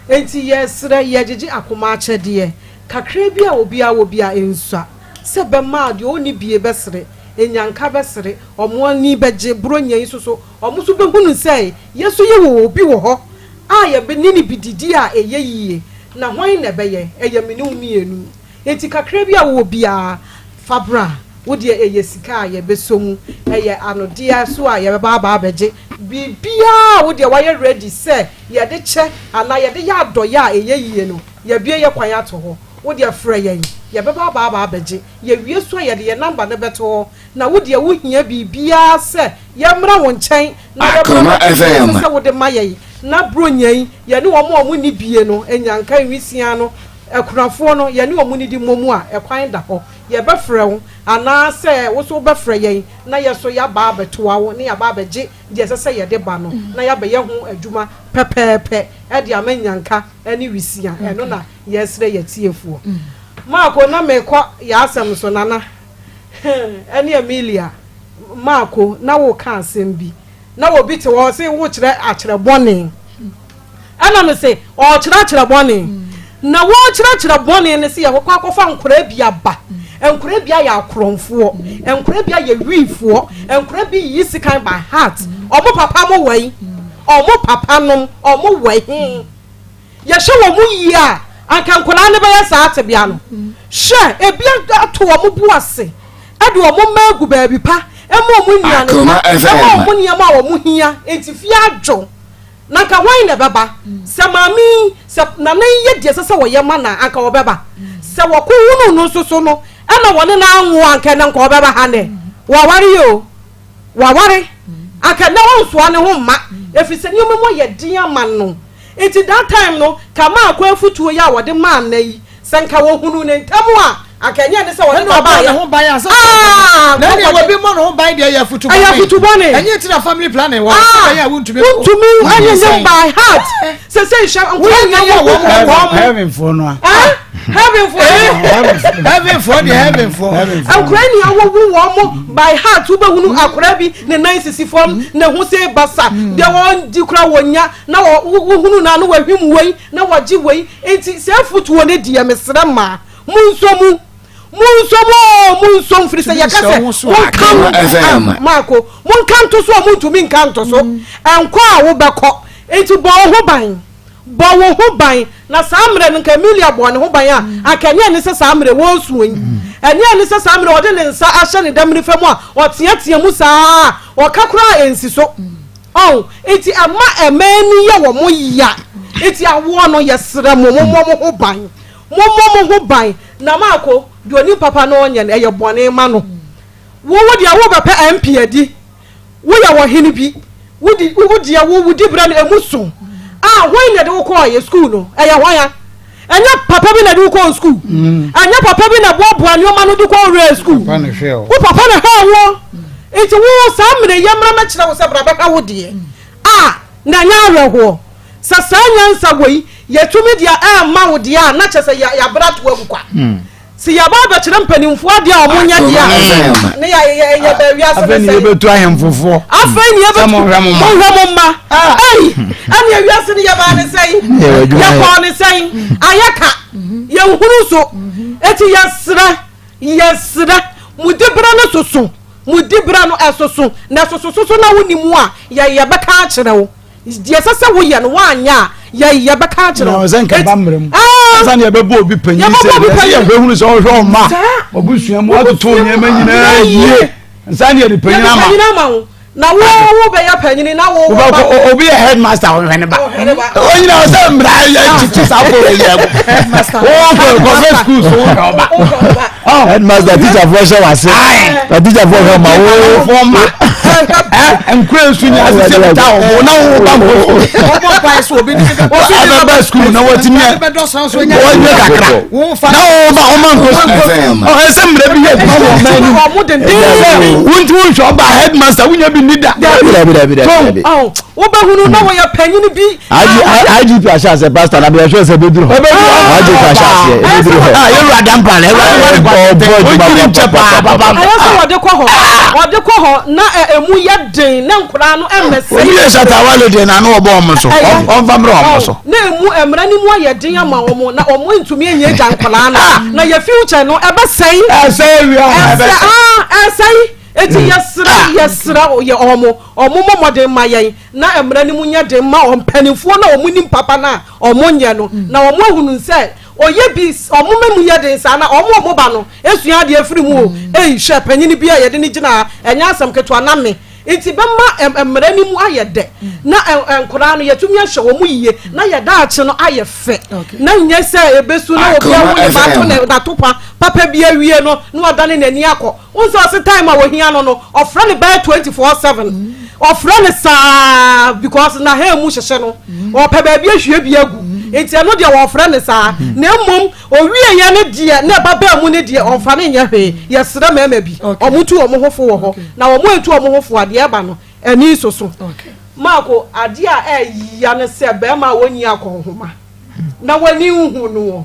Speaker 8: Enti yɛsrɛ, yɛgyegye akoma akyɛdeɛ kakra bi a obiara wɔ bi a ɛnsua, sɛ bɛma deɛ ɔnni bie bɛsere, nnyanka bɛsere, wɔn ani bɛgye, Buronya yi nso so, wɔn nso bɛhunu sɛ yɛn nso yɛwɔ obi wɔ hɔ a yɛne no bɛdidi a ɛyɛ yie, na hwan na ɛbɛyɛ? Ɛyɛ me ne wo mmienu. Enti kakra bi a wowɔ biara, fa bra. Wo deɛ ɛyɛ sika a yɛbɛsɔ mu, ɛyɛ anodeɛ nso a yɛbɛba aba abɛgye. Biribiara a wo deɛ woayɛ ready sɛ yɛde kyɛ anaa yɛde yɛ adɔeɛ a ɛyɛ yie no, yɛabue yɛn kwan ato hɔ. Wo deɛ frɛ yɛn, yɛbɛba aba aba abɛgye. Yɛwie nso a, yɛde yɛn number no bɛto hɔ. Na wo deɛ wohia biribiara sɛ yɛmmra wo nkyɛn na yɛmmra
Speaker 3: Akoma
Speaker 8: bɛgye deɛ ɛsɛ
Speaker 3: FM.
Speaker 8: sɛ wode ma yɛn. Na Buronya yi, yɛne wɔn a wɔnni bie no, nnyanka, nwisiaa no, akunafoɔ no, yɛne wɔn nnidi mmɔ mu a, ɛkwan da hɔ. Yɛbɛfrɛ wo, anaasɛ wo nso wobɛfrɛ yɛn, na yɛn nso yɛaba abɛtoa wo, na yɛaba abɛgye deɛ ɛsɛ sɛ yɛde ba no, na yɛabɛyɛ ho adwuma pɛpɛɛpɛ de ama nnyanka ne wisiaa. Ɛno na yɛresrɛ yɛn atiefoɔ. Marko, na merekɔ yɛn asɛm so, Nana. Ɛne Emilia, Marko, na woreka asɛm bi. Na obi te hɔ ɔse wokyerɛ akyerɛ bɔne. Ɛna me se ɔkyerɛ akyerɛ bɔne. Na wɔkyerɛkyerɛ bɔne ne se yɛkɔkɔ akɔfa nkoraa bi aba. Nkoraa bi ayɛ akorɔmfoɔ. Nkoraa bi ayɛ wiifoɔ. Nkoraa bi yiyi sekan by heart. Ɔmo papa mo wɔ yi. Ɔmo papa nom ɔmo wɔ he. Yɛhwɛ wɔn mu yie a, anka nkwadaa no bɛyɛ saa tebea no. Hwɛ, ebi ato wɔn bo ase de wɔn mma agu baabi pa, ma wɔn nnuane pa, ma wɔn nneɛma a wɔn hia, enti fie adwo. Na anka hwan na ɛbɛba? Sɛ maame yi, sɛ nana yi yɛ deɛ ɛsɛ sɛ wɔyɛ ma no a, anka ɔbɛba. Sɛ wɔko hunu no nso so no, ɛna wɔne no anwo a, anka ɛnɛ nka ɔbɛba ha nnɛ. Wɔaware yi o. Waware. Anka nnɛ ɔnsoa ne ho mma, ɛfiri sɛ nneɛma mu ayɛ den ama no. Nti that time no, ka maa kwan afutuo yi a wɔde maa nnɛ yi, sɛ nka wɔhunuu no ntɛm a, anka ɛnyɛ ne sɛ wɔde
Speaker 2: Ɛna
Speaker 8: no
Speaker 2: ɔbɔ
Speaker 8: baeɛ.
Speaker 2: ne ho ban ansa sɛ
Speaker 8: Ah,
Speaker 2: ɔbɛwo. Na ɛnea
Speaker 8: nkɔkɔgye.
Speaker 2: obi mmɔ ne ho ban deɛ ɛyɛ afutu
Speaker 8: Ɛyɛ
Speaker 2: bɔne.
Speaker 8: afutu bɔne.
Speaker 2: Ɛnyɛ nti na family planning wɔ hɔ, sɛ
Speaker 8: Ah,
Speaker 2: ɛbɛyɛ a wontumi
Speaker 8: wontumi
Speaker 2: wonyinsɛn.
Speaker 8: ɛnyɛ by heart. Sɛ sɛ nhyɛ
Speaker 2: Woyɛ
Speaker 8: nkwadaa
Speaker 2: nyɛ
Speaker 8: nyɛ
Speaker 2: wɔn
Speaker 8: wɔn
Speaker 2: wɔn
Speaker 8: wɔn.
Speaker 9: Heavenfoɔ no a.
Speaker 8: Ah, heavenfoɔ.
Speaker 2: Heavenfoɔ deɛ heavenfoɔ.
Speaker 8: Nkwadaa ni awowo wɔn mo by heart wobɛhunu akwadaa bi ne nan sisi fam ne ho sɛ basa deɛ wɔn di kora wɔn nya na wohunu na no wahwim wei na wɔgye wei nti sɛ afutuo ne deɛ mesrɛ maa monsɔ mu monsɔ mu oo monsɔ mu firi sɛ yɛka sɛ monka no maako monka nto so a montumi nka nto so ɛnkɔ a wobɛkɔ nti bɔ wo ho ban bɔ wo ho ban na saa mmerɛ no nka Emilia bɔɔ ne ho ban a anka ɛnyɛ ne sɛ saa mmerɛ wɔresuo yi ɛnyɛ ne sɛ saa mmerɛ ɔde ne nsa ahyɛ ne damiri fam a ɔteatea mu saa ɔka koraa ɛnsi so Ɔn, nti ɛma ɛma ani yɛ wɔn ya. Nti awoɔ no, yɛsrɛ mo, mommɔ mo ho ban. Mommɔ mo ho ban. Na Maako, deɛ ɔnim papa na ɔnyɛ no, ɛyɛ bɔne ma no. Wo, wo deɛ wobɛpɛ MP adi. Woyɛ ɔhene bi. Wodi, wo deɛ wo, wo diberɛ no, ɛmu so. Ah, hwan na ɛde wo kɔɔeɛ sukuu no? Ɛyɛ hwan a? Ɛnyɛ papa bi na ɛde wo kɔɔ sukuu? Ɛnyɛ papa bi na ɛboaboa nneɛma no de kɔ wuraa sukuu? Wo papa na hwɛɛ woɔ. Nti wo saa mmerɛ yi mmra mɛkyerɛ wo sɛ bra bɛhwɛ wo deɛ. A na ɛnyɛ awerɛhoɔ sɛ saa nyansa wei yɛtumi deɛ ɛmma wo deɛ a na kyerɛ sɛ yɛabrɛ ato agu kwa. Sɛ yɛba abɛkyerɛ mpanimfoɔ adeɛ a wɔn nyɛ deɛ a, ne yɛ yɛ yɛ bɛ wiase ne
Speaker 9: Afei ne
Speaker 8: sɛn.
Speaker 9: yɛbɛtu ahemfofoɔ.
Speaker 8: Afei ne yɛbɛtu
Speaker 9: Sɛ monhwɛ mo mma.
Speaker 8: Monhwɛ mo mma. Ei, ɛne wiase ne yɛbaa ne sɛn.
Speaker 7: Yɛwɔ adwuma yɛ.
Speaker 8: Yɛkɔɔ ne sɛn. Ayɛ ka. Yɛnhunu so. Eti yɛsrɛ, yɛsrɛ, mo diberɛ no soso. Mo diberɛ no ɛsoso, na ɛsoso soso na wonni mu a, yɛn yɛbɛka akyerɛ wo. Deɛ ɛsɛ sɛ woyɛ no woanyɛ a, yɛn yɛbɛka akyerɛ wo.
Speaker 7: Na sɛ nka ba mmerɛ mu. Ansa na yɛbɛbɔ obi panyin sɛ yɛsɛ yɛhwɛ hunu sɛ ɔhwɛ ɔma ɔbusua mu atoto nneɛma nyinaa yie. Nsa na yɛde panyin ama.
Speaker 8: Yɛde panyin ama wo. Na wo wo bɛyɛ panyini na wo wo ba.
Speaker 7: Obi yɛ headmaster ɔhwɛ ne ba. Onyina ɔsɛ mmara yɛ titi saa fo yɛ yɛ. Wọ́n kɔ kɔfɛ school so wọ́n hwɛ ɔba.
Speaker 3: Headmaster teacher fo hyɛ wase. Na teacher fo hwɛ ma wo.
Speaker 7: Fo ma. Nkura nsu ni asese ta ɔmo na wo ba mo.
Speaker 2: Ɔbɔ mpa so obi ni.
Speaker 7: Abɛba school na wɔtumi yɛ. Wɔnyɛ kakra. Na wo ba ɔma nkɔ school. Ɔhɛ sɛ mmara bi yɛ adwuma wɔ ɔman anim. Wontumi nhwɛ ɔba headmaster wonya bi ni da.
Speaker 8: Wobɛhunu na wɔyɛ panyin bi.
Speaker 3: IGP ahyɛ aseɛ pastor na bɛhwɛ sɛ ɛbɛduru hɔ. IGP ahyɛ aseɛ ɛbɛduru hɔ.
Speaker 7: Yɛwura dampa na ɛwura nkyɛ paa.
Speaker 8: Ɛyɛ sɛ wɔde kɔ hɔ wɔde kɔ hɔ na emu yɛ den na nkoraa no ɛmɛsɛ.
Speaker 7: Obi yɛ shatawale deɛ na ano ɔbɔ ɔmo so ɔmfa mmerɛ ɔmo so.
Speaker 8: Na emu mmara no mu ayɛ den ama wɔn na wɔn ntumi nyɛ agya nkwadaa no ah! na yɛ future no ɛbɛsɛe.
Speaker 7: Ɛsɛe wia
Speaker 8: ɛsɛ ah ɛsɛe eti hmm. yɛsrɛ ah! yɛsrɛ yɛ wɔn wɔn mmɔ mmɔden ma yɛn na mmara no mu nyɛ den ma wɔn mpanimfoɔ na wɔn nim papa na wɔn nyɛ no hmm. na wɔn ahunu sɛ oyɛ bi wɔn mma mu yɛ den saa na wɔn a wɔn ba no esua adeɛ firi mu o hmm. eyi hwɛ panyin bi a yɛde ne gyina ɛnyɛ asɛm ketewa na me. Nti bɛma mmara no mu ayɛ dɛ na nkwadaa no yɛtumi ahyɛ wɔn yie na yɛ daakye no ayɛ fɛ na nyɛ sɛ ebesu na obi awo ne ba ato ne n'atopa papa bi awie no na wadane n'ani akɔ n sɛ ɔse time a wɔhia no no ɔfrɛ no bɛyɛ 24/7 ɔfrɛ no saa because na ha mu hyehyɛ no ɔpɛ baabi ahwie bi agu nti ɛno deɛ wɔfrɛ no saa na mmom Owieɛ no deɛ na ɛba baa mu no deɛ ɔmfa no nyɛ hwee. Yɛsrɛ mmarima bi, wɔntu wɔn ho fo wɔ hɔ. Na wɔn antu wɔn ho fo a, deɛ ɛba no, ani nsoso. Marko, adeɛ a ɛya ne sɛ barima a ɔnni akɔnhoma na w'ani nhu noɔ.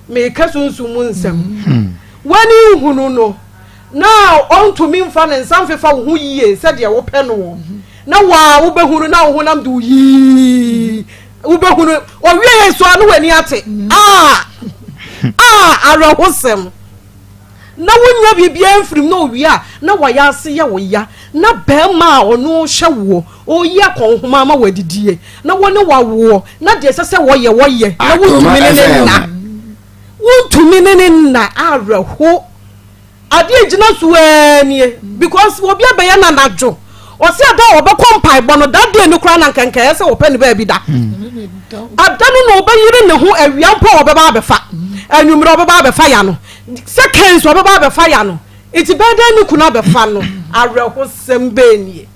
Speaker 8: Meka sunsum mu nsɛm. W'ani nhunu no na ɔntumi mfa ne nsa mfefa wo ho yie sɛdeɛ wopɛ noɔ. Na wo ara wobɛhunu na wo honam de wo yii. Wobɛhunu ɔwie yɛ so a na w'ani ate. Ah! Ah! Awerɛhosɛm. Na wonya biribiara mfiri mu na owie a na wayɛ ase yɛ wo ya. Na barima a ɔno hwɛ woɔ, ɔyi akɔnhoma ama w'adidie, na wɔne wawoɔ, na deɛ ɛsɛ sɛ wɔyɛ wɔyɛ, na wontumi ne ne nna. Wontumi ne ne nna. Awerɛho. Adeɛ a egyina so aa nie because obi abɛyɛ no anadwo ɔse ada a ɔbɛkɔ mpaebɔ no that day no koraa na nka nka ɛyɛ sɛ ɔpɛ ne baabi da ada no na ɔbɛyere ne ho awia mpo a ɔbɛba abɛfa anwummerɛ ɔbɛba abɛfa ya no seconds ɔbɛba abɛfa ya no nti bɛyɛ dɛn ne kunu abɛfa no awerɛhosɛm bɛɛ nie.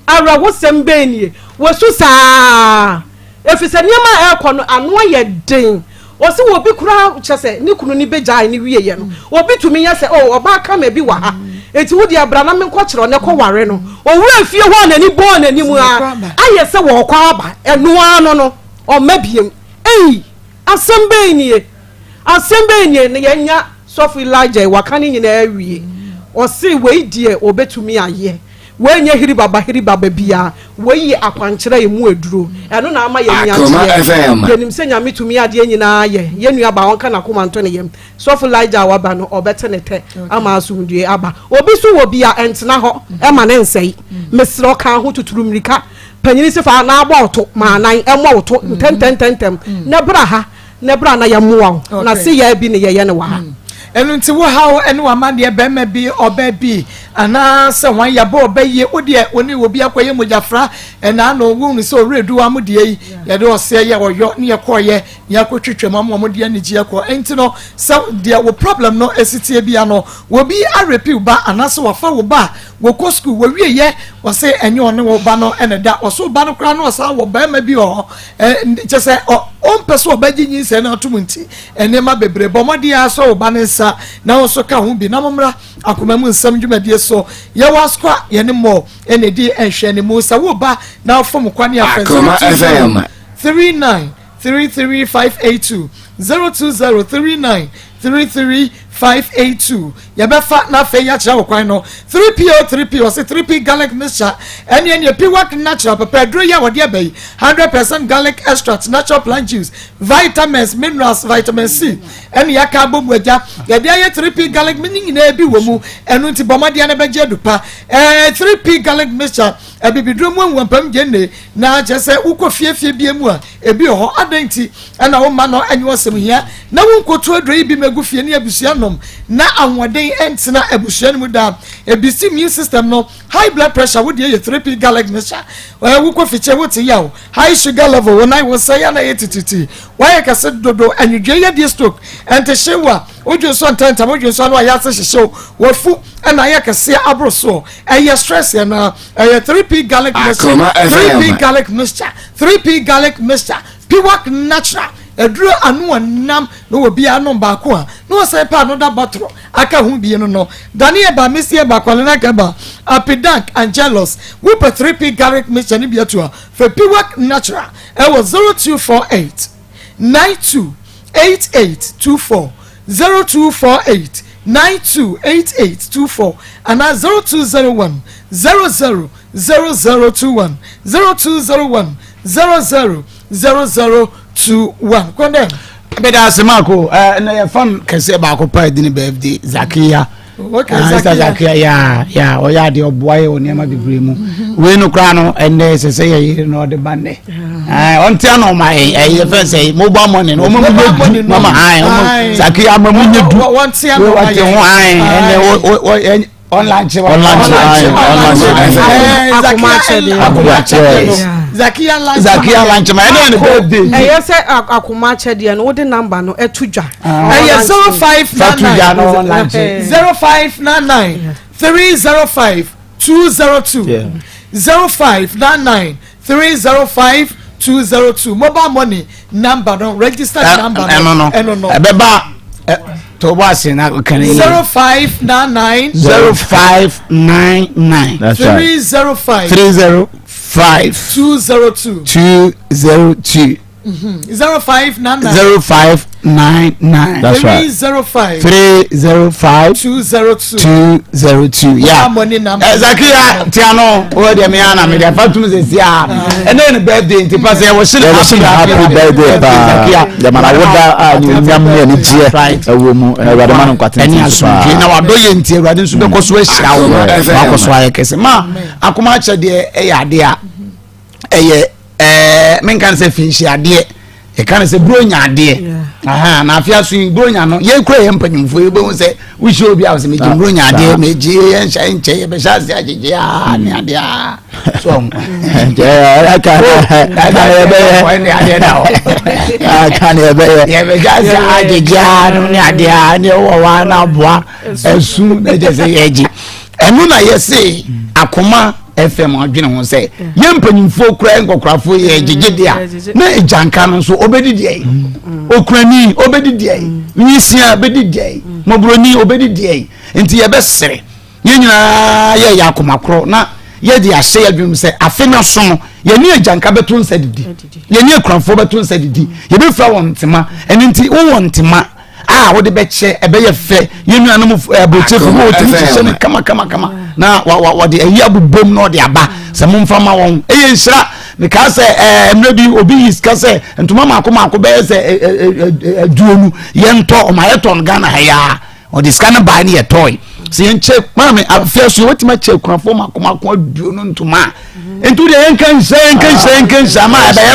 Speaker 8: Awerɛhosɛm bɛn nie! Wɔsu saa efisɛ nneɛma a ɛrekɔ no ano ayɛ den. Ɔse obi koraa kyerɛ sɛ ne kunu no bɛgyae no wieɛ no, obi tumi yɛ sɛ oh ɔbaa kama bi wɔ ha enti wo deɛ bra na menkɔkyerɛ wo na kɔware no. Ɔwura fie hɔ a n'ani bɔɔ n'anim ara ayɛ sɛ wɔrekɔ aba, ɛno ara no no ɔmma biom. Ei! Asɛm bɛn nie! Asɛm bɛn nie! Na yɛanya Sɔfo Elijah yi, waka ne nyinaa awie. Ɔse wei deɛ ɔbɛtumi ayɛ. Wei nyɛ hiribaba hiribaba biara. Wei yɛ akwankyerɛ a ɛmu aduro. Ɛno na ama yɛn ani agyeɛ. Yɛnim sɛ Nyame tumi adeɛ nyinaa yɛ. Yɛn nua baa ɔnka n'akoma nto ne yam. Sɔfo Elijah a waba no, ɔbɛte ne tɛ ama asomdwoeɛ aba. Obi nso wɔ bi a, ɛntena hɔ ma no nsɛe. Mesrɛ wo ka ho tuturu mmirika. Panyini se fa anaa bɔ wo to ma anan mmɔ wo to ntɛntɛntɛntɛm na bra ha. Na bra na yɛmmoa wo, na se yɛɛ bi ne yɛyɛ no wɔ ha.
Speaker 2: Ɛno nti wo haw ne w'amanneɛ barima bi, ɔbaa bi, anaa sɛ hwan yɛabɔ ɔba yie, wo deɛ wo ne obi akɔyɛ mogyafra ɛna ano wohunu sɛ ɔwerɛ du wa mo deɛ yi yɛde ɔseɛ yɛ ɔyɔ ne yɛkɔɔyɛ ne yɛakɔtwitwa mu ama wɔn de anigyeɛ kɔ. Ɛnti no sɛ deɛ wo problem no ɛsi teɛ bia no obi arepi wo ba anaasɛ wafa wo ba a wɔkɔ sukuu wɔwieyɛ wɔse ɛnyɛ ɔne wo ba no ɛna da ɔso wo ba no koraa no ɔsan wɔ barima bi wɔ hɔ kyɛ sɛ ɔmpɛ sɛ ɔbɛgye nyinsɛn no atom nti nneɛma bebree bɔ mmɔden ara sɔ wo ba no nsa na wo nso ka ho bi na mommra akoma mu nsɛm dwumadie so yɛwɔ asoa yɛne mmɔ ɛna ɛdi nhwɛanimu sɛ wo ba na wofom kwane afɛ 020 39 33582 020 39 33 582 Yɛbɛfa na afei yɛakyerɛ wo kwan no 3P o 3P ɔse 3P garlic mixture ɛne ɛneɛ Piwak natural pɛpɛ aduro yi a wɔde aba yi 100% garlic extract natural plant juice vitamins minerals vitamin C ɛne yɛaka abɔ mu agya yɛde ayɛ 3P garlic ne nyinaa bi wɔ mu ɛno nti bɔ mmɔden na bɛgye adu pa ɛɛ 3P garlic mixture abibiduro mu anwampam gyenne na kyerɛ sɛ wokɔ fiefie bia mu a ebi wɔ hɔ adɛn nti ɛna wo mma no ɛnyɛ ɔsɛm hia na wonkoto aduro yi bi megu fie ne abusua nom na ahoɔden ɛntena abusua no mu daa ebisi immune system no high blood pressure wo deɛ yɛ 3P garlic mixture ɛɛ wokɔ fikyɛ wote yaw high sugar level wo nan wo nsa yɛ na yɛ tititi wayɛ kɛse dodo anwudwe yɛ die stroke ɛnte hyew a wodwe nso ntɛntɛm wodwe nso ano ayɛ ase hyehyew wafu ɛna ayɛ kɛseɛ aboro soɔ ɛyɛ stress yɛ na ɛyɛ 3P garlic mixture 3P garlic mixture 3P garlic mixture Piwak natural aduro ano ɔnam na wɔ biara nom baako a na wɔsan pɛ anoda bɔtoro aka ho bie no no dane ɛba mesi ɛba kwalena kɛba apidank angelos wopɛ 3P garlic mixture no bi atu a fɛ Piwak natural ɛwɔ 0248 92 8824 0248 92 8824 anaa 0201 00 0021 0201 00 0021 kɔndɛn.
Speaker 7: Meda ase Marco. Eh, na yɛ fan kɛseɛ baako pa di ne birthday Zakia.
Speaker 2: Okay,
Speaker 7: Ah,
Speaker 2: Zakia.
Speaker 7: Sister Zakia ya ya ɔyɛ adeɛ ɔboa yɛ wɔ nneɛma bebree mu. Wei no koraa no ɛnɛ ɛsɛ sɛ yɛ yere na ɔde ba nnɛ. Ah, ɔnte ano ɔma ɛ ɛyɛ fɛn sɛ mobile money no ɔma mu
Speaker 2: Mobile
Speaker 7: nyɛ
Speaker 2: money
Speaker 7: du
Speaker 2: no.
Speaker 7: mama ayi
Speaker 2: Aye.
Speaker 7: ɔma Zakia ama mu nyɛ du.
Speaker 2: Wɔnte ano ɔma
Speaker 7: Wɔnte
Speaker 2: yɛ.
Speaker 7: ho ayi ɛnɛ wɔ wɔ ɔnlanche
Speaker 3: Ɔnlanche, aye, ɔnlanche.
Speaker 8: Akoma akyɛdeɛ.
Speaker 7: Akoma akyɛdeɛ no.
Speaker 2: Zakia lunch.
Speaker 7: Zakia lunch ma ɛnɛ ne birthday.
Speaker 8: Ɛyɛ sɛ akoma akyɛdeɛ no wode number no ɛto dwa.
Speaker 2: Ɛyɛ 0599
Speaker 7: no ɔnlanche.
Speaker 2: 0599 305 202 0599 305 202 mobile money number no registered number no
Speaker 7: ɛno no
Speaker 2: ɛno no
Speaker 7: ɛbɛba to bɔ ase na kan yi.
Speaker 2: 0599
Speaker 7: 0599.
Speaker 3: That's right.
Speaker 2: 305
Speaker 7: 305
Speaker 2: 202
Speaker 7: 202
Speaker 2: 0599
Speaker 7: 0599.
Speaker 3: That's right.
Speaker 2: 305
Speaker 7: 305
Speaker 2: 202
Speaker 7: 202. Yeah.
Speaker 2: Mobile money number.
Speaker 7: Zakia Tiano, wo deɛ me ana me deɛ fa tum sɛ si a ɛnɛ ne birthday nti pa sɛ wɔhyɛ
Speaker 3: yɛwɔ sɛ ne happy birthday paa yɛmana woda a ne onyam ne anigyeɛ ɛwɔ mu na awurade ma no nkwa
Speaker 7: ɛne
Speaker 3: tenten so
Speaker 7: asomdwe na
Speaker 3: paa
Speaker 7: wadɔ yɛ nti awurade nso bɛkɔ so ahyira wo
Speaker 3: Yes.
Speaker 7: wakɔ so ayɛ kɛse ma akoma akyɛ deɛ ɛyɛ adeɛ a ɛyɛ ɛɛ menka no sɛ finhyia adeɛ yɛka no sɛ buronya adeɛ aha na afei aso yi buronya no yɛn kura yɛn mpanyinfoɔ yi bɛhu sɛ wohyia obi a wɔsɛ megye buronya adeɛ megye yɛn nhyɛ nkyɛ yɛbɛhyɛ ase agyegye aa ne adeɛ aa so ɔho
Speaker 3: yɛbɛyɛ
Speaker 7: adeɛ da hɔ
Speaker 3: aka ne yɛbɛyɛ
Speaker 7: yɛbɛhyɛ ase agyegye aa no ne adeɛ aa ne ɛwɔ hɔ a na aboa ɛsu na kyɛ sɛ yɛgye ɛno na yɛse akoma fm adwene ho sɛ yɛn mpanyinfoɔ kura nkɔkorafoɔ yɛ gyegye deɛ a na agyanka no nso ɔbɛdi deɛ yi okurani ɔbɛdi deɛ yi nwisia bɛdi deɛ yi mmɔborɔni ɔbɛdi deɛ yi nti yɛbɛsere yɛn nyinaa yɛyɛ akoma korɔ na yɛde ahyɛ yɛn adwene mu sɛ afe no so no yɛne agyanka bɛto nsa didi yɛne akuranfoɔ bɛto nsa didi yɛbɛfira wɔn ntoma ɛno nti wowɔ ntoma a wode bɛkyɛ ɛbɛyɛ fɛ yɛn nuanom aburokyefo mu wɔtumi hyehyɛ no kama kama kama na wɔde ayi abobom na ɔde aba sɛ momfa ma wɔn ɛyɛ nhyira mekaa sɛ ɛɛ mmerɛ bi obi yi sika sɛ ntoma mako mako bɛyɛ sɛ aduonu yɛntɔ ɔma yɛtɔ no Ghana ha yaa ɔde sika no baa ne yɛtɔe sɛ yɛnkyɛ maame afei so yɛwɔtumi akyɛ akunafoɔ mako mako aduonu ntoma a nti wodeɛ yɛnka nhyira yɛnka nhyira yɛnka nhyira ma ɛbɛyɛ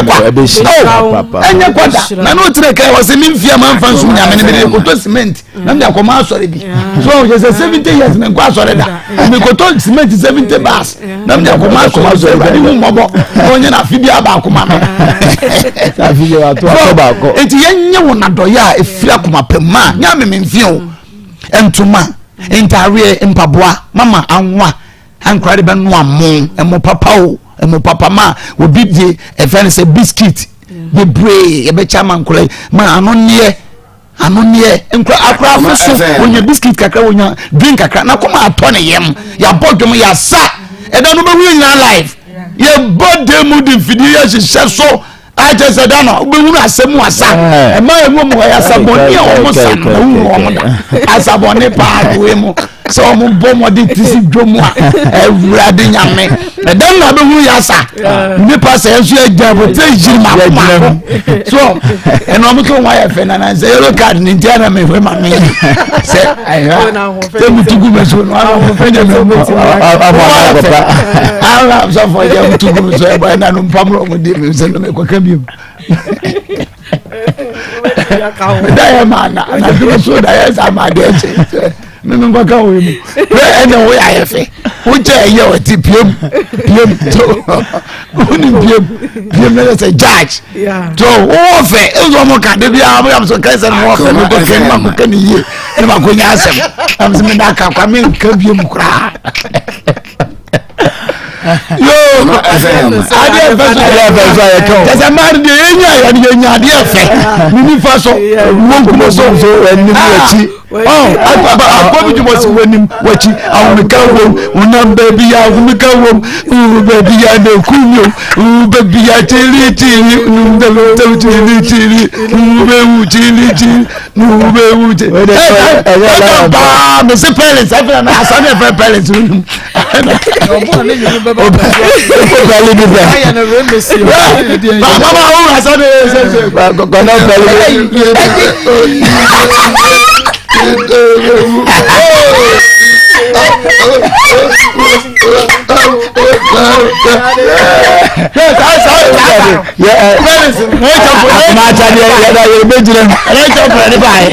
Speaker 7: kwa ɛnyɛ kwa da na ne wotere ka wɔ sɛ memfie a mamfa nsom nyame no mede kɔtɔ cement na mede akɔma asɔre bi so ɔhyɛ sɛ 70 years menkɔ asɔre da mekɔtɔ cement 70 bars na mede akɔma asɔre so awurade hu mmɔbɔ na ɔnyɛ no afe biaa baako ma me nti yɛnyɛ wo nadɔyɛ a ɛfiri akoma pɛ ma nyɛ ame memfie o ntoma ntareɛ mpaboa mama anwa ankora de bɛnoa mo ɛmo papa o ɛmo papa ma obi de ɛfɛ no sɛ biscuit bebree yɛbɛkyɛ ama nkora yi ma ano neɛ ano neɛ nkora akora afo so wonya biscuit kakra wonya drink kakra na kɔma atɔ ne yam yɛabɔ dwom yɛasa ɛda no bɛwu nyinaa live yɛbɔ dan mu de mfidie yɛhyehyɛ so.
Speaker 9: Akyɛ sɛ da no wobɛhunu asɛm mu asa ɛma ɛwɔ mu ɛyɛ asabɔne a wɔn sa no na wohunu wɔn da asabɔne paa no wei mu sɛ wɔn bɔ mmɔden ti si dwom a awurade nyame ɛdɛm na wobɛhunu yɛ asa nipa sɛ ɛnso yɛ gya bo tɛ yiri mako mako so ɛna wɔn so wɔn ayɛ fɛ nana sɛ yellow card ne nti ɛna mehwɛ ma me sɛ ɛyɛ sɛ mutu gu mɛ so no ano fɛ nyɛ mɛ mu wɔn ayɛ fɛ ala sɔfo yɛ mutu gu mɛ so ɛbɔ ɛna no mpamuro ɔmo di mi sɛ no mɛ kɔka bi mu da yɛ maa na anadwo so da yɛ sa maa deɛ kyɛ mímu nkɔka wo mu hwɛ ɛna wo yɛ ayɛ fɛ wo kyɛ ɛyɛ ɔte piem piem to wonim piem piem na yɛ sɛ judge to wowɔ fɛ ɛnso ɔmo ka de biara ɔmo yam so kɛsɛ no wɔ fɛ mekɔ kɛ ne ma kɔ kɛ ne yie ne ma kɔ nya asɛm ɛm sɛ meda ka kwa menka biem koraa yoo adeɛ fɛ so adeɛ fɛ so ayɛ kɛw kyɛ sɛ mmaa no deɛ yɛnya yɛ no yɛnya adeɛ fɛ ne nifa so wɔnkum so
Speaker 7: so anim akyi
Speaker 9: akɔ bi dwuma si w'anim w'akyi ahomeka wom wonam baabi yɛ ahomeka wom wuru baabi yɛ na eku mi o wuru baabi yɛ kyiri kyiri num kyiri kyiri wuru bɛwu kyiri kyiri nuhu bɛ wu te ɛka paa mese pɛlins ɛfɛ na asane ɛfɛ pɛlins no num mama wo asane
Speaker 7: kɔnɔ pɛli Akomacha deɛ yɛda yɛbɛgyina mu.
Speaker 9: Ɛrɛkyɛ fɛ ne baayɛ.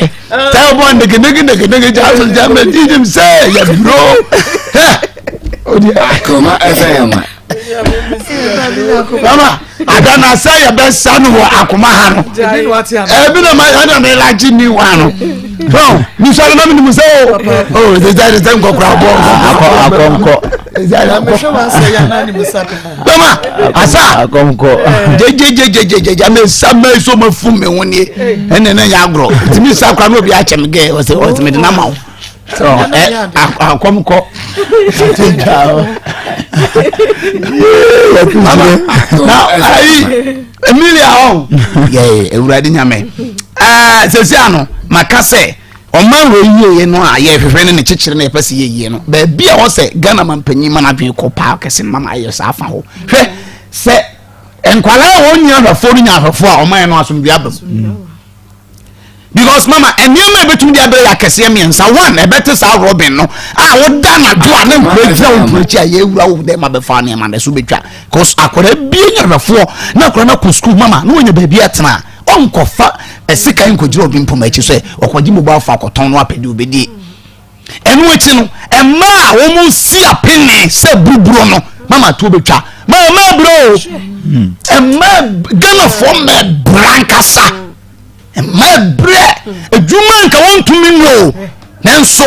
Speaker 9: Sɛ ɔbɔ ndeke ndeke ndeke ndeke gya so gya mɛ di nim sɛ yɛ duro. Hɛ odi.
Speaker 10: Akoma FM.
Speaker 9: Mama adana sɛ yɛbɛ sa no wɔ akoma ha no. Ebi na ma ɛna mi lagye ni wa no. Fɛn nisɔre na mi ni mu sɛ o o sɛ sɛ sɛ nkɔkora bɔ
Speaker 7: akɔnkɔ.
Speaker 9: Bɛma asa gyegyegyegyegye ame nsa mɛ so ma fun mi ho nie ɛnna ɛnna yɛ agorɔ tumi sa kora na obi akyɛ mi gɛ ɔsɛ ɔsɛ mi de nam awo so ɛ akɔmkɔ na ayi emilia ɔ yɛ ewurade nyame ɛɛ sɛsi ano maka sɛ. Ɔman wei yie no a yɛhwehwɛ ne ne kyekyere na yɛpɛ sɛ yɛyie no baabi a ɔsɛ Ghana mampanyin ma n'adwene kɔ paa kɛse no mama ayɛ saa fa hɔ hwɛ sɛ nkwadaa a wɔn nyɛ ahwɛfoɔ no nya ahwɛfoɔ a ɔman no asomdwe aba mu because mama nneɛma a ebetumi de abɛyɛ akɛseɛ mmiɛnsa one ɛbɛte saa robin no a woda n'adwo a ne nkura gyina wo nkura akyi a yɛwura wo dɛ ma bɛfa nneɛma na ɛso betwa cause akwadaa bie nya ahwɛfoɔ na akwadaa no akɔ sukuu mama na wɔnya baabi atena Ɔnkɔfa sekan nkɔgyina obi mpoma akyi sɛ ɔkɔgye mobile phone akɔtɔn no apɛ deɛ ɔbɛdie. Ɛno akyi no, mmaa a wɔn si apene sɛ buruburo no, mama tuo bɛtwa. Mama mmaa brɛ o. Mmaa Ghanafoɔ mmaa brɛ ankasa. Mmaa brɛ. Adwuma nka wɔntumi nyɛ o. Nanso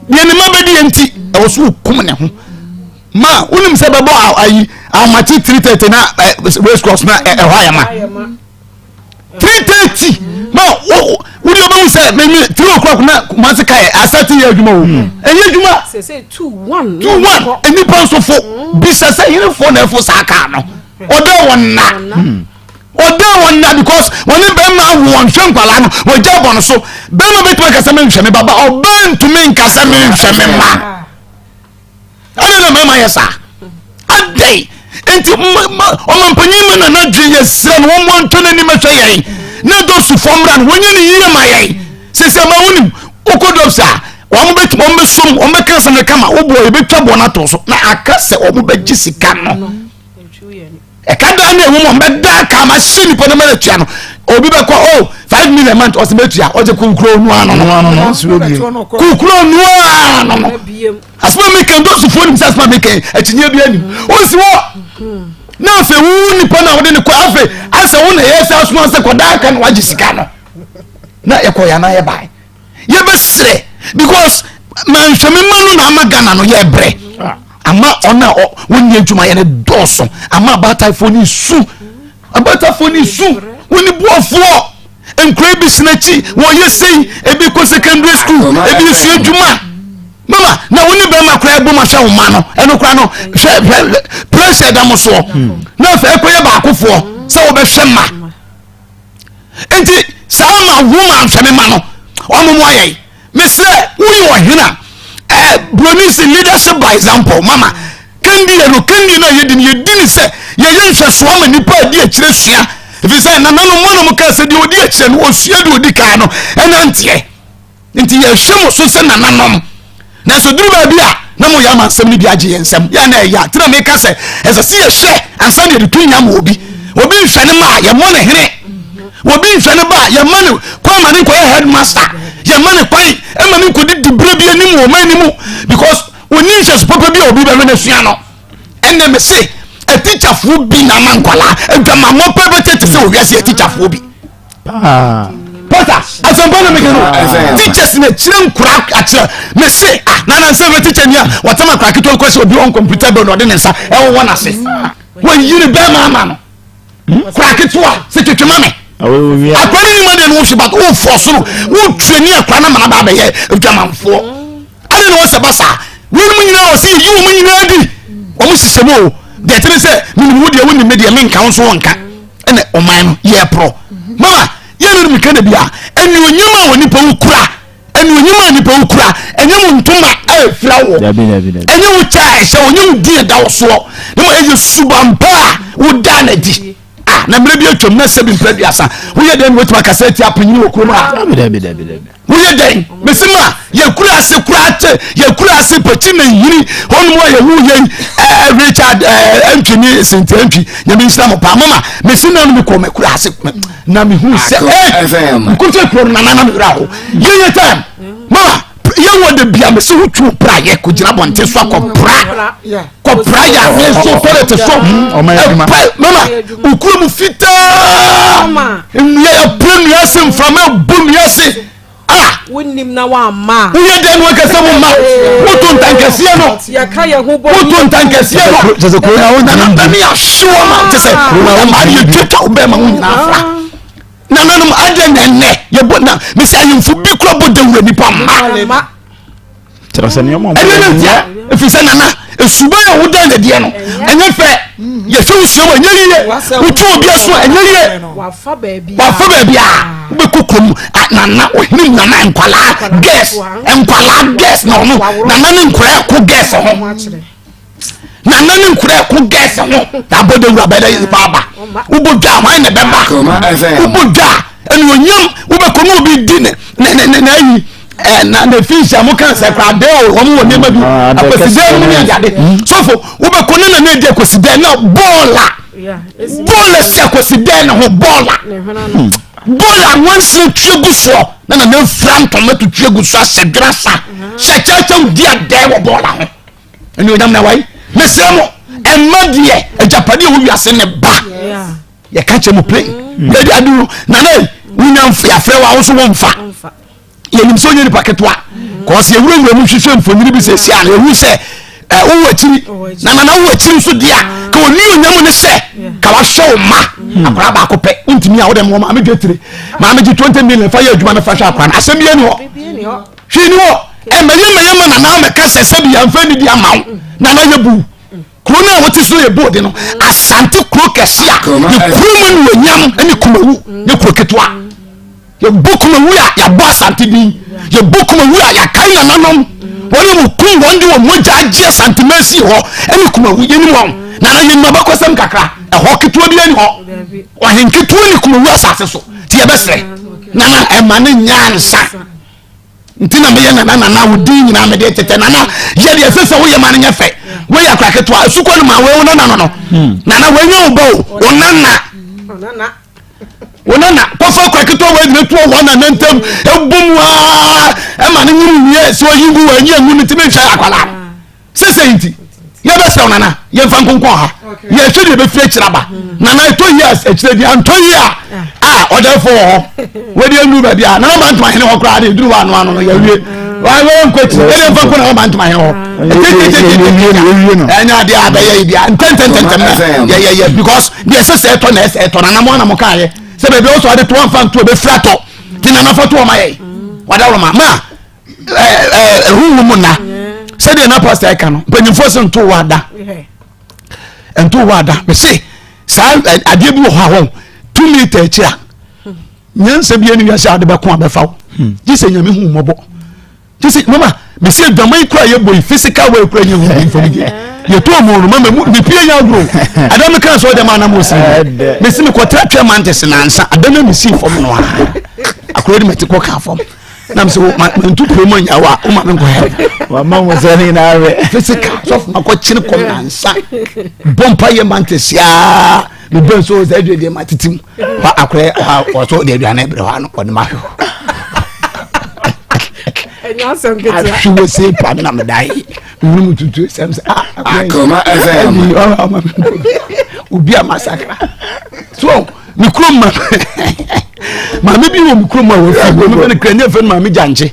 Speaker 9: deɛ ne mma bɛdi nti, ɛwɔ so wɔkum ne ho. Ma wonim sɛ bɛbɔ ayi ahomakye 3:30 na race course na ɛhɔ ayɛ ma. 3:30 ma wo wo de ɔbɛhu sɛ memi 3 o'clock na kumase kae asate yɛ adwuma o hmm. ɛnyɛ adwuma 2 1 nnipa nso fo hmm. bisa sɛ henefoɔ na ɛfo saa kaa no ɔdɛ wɔn nna hmm. ɔdɛ wɔn nna because wɔne bɛrima awo wɔn hwɛ nkwalaa no wɔgya bɔ no so bɛrima bɛtumi akasa menhwɛ me baba ɔbɛn ntumi nkasa menhwɛ me ma Adɛn na mmarima yɛ saa? Adɛn nti ɔmampanyin ma nana dwen yɛ srɛ no wɔn ntɔ n'anim hwɛ yɛn na dɔpsifoɔ mmra no wɔnyɛ ne yie ma yɛn sisi ma wonim wokɔ dɔps a wɔn bɛ wɔn bɛ som wɔn bɛ ka asɛm no kama woboɔ yɛbɛtwa boɔ no ato so na aka sɛ wɔn bɛgye sika no. Ɛka daa ne ɛwɔ mu a mɛda ka ma hyɛ nipa no mɛna tua no obi bɛkɔ o oh, 5 million month ɔsɛ mɛtua ɔgye kunkuro nua no no kunkuro nua no no asoma mi kɛn dɔsifoɔ nim sɛ asoma mi kɛn akyinyɛ bi anim ɔnsi hɔ na afei wo nipa na wode ne kɔ afei asɛ wo na ɛyɛ sɛ asoma sɛ kɔdaa ka na wagye sika no na yɛkɔ yɛ anaa yɛbae yɛbɛsrɛ because manhwɛme ma no na ama Ghana no yɛbrɛ ah. ama ɔno a wɔnni adwuma yɛ no dɔɔso ama abaatafoɔ no su abaatafoɔ no su wɔne boafoɔ nkura bi sena akyi wɔyɛ sei ebi kɔ secondary school ebi sua adwuma mama na wo ne bɛrima koraa bom ahwɛ wo ma no ɛno koraa no hwɛ hwɛ pressure da mo soɔ na afei ɛkɔyɛ baakofoɔ sɛ wɔbɛhwɛ ma. Nti saa ma wo ma nhwɛ me ma no ɔmo mo ayɛ mesrɛ woyɛ ɔhene a ɛɛ broni si leadership by example mama kandie no kandie no a yɛdi no yɛdi ne sɛ yɛyɛ nhwɛsoɔ ama nipa a di akyire sua ɛfiri sɛ nananom mo na mo kaa sɛ deɛ ɔdi akyire no ɔsua deɛ ɔdi kan no ɛnanteɛ nti yɛhwɛ mo so sɛ nananom nanso duru baabi a na moyɛ ama nsɛm no bi agye yɛn nsɛm yɛ na ɛyɛ a tena meka sɛ ɛsɛ sɛ yɛhwɛ ansa na yɛde to nya ma obi obi nhwɛ ne ma a yɛmmɔ ne hene obi nhwɛ ne ba a yɛmma ne kwan ma ne nkɔyɛ headmaster yɛmma ne kwan ma ne nkɔdi diberɛ bi anim wɔ ɔman no mu because ɔni nhwɛso papa bi a obi bɛhwɛ no asua no ɛnna me se atikyafoɔ bi na ama nkwadaa adwamammɔ pɛ bɛtɛ te sɛ owiase atikyafoɔ bi pasa asɛmpa na meka no teachers na kyerɛ nkura akyerɛ me se ah nana nsɛ bɛ teacher ni a wɔtɛm akora ketewa kɔ sɛ obi on computer bɛ na ɔde ne nsa ɛwowɔ n'ase wɔyiri bɛrima ama no kora ketewa sɛ twetwe ma me akora ne nima deɛ no wohwe but wofɔ so no wotwe ne akora no mana ba bɛyɛ adwamanfoɔ ade na wɔsɛ ba saa weinom nyinaa wɔ sɛ yɛyi wɔn nyinaa di wɔn hyehyɛ mu o deɛ tene sɛ menim wo deɛ wonim me deɛ menka wo nso wɔnka ɛna ɔman no yɛ porɔ mama yɛne no meka da bi a anuonyam a onipa wo kura anuonyam a nipa wo kura ɛnyɛ wo ntoma a ɛfira wɔ ɛnyɛ wo kyɛ a ɛhyɛ wo ɛnyɛ wo din ɛda wo soɔ na ma ɛyɛ suban pa a woda no adi ah na mmerɛ bi atwam na sɛbi mpɛ aduasa woyɛ dɛn na woatumi akasa atia apanyini wɔ kurom a Woyɛ dɛn? Mesi ma yɛkura ase kura te yɛkura ase pɛkyi na nhini hɔnom a yɛwu yɛn ɛɛ Richard ɛɛ Antwi ne Cynthia Antwi nyame nhyira mo paa mama mesi na no mekɔ mekura ase na mehu sɛ ɛɛ nkotɛ kuro no nana na mewura ho yɛyɛ time mama yɛwɔ de bia mesi ho tu pra yɛ kò gyina bɔnten so akɔ pra kɔ pra yɛ ame so toilet so ɛpɛ mama okuro mu fitaa nnua yɛpere nnua ase mframa ɛbɔ nnua ase a
Speaker 8: wonim na wamma
Speaker 9: a woyɛ dɛn no akɛsɛ mo ma woto ntankɛseɛ no woto ntankɛseɛ no
Speaker 7: kyɛ sɛ kuro na wontumi
Speaker 9: nana bɛne ahye wɔ ma kyɛ sɛ ɛma ne yɛtwatwa wo bɛma wo nyinaa fra nananom adɛn na ɛnnɛ yɛbɔ na mesɛ ahemfo bi kora bɔ dawura nipa mma
Speaker 7: kyerɛ sɛ nneɛma
Speaker 9: ɛnyɛ ne ntia ɛfiri sɛ nana esuban a woda ne deɛ no ɛnyɛ fɛ yɛhwɛ wo sua mu ɛnyɛ yie wotu obi aso ɛnyɛ yie
Speaker 8: wafa baabi
Speaker 9: a wobɛkɔ kurom nana ɔhene nana nkwalaa gɛs nkwalaa gɛs na ɔno nana ne nkwadaa ɛko gɛs ho nana ne nkura ɛko gɛs ho abɔ dawura bɛdɛ yi ba aba wobɔ dwa hwan na ɛbɛba wobɔ dwa ɛna onyam wobɛkɔ ne obi di ne ne ne ne ayi ɛ na ne fi nhyia mo kan sɛ kora de o wɔn wɔ nneɛma bi ah, akwasidɛn mu ne adeade hmm. sɔfo wobɛkɔ ne nana edi akwasidɛn na bɔɔla bɔɔla si akwasidɛn ne ho bɔɔla hmm. bɔɔla nwansena tue gu soɔ na nana nfura ntoma tutu egu so ahyɛ dwena sa hyɛ kyɛkyɛw di adɛn wɔ bɔɔla ho. Anuonyam na wayi. Mesrɛ mo, ɛmma deɛ agyapadeɛ wɔ wiase ne ba. Yɛka kyerɛ mo plain. Mm. Yɛde aduru nana yi, wonya yɛafrɛ wo a wo nso womfa. Yɛnim sɛ wonyɛ nipa ketewa. Mm. Kɔɔse yɛwurawura mu hwehwɛ mfonini bi sɛ si a yɛhu sɛ wowɔ akyiri na nana wowɔ akyiri nso deɛ a ka wɔni onyam ne sɛ ka wahwɛ wo ma mm. akwaraa baako pɛ wontumi a wode mmoa maame dwa tire maame gye 20 million fa yɛ adwuma no fa hwɛ akwaraa no asɛm bi ani hɔ Hwee ni hɔ. Ɛmɛyɛ mɛyɛ ma nana amɛka sɛ sɛbi yɛnfɛ nidi ama wo. Nana yɛ bu. Kuro no a wɔte so yɛ boode no. Asante kuro kɛse a yɛ kuro mu anuonyam ne kumawu yɛ kuro ketewa. Yɛbɔ kumawu a yɛabɔ asante din. Yɛbɔ kumawu a yɛakae nananom. Wɔn a wɔkum wɔn de wɔn mogya agye asante mansi hɔ ne kumawu yɛnim wɔn. Nana yɛnim abakɔsɛm kakra. Ɛhɔ ketewa bi ani hɔ. Ɔhen ketewa ne kumawu asase so. Ti yɛbɛsrɛ. Nana ɛma ne nyansa. nti na meyɛ nana nana wo din nyinaa mede tetɛ nana yɛ deɛ ɛsɛ sɛ woyɛ ma no nyɛ fɛ woyɛ akora ketewa asukɔ no ma wei wo nana no no hmm. nana wɔnyɛ wo ba o wo nana wo nana kɔfa akora ketewa wɔ agyina tuo wɔ nana ntam ɛbɔ mu aa ɛma no nyini wie sɛ ɔyi ngu wɔ anyi angu no ntimi nhwɛ akwalaa no sese nti yɛbɛsrɛ wo nana yɛmfa nkonkɔn ha yɛhwɛ deɛ ɛbɛfiri akyiri aba nana ɛtɔ yi a akyire deɛ antɔ yi a a ɔdɛfo wɔ hɔ wɔde anuru baabi a nana ma ntoma hene hɔ koraa deɛ ɛduru hɔ ano ano no yɛwie wɔyɛ nkɔ akyiri yɛde mfa nkɔ nana ma ntoma hene hɔ ɛnyɛ adeɛ a bɛyɛ yi bia ntɛntɛntɛntɛm na yɛyɛyɛ because deɛ ɛsɛ sɛ ɛtɔ na ɛsɛ ɛtɔ nana mo ana mo kaayɛ sɛ baabi a wɔsɔ ɔde to wɔmfa nto ɛbɛfiri atɔ nti nana fa to ɔma yɛ wadaworo ma ma ɛhuhu mu nna sɛdeɛ na pastor ɛka no mpanyinfoɔ sɛ nto wɔ ada nto wɔ ada mese saa adeɛ bi wɔ hɔ a wɔn tumi ta akyiri a. Nyansa bi ani wiase ade bɛko abɛfa wo. Hmm. Gye sɛ nyame hu mmɔbɔ. Gye sɛ mama mesi adwaman yi kura yɛ bɔ yi physical way kura nyɛ hu bi nfam deɛ. Yɛtɔ mu no mama mu mepie nya agorɔ. Ada me kan sɛ ɔde ma anam osi. Mesi me kɔtra twɛ mantes nansa. Ada na mesi fam no a. Akora di mɛte kɔ ka fam. Na mesi ma ntu kuro mu anya wa o ma me nkɔ hɛ.
Speaker 7: Wama mo sɛ ne nyinaa wɛ.
Speaker 9: Physical sɔfo makɔ kyene kɔm nansa. Bɔ mpa yɛ mantes yaa. mebɛ nso sɛ aduane deɛ matete mu hɔ akorɛ ɔso de aduane brɛ hɔ ano ɔde ma hwɛ ahwe wɔ se pa me na medae mene mu tutu sɛm sɛ ah,
Speaker 10: Akoma FM
Speaker 9: obi a masakra so me kurom ma maame bi wɔ me kurom a wafi maame fɛ no kura ne fɛ no maame gyankye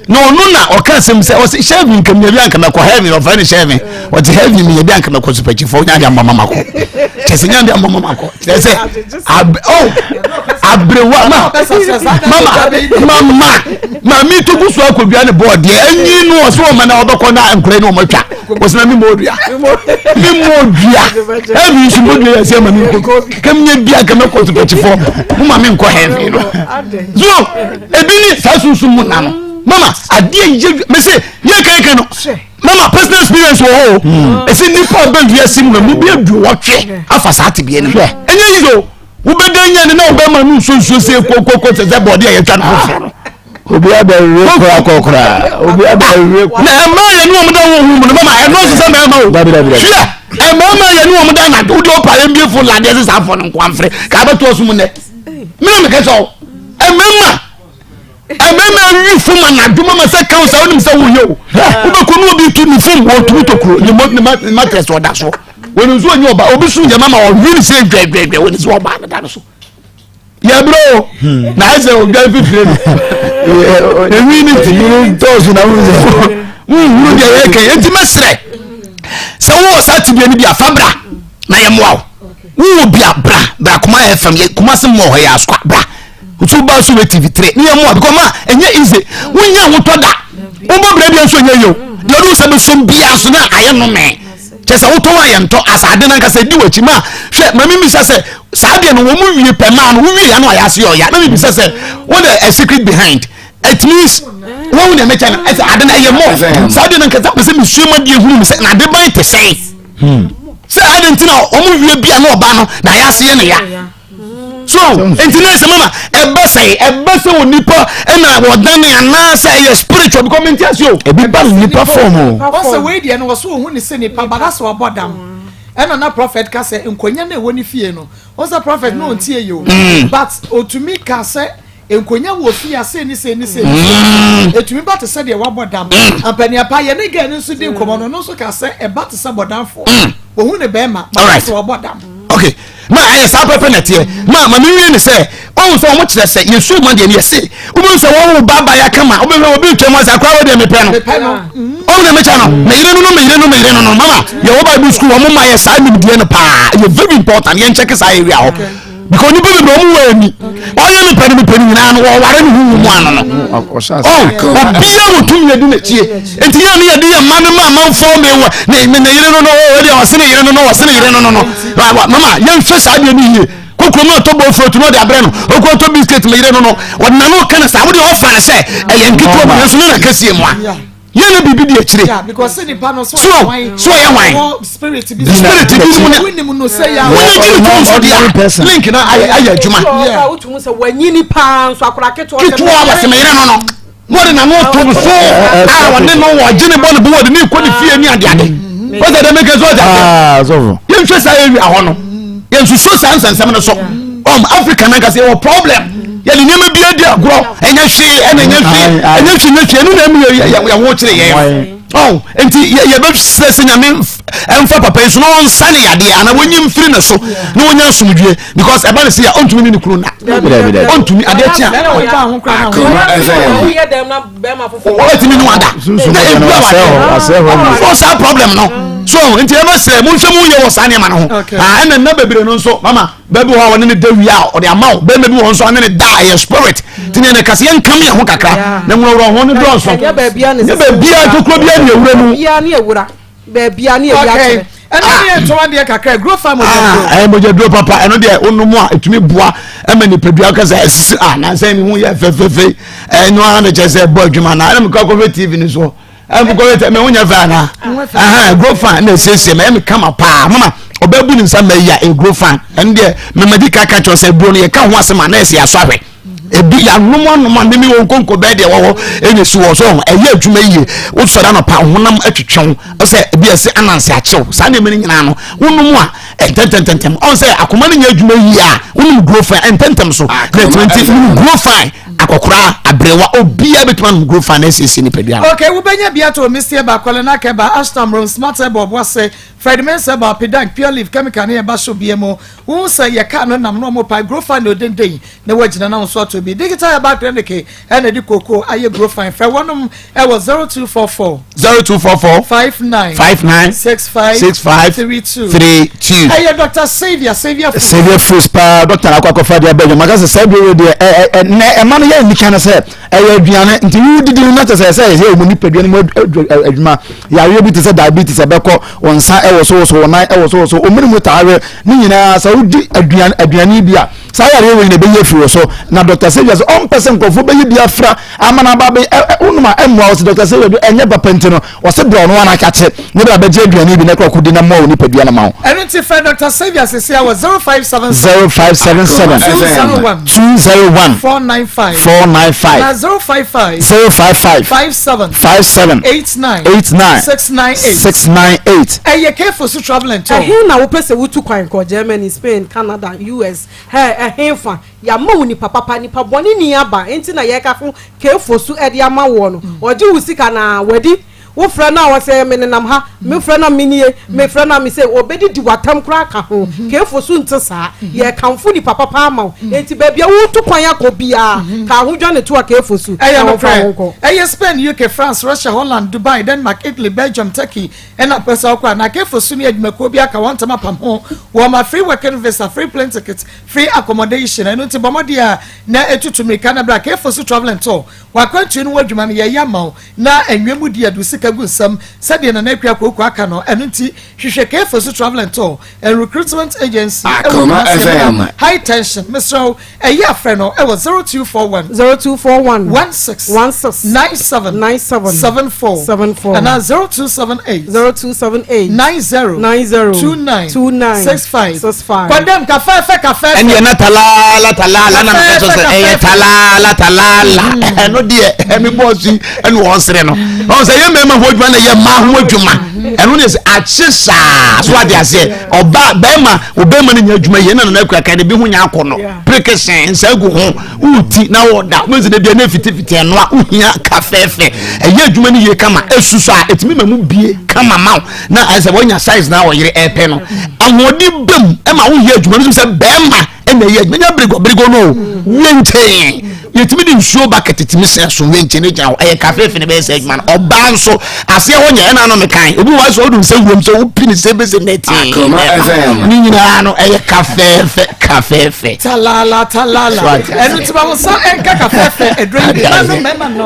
Speaker 9: na ɔno na ɔka asɛm sɛ ɔsɛ hyɛvi nka menya bi anka mɛkɔ heaven ɔfrɛ no hyɛvi ɔte heaven menya bi anka mɛkɔ supakyifoɔ nya de ama mama kɔ kyɛ sɛ nya de ama mama kɔ kyerɛ sɛ ab oh aberewa ma mama mama maame to gu so akɔdua ne bɔɔdeɛ anyi no ɔsɛ ɔma na ɔbɛkɔ na nkora ne ɔmatwa wɔsɛ na memmɔ odua memmɔ odua heaven nso mmɔ dua yɛ sɛ ma menkɔ kam nya bi anka mɛkɔ supakyifoɔ mo ma menkɔ heaven no so ebi ne saa sunsun mu na no mama adeɛ yɛ mese yɛ kankan no mama personal experience wɔ hɔ o hmm. ɛsɛ nipa bɛ wiase mu na mu bi aduowɔtwe afa saa tebea no mu ɛnyɛ yi so wobɛda nya ne na wobɛma no nsuonsuo sɛ kokoko sɛ sɛ bɔɔde a yɛtwa no foforɔ no
Speaker 7: obi abɛwe kora kɔkora obi abɛwe
Speaker 9: na ɛma yɛ ne wɔn da wɔn mu no mama ɛno nso sɛ mɛma o hwɛ ɛmɛma yɛ ne wɔn da na wode ɔpa yɛn bie fo ladeɛ sɛ saa afɔ no nkoamfere ka abɛto ɔso mu nnɛ mena mekɛ sɛ mmarima mmarima awi fom anadwo mama sɛ kan sɛ wonim sɛ woyɛ o wobɛkɔ ne obi tu ne fom wɔtumi tokuro ne matress ɔda so wɔnim sɛ ɔnyɛ ɔba obi so yɛ mama ɔwe ne sɛ dwɛdwɛdwɛ wɔne sɛ ɔba no da no so yɛbrɛ o hmm. na ayɛ sɛ odwan fifire no ɛwi ne ti
Speaker 7: tɔɔso na
Speaker 9: wohunu deɛ yɛka enti mɛserɛ sɛ wowɔ saa tibia no bi a fa bra na yɛmmoa wo wowɔ bi a bra bra kuma fm yɛ kuma se mmɔ hɔ yɛ asoa bra nso ba so wɔ tv 3 ne yɛ mmoa because ma ɛnyɛ easy wonya ahotɔ da wobɔ bra bi nso ɛnyɛ yɛ o deɛ ɔde wo sɛ bɛsom biara so na ayɛ nnome kyɛ sɛ wotɔn a yɛntɔ asade no ankasa di w'akyi ma hwɛ ma memisa sɛ saa deɛ no wɔn mu wie pɛ maa no wowie ya no ayɛ ase ɔya na memisa sɛ what the a secret behind it means wɔn mu deɛ mekyɛ no ɛsɛ ade no ɛyɛ mɔ saa deɛ no nkasa pɛ sɛ mesua mu adeɛ hunu mu sɛ na ade ban te sɛn hmm. sɛ ade nti na wɔn wie bia na ɔba no na ayɛ ase yɛ ne ya so nti na sɛ mama ɛbɛ sɛ ɛbɛ sɛ wɔ nipa ɛna wɔdane anaasɛ ɛyɛ spiritual because mente ase o
Speaker 7: ebi ba nipa fɔm o
Speaker 2: ɔsɛ wei deɛ no wɔso ohun ne sɛ nipa ba na sɛ wabɔ dam ɛna na prophet ka sɛ nkonya na ɛwɔ ne fie no ɔsɛ prophet no ɔntie yi o mm. but otumi ka sɛ Nkonya wɔ fie a sei ne sei ne sei ne sei. Mm. Etumi ba te sɛ deɛ wabɔ dam. Mm. Ampaniapa yɛ ne gɛɛ no nso di nkɔmɔ no, ɔno nso ka sɛ ɛba te sɛ bɔdamfoɔ. Mm. Ohun ne bɛrima, ma sɛ wabɔ dam.
Speaker 9: Okay ma ɛyɛ saa pɛpɛ na ɛteɛ ma ma mi wie ne sɛ ɔhun sɛ wɔn kyerɛ sɛ yɛsu ma deɛ ne yɛse wobɛhu sɛ wɔn wo ba ba yɛ kama wobɛhwɛ obi ntwa mu ase akora wɔ deɛ mepɛ no ɔhun na mekyɛ no meyere no no meyere no meyere no no mama yɛwɔ bible school wɔn ma yɛ saa nimdeɛ no paa ɛyɛ very important yɛn kyɛke saa area hɔ because nipa bebree ɔmo wɔ ani ɔyɛ mi pɛ no mi pɛ no nyinaa no wɔware ne huhu mu ano no ɔ obiara wɔ tumi yɛ di n'akyie nti yɛn no yɛ de yɛ mma no ma amanfoɔ mi wɔ ne ne ne yere no no ɔ ɛdeɛ ɔse ne yere no no ɔse ne yere no no no mama yɛn hwɛ saa deɛ no yie kokoro mu ɔtɔ bɔ furotu na ɔde abrɛ no okoro ɔtɔ biscuit mi yere no no ɔde n'ano ka no saa wɔde ɔfa no sɛ ɛyɛ nketewa mu nanso ne na kɛseɛ mu a. yɛn na biribi di akyire so so ɔyɛ hwan
Speaker 2: spirit
Speaker 9: bi mu ne wọ́n gyi ne fɔn so deɛ link na ayɛ ayɛ adwuma ketewa wɔsɛ mɛyere no no wɔde n'ano to no so a wɔne no wɔgye ne bɔ ne bo wɔde ne kɔ ne fie ne adeade wɔsɛ dɛ meka so ɔgya yɛnhwɛ saa area hɔ no yɛnsusuo saa nsɛnsɛm no so ɔm Africa nankasa yɛwɔ problem yɛde nneɛma bi adi agorɔ ɛnyɛ hwee ɛna ɛnyɛ hwee ɛnyɛ hwee nyɛ hwee ɛno na ɛmu yɛ yɛ ho kyerɛ yɛn ɔn nti yɛbɛsrɛ sɛ nyame ɛmfa papa yi so na ɔnsa ne yadeɛ anaa wɔnyi mfiri ne so na wɔnya asomdwie because ɛba ne sɛ yɛ ɔntumi ne ne kunu nna ɔntumi adeɛ kyea ɔtumi ne wada na ɛbu awadeɛ fɔ saa problem no so nti ɛbɛsrɛ monhwɛ mu yɛ wɔ saa nneɛma no ho ɛna nna bebree no nso mama bɛbi wɔ hɔ a wɔne ne da wie a ɔde ama wo bɛrima bi wɔ hɔ nso ane ne da ɛyɛ spirit ti ne yɛn kasa yɛn nkam yɛn ho kakra na nwurawura ho ne dɔɔso
Speaker 8: nyɛ
Speaker 9: baabia tokuro bia ne ewura mu
Speaker 8: baabia ne ewura.
Speaker 2: Okay. Ɛno ne yɛ ntɔn adeɛ kakra grow farm mogyaduro.
Speaker 9: Ah, ɛyɛ mogyaduro papa ɛno deɛ wonom a ɛtumi boa ɛma nipadua kasa ɛsisi a nansa mi ho yɛ fɛfɛɛfɛ ɛno ara na kyerɛ sɛ ɛbɔ adwuma na ɛna mekɔ akɔhwɛ tv no soɔ ɛna mekɔ hwɛ mɛ ho nyɛ fɛ anaa ɛhɛn grow farm na ɛsiesie mɛ ɛyɛ me kama paa mama ɔbɛbu ne nsa mɛ yi a ɛyɛ grow farm ɛno deɛ mɛmɛdi kaka kyerɛ sɛ duro no yɛka ho asɛm a na ɛsɛ yɛasɔ ahwɛ. Ebi yanom anom a mimi wɔn nkonko bɛɛ deɛ wɔwɔ ɛna esi wɔ so ɛyɛ adwuma yie wosɔre anɔpa honam atwitwe wo sɛ ebi ɛsɛ ananse akyew saa nneɛma no nyinaa no wonom a ɛntɛntɛntɛntɛm ɔn sɛ akoma no nyɛ adwuma yie a wonom grow fine ɛntɛntɛm so na ɛtumi nti wonom grow fine akɔkora aberewa obiara bɛtumi anom grow fine na ɛsiesie nipadua no.
Speaker 2: Okay, wobɛnya bi ato Mister Bakwale na Keba Ashton Room Smart Ɛbɔ Ɔboase Fred Mensah ba Pedank Pure Leaf Chemical ne yɛba so bia mu Wohu sɛ yɛ car no nam na ɔmo pae Grofine na odenden na wagyina na wo nso atɔ bi Digital Herbal Clinic ɛna ɛde kookoo ayɛ Grofine Frɛ wɔnom ɛwɔ 0244
Speaker 9: 0244
Speaker 2: 59
Speaker 9: 59
Speaker 2: 65
Speaker 9: 65
Speaker 2: 32
Speaker 9: 32.
Speaker 2: Ɛyɛ Doctor Saviour Saviour Foods.
Speaker 3: Saviour Foods paa doctor na akɔ akɔfa deɛ abɛdwa maka sɛ saa duro deɛ ɛ ɛ ɛ nɛ ɛma no yɛ anika no sɛ ɛyɛ aduane nti wodidi no na kyɛ sɛ ɛsɛ ɛyɛ wɔn nipadua no mu adwuma yareɛ bi te sɛ diabetes ɛbɛkɔ wɔn nsa ɛwosowoso wɔn nan ɛwosowoso wɔn mene mu taa we ne nyinaa sɛ wodi aduane aduane bi a saa yareɛ wei na ɛbɛyi afiri wɔ so na dr saviour sɛ ɔmpɛ sɛ nkurɔfoɔ bɛyi bi afra ama no aba bɛ wonom a ɛmmoa wɔ sɛ dr saviour do ɛnyɛ papa nti no ɔsɛ brɛ ɔno ana akakye ne bra bɛgye aduane bi na ɛkɔ akɔdi na mmoa wɔ nipadua no ma wo.
Speaker 2: Ɛno nti frɛ Dr. Saviour sese wɔ 0577
Speaker 3: 0577
Speaker 2: 201
Speaker 3: 201
Speaker 2: 495
Speaker 3: 495
Speaker 2: na 055
Speaker 3: 055
Speaker 2: 57
Speaker 3: 57
Speaker 2: 89
Speaker 3: 89
Speaker 2: 698
Speaker 3: 698.
Speaker 2: Ɛyɛ Kefo so travel and tour.
Speaker 8: Ɛhe na wopɛ sɛ wutu kwan kɔ? Germany, Spain, Canada, US. Hɛ, ɛhefa? Yɛama wo nipa papa, nipa bɔne nni aba, enti na yɛrekafo Kefo so de ama woɔ no. Ɔgye wo sika na wadi. Wofrɛ no a ɔsɛ menenam ha, mefrɛ no a menie, mefrɛ no a mesei, ɔbɛdidi w'atam koraa ka ho. Kefo so nte saa. Yɛrekamfo nipa papa ama wo. Enti baabi a woretu kwan akɔ biara, ka ahodwane to a Kefo so
Speaker 2: Ɛyɛ
Speaker 8: na wɔmfa wo
Speaker 2: nokorɛ.
Speaker 8: nkɔ.
Speaker 2: Ɛyɛ Spain, UK, France, Russia, Holland, Dubai, Denmark, Italy, Belgium, Turkey, ɛna pɛ sɛ ɔkɔ a, na Kefo so ne adwumakuo bi aka wɔn ntam apam ho. Wɔma free working visa, free plane ticket, free accommodation. Ɛno nti bɔ mmɔden a na ɛtutu mmirika na bra Kefo so Travel and Tour. W'akwantuo no ho adwuma no yɛyɛ ama wo na anwia mu di adu sika gu nsam sɛdeɛ Nana Akua Kooko aka no. Ɛno nti hwehwɛ Kefo so Travel and Tour and Recruitment Agency ɛwɔ
Speaker 10: Akoma
Speaker 2: Kumasi
Speaker 10: FM.
Speaker 2: Amena High Tension. Mesrɛ wo ɛyɛ a frɛ no ɛwɔ 0241
Speaker 8: 0241
Speaker 2: 16
Speaker 8: 16
Speaker 2: 97
Speaker 8: 97
Speaker 2: 74
Speaker 8: 74
Speaker 2: anaa 0278
Speaker 8: 0278
Speaker 2: 90
Speaker 8: 90
Speaker 2: 29
Speaker 8: 29
Speaker 2: 65
Speaker 8: 65.
Speaker 2: Kɔndɛm kafɛɛfɛ kafɛɛfɛ.
Speaker 9: Ɛndeɛ na talaala talaala na meka kyerɛ sɛ ɛyɛ talaala talaala ɛno deɛ ɛmi bɔɔso yi ɛna ɔsere no ɔn sɛ yɛ mmarima ho adwuma na yɛ mmaa ho adwuma ɛno ne sɛ akye saa so ade aseɛ ɔba bɛrima ɔbɛrima no nya adwuma yie na nana akura kan ebi ho nya akɔ no prekesen nsa gu ho wuti na wɔda wɔn sɛ deɛ ne fitifiti ɛno a wohia kafɛɛfɛ ɛyɛ adwuma no yie kama esusu a etumi ma mu bie kama ma wo na ayɛ sɛ wɔnya size na ɔyere ɛpɛ no ahoɔden bɛm ɛma woyɛ adwuma no sɛ bɛrima ɛna ɛyɛ adwuma nya birigo birigo no wie nkyɛn yɛtumi de nsuo bucket tumi sɛ so wie nkyɛn ne gyina hɔ ɛyɛ kafe fi ne bɛyɛ sɛ adwuma no ɔbaa nso aseɛ hɔ nyɛ ɛna no mekan obi wɔ sɛ ɔdum sɛ wuram sɛ wopi ne sɛ bɛsɛ nɛtee ne nyinaa no ɛyɛ kafɛɛfɛ kafɛɛfɛ
Speaker 2: Talala talala. Ɛnu ti ba mo sa ɛnka kafɛɛfɛ ɛduro yi bi nanu mɛma nɔ.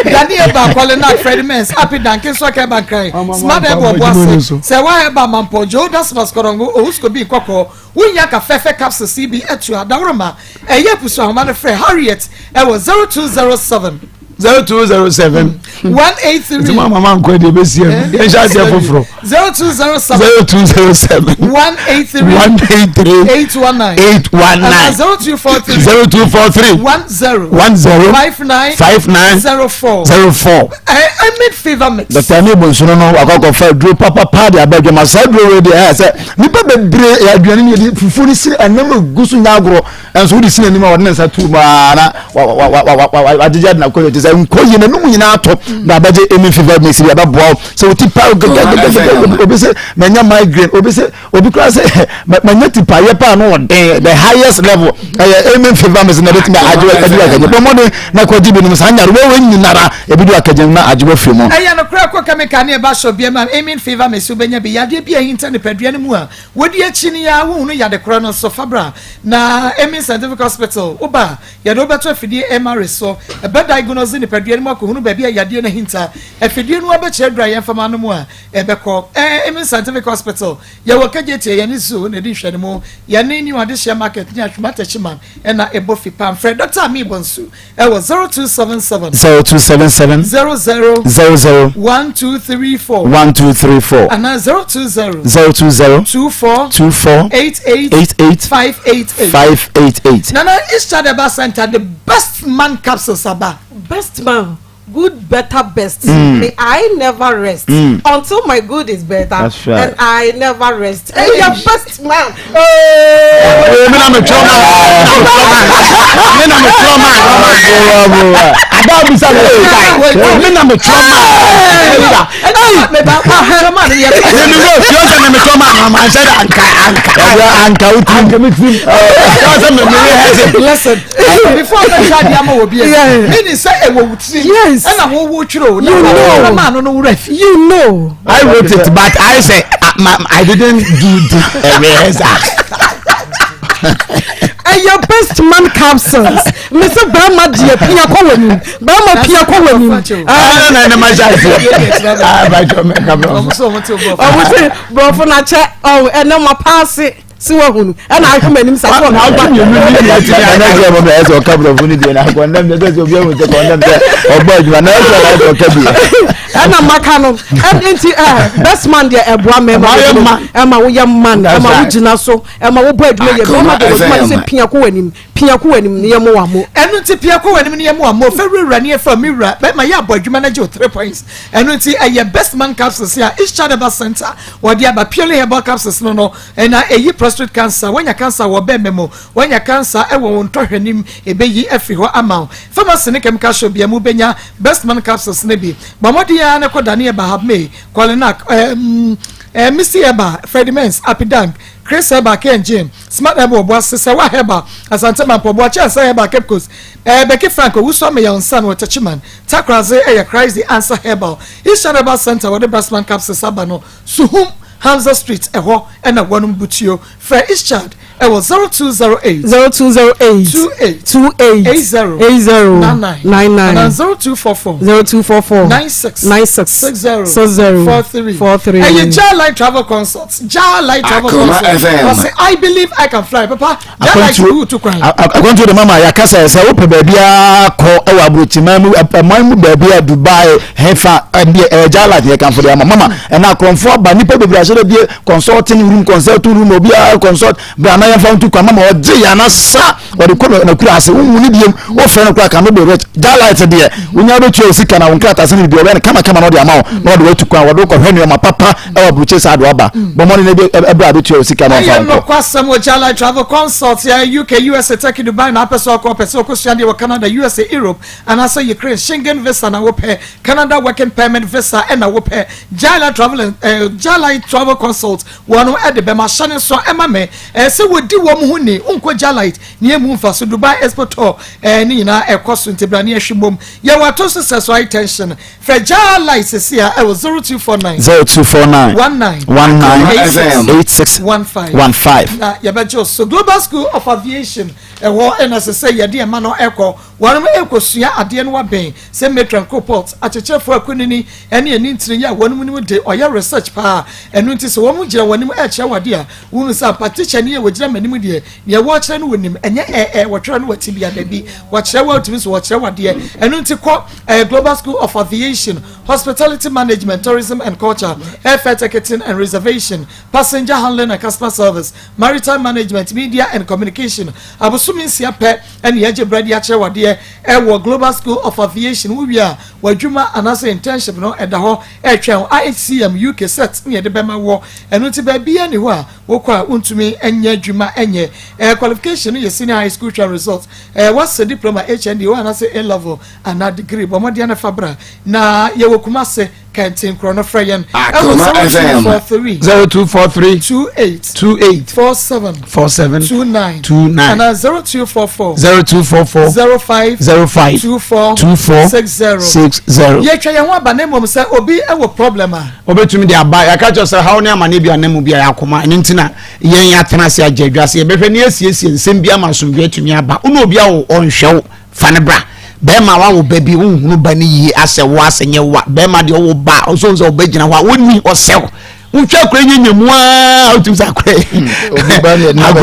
Speaker 2: Dani eba kɔle na Fred Mens api danke nso kɛ ba nkran. Smart ɛbɔ ɔbɔ ase. Sɛ wa ɛba mampɔ Joe Dasmas kɔrɔngo owusko bi kɔkɔɔ. Wunya kafɛɛfɛ capsules yi bi ɛtua dawuroma. Ɛyɛ pusu ahoma no frɛ Harriet ɛwɔ 0207.
Speaker 9: 0207
Speaker 2: 183
Speaker 9: nti mo amama nkɔ deɛ ɛbɛsi ɛmu yɛn hyɛ aseɛ foforɔ
Speaker 2: 0207
Speaker 9: 0207
Speaker 2: 183
Speaker 9: 183
Speaker 2: 819
Speaker 9: 819
Speaker 2: 0243
Speaker 9: 0243
Speaker 2: 10
Speaker 9: 10
Speaker 2: 59
Speaker 9: 59
Speaker 2: 04
Speaker 9: 04
Speaker 2: Emid fever mix.
Speaker 3: Dr. Emi Bonsono no wakɔ akɔfa aduro papapa de aba adwama saa aduro wei deɛ ɛyɛ sɛ nipa bebree aduane no yɛde fufuo no si ɛnam egu so nyɛ agorɔ Nso wode si n'anim a ɔde ne nsa tu mu ara na wagyegye ade n'akɔnnwa ti sɛ nkɔ yie n'anum nyinaa atɔ na abɛgye emi fever mix bi abɛboa wo sɛ wo ti pa gɛgɛgɛgɛgɛ obi sɛ manya migraine obi sɛ obi kura sɛ manya ti pa yɛ paa no ɔden the highest level ɛyɛ emi fever mix na ebetumi agye adi akagye bɔ mmɔden na kɔgye binom saa nyare wɔwɔ nyinara ebi do akagye na agye wɔ firi mu.
Speaker 2: Ɛyɛ nokorɛ kɔ kɛmika ne ɛba sɔ biam a Amen fever mix wobɛnya bi yadeɛ bi a ɛhinta nipadua no mu a Wodi akyi no yi ara wohunu yade korɔ no nso, fa bra na Amen Scientific Hospital, woba a, yɛde wo bɛto afidie MRI so, ɛbɛ diagnose nipadua no mu akɔhunu baabi a yadeɛ no ahinta. Afidie no ara bɛkyerɛ aduru a yɛmfa ma no mu a ɛbɛkɔ. Ɛɛ Amen Scientific Hospital, yɛwɔ Kejetia, yɛne Zoo na ɛdi nhwɛanimu. Yɛne New Adehyeɛ Market ne Atwima Techiman na ɛbɔ fipam. Frɛ Dɔkta Amee Bonsu ɛwɔ 0277.
Speaker 7: 0277.
Speaker 2: 00.
Speaker 7: 00.
Speaker 2: 1234.
Speaker 7: 1234.
Speaker 2: Anaa 020.
Speaker 7: 020.
Speaker 2: 24.
Speaker 7: 24.
Speaker 2: 88.
Speaker 7: 88.
Speaker 2: 588.
Speaker 7: 588.
Speaker 2: Nana Easter Herbal Center the best man capsules aba.
Speaker 8: Best man good better best mm. may I never rest mm. until my good is better
Speaker 7: That's right.
Speaker 8: and I never rest. Hey, your best man.
Speaker 9: Hey. Me na me twɛ ma. Me na me twɛ ma. Ada bisa me me na me twɛ ma.
Speaker 2: Me
Speaker 9: me go fi ɔsɛ me me twɛ ma na ma nsɛ da anka anka.
Speaker 7: Anka utu.
Speaker 9: Anka mi tirim. Ɔsɛ me me hɛsɛ.
Speaker 2: Listen, before I try the ama obi, meaning say ewo wutiri.
Speaker 8: Yes.
Speaker 2: Ɛna wo wo twere o.
Speaker 8: You know.
Speaker 2: Na no no wura fi.
Speaker 8: You know.
Speaker 9: I wrote it but I say I didn't do the rehearsal.
Speaker 8: Ɛyɛ best man capsules. Mese bɛrima deɛ pia kɔ w'anim. Bɛrima pia kɔ w'anim.
Speaker 9: Ɛna na ɛna ma hyɛ aseɛ. Abatwɔ mɛ ka brɔfo.
Speaker 8: Ɔmo se brɔfo na kyɛ ɔmo ɛnɛ ma paase si wahunu ɛna ahwɛ m'anim sa so ɔmo
Speaker 9: ba.
Speaker 7: Ɛna sɛ ɔmo bɛ ɛsɛ ɔka brɔfo ni deɛ na kɔndɛm deɛ sɛ obi ehu sɛ kɔndɛm sɛ ɔbɔ adwuma na ɛsɛ ɔka ɔka bi.
Speaker 8: Ɛna maka no ɛn nti ɛ best man deɛ ɛboa mɛma ɛma woyɛ man ɛma wogyina so ɛma wobɔ adwuma yɛ bɛrima deɛ w'adwuma ne sɛ pia kɔ w'anim pia kɔ w'anim ne yɛ mo wa mo.
Speaker 2: Ɛno nti pia kɔ w'anim ne yɛ mo wa mo fɛ wurawura ne yɛ fɛ mi wura bɛrima yɛ abɔ adwuma no gye wo 3 points ɛno nti ɛyɛ best man capsules a East Child Herbal Center wɔde aba purely herbal capsules no no ɛna ɛyi prostate cancer wanya cancer wɔ bɛrima mu wanya cancer ɛwɔ wo ntɔhwɛnim ɛbɛyi afiri hɔ ama wo pharmacy ne chemical shop bia mu bɛnya best man capsules no bi bɔ mmɔden ara ne kɔ Daniel Bahab May Kolinak ɛɛm ɛɛ Misty Herbal Freddie Mens Apidank Chris Herbal, KNG, Smart Herbal Obuasi, Sewa Herbal, Asante Mampong, Boakye Ansah Herbal, Cape Coast, eh, Becky Frank, Owusu Ameyaw Nsan wɔ Techiman, Takoradze yɛ Christ the Answer Herbal, Eastern Herbal Centre wɔde Brasman Capsules aba no, Suhum, Hamza Street, ɛhɔ na wɔnom butuo. Frɛ Ischad ɛwɔ 0208
Speaker 8: 0208
Speaker 2: 28
Speaker 8: 28
Speaker 2: 80
Speaker 8: 80
Speaker 2: 99
Speaker 8: 99
Speaker 2: anaa 0244
Speaker 8: 0244
Speaker 2: 96
Speaker 8: 96
Speaker 2: 60
Speaker 8: 60
Speaker 2: 43
Speaker 8: 43.
Speaker 2: Ɛyɛ Jah Light Travel Consult Jah Light Travel
Speaker 10: Akoma
Speaker 2: Consult
Speaker 10: FM.
Speaker 2: Ɔse I believe I can fly papa Jah Light
Speaker 7: Akwantuo
Speaker 2: wo tu kwan.
Speaker 7: akwantuo de mama yɛaka sɛ sɛ wopɛ baabiara kɔ wɔ aburokyiman mu ɛman mu baabi a Dubai hefa ɛdeɛ ɛyɛ Jah Light yɛkamfo de ama mama ɛna akorɔmfoɔ aba nnipa bebree ahyɛ dɛ bie consulting room consulting room obiara consult bra na yɛmfa ntu kwan mama ɔgye yɛn anasa ɔde kɔ n'akura ase wohu ne biem wofrɛ no koraa ka no be rich Jah Light deɛ wonya bɛtua wo sika na wo nkrataa sɛ ne biribi ɔbɛyɛ no kama kama na ɔde ama wo na ɔde watu kwan wɔde wokɔhwɛ nneɛma papa ɛwɔ aburukye saa de waba bɔ mmɔden na ɛberɛ a bɛtua wo sika na ɔmfa
Speaker 2: Ɛyɛ
Speaker 7: nkɔ
Speaker 2: nokwasɛm wɔ Jah Light Travel Consult yɛ UK, USA, Turkey, Dubai na apɛ sɛ ɔkɔ, ɔpɛ sɛ ɔkɔsua adeɛ wɔ Canada, USA, Europe anaasɛ Ukraine, Schengen visa na wopɛ, Canada working permit visa ɛna wopɛ, Jah Light Travel and eh, Jah Light Travel Consult wɔn ɛde bɛma hyɛ ne nso ɛma me ɛɛ sɛ wɔdi wɔn ho ni wonkɔ Jah Light ne emu mfa so Dubai Expo Tour ɛɛ ne nyinaa ɛkɔ so nti bra ne ɛhwe mmom yɛwɔ ato so sɛ so high tension frɛ Jah Light sisi a ɛwɔ 0249
Speaker 7: 0249
Speaker 2: 19
Speaker 7: 19
Speaker 2: 86
Speaker 7: 86
Speaker 2: 15
Speaker 7: 15
Speaker 2: na yɛbɛgye wo so Global School of Aviation ɛhɔ ɛna sɛ sɛ yɛde ɛma no ɛkɔ wɔnom ɛkɔsua adeɛ no wabɛn sɛ matron Kopot akyekyerɛfoɔ akunini ɛne ɛni ntiri yɛ a wɔnom nim de ɔyɛ research paa ɛno nti sɛ wɔn gyina wɔn anim ɛkyerɛ wɔ adeɛ a wɔn sɛ ampa teacher ni yɛ wɔgyina m'anim deɛ deɛ wɔkyerɛ no wɔnim ɛnyɛ ɛɛ wɔtwerɛ no wɔte bia dabi wɔkyerɛ wɔ tumi so wɔkyerɛ wɔ adeɛ ɛno nti kɔ ɛɛ Global School of Aviation Hospitality Management Tourism and Culture Airfare Ticketing and Reservation Passenger Handling and Customer Service Maritime Management Media and Communication abosomi nsia pɛ ɛne yɛgye brɛ de akyerɛ wadeɛ ɛwɔ Global School of Aviation wowie a w'adwuma anaasɛ internship no ɛda hɔ ɛretwɛn IHCM UK set ne yɛde bɛma wɔ ɛno nti baabi ni hɔ a wokɔ a wontumi nyɛ adwuma ɛnyɛ ɛɛ qualification no yɛ senior high school twa result ɛɛ wasɛ diploma HND wɔ anaasɛ A level anaa degree bɔ mmɔden no fa bra na yɛwɔ Kumase kɛnten korɔ no frɛ yɛn ɛwɔ
Speaker 10: Akoma FM.
Speaker 2: 0243
Speaker 9: 0243
Speaker 2: 28
Speaker 9: 28
Speaker 2: 47
Speaker 9: 47
Speaker 2: 29
Speaker 9: 29
Speaker 2: anaa 0244
Speaker 9: 0244
Speaker 2: 05
Speaker 9: 05
Speaker 2: 24
Speaker 9: 24
Speaker 2: 60
Speaker 9: 60.
Speaker 2: yɛtwa yɛn ho aba na mmom sɛ obi wɔ problem a
Speaker 9: Obetumi de aba yɛaka kyerɛ sɛ haw ne amane bi anam mu bi a yɛakoma ɛno nti na yɛn atena ase agye adwa sɛ yɛbɛhwɛ ne yɛasiesie nsɛm bi ama asomdwoe atumi aba wo ne obi a ɔnhwɛ wo fa ne bra. Bɛrima wawo ba bi wonhunu ba no yie asɛ wo asɛ nyɛ wo a bɛrima deɛ ɔwo ba a ɔsɛ sɛ ɔbɛgyina hɔ a wonni ɔsɛw wohwɛ akora nyanya mu aa wotumi sɛ akora akora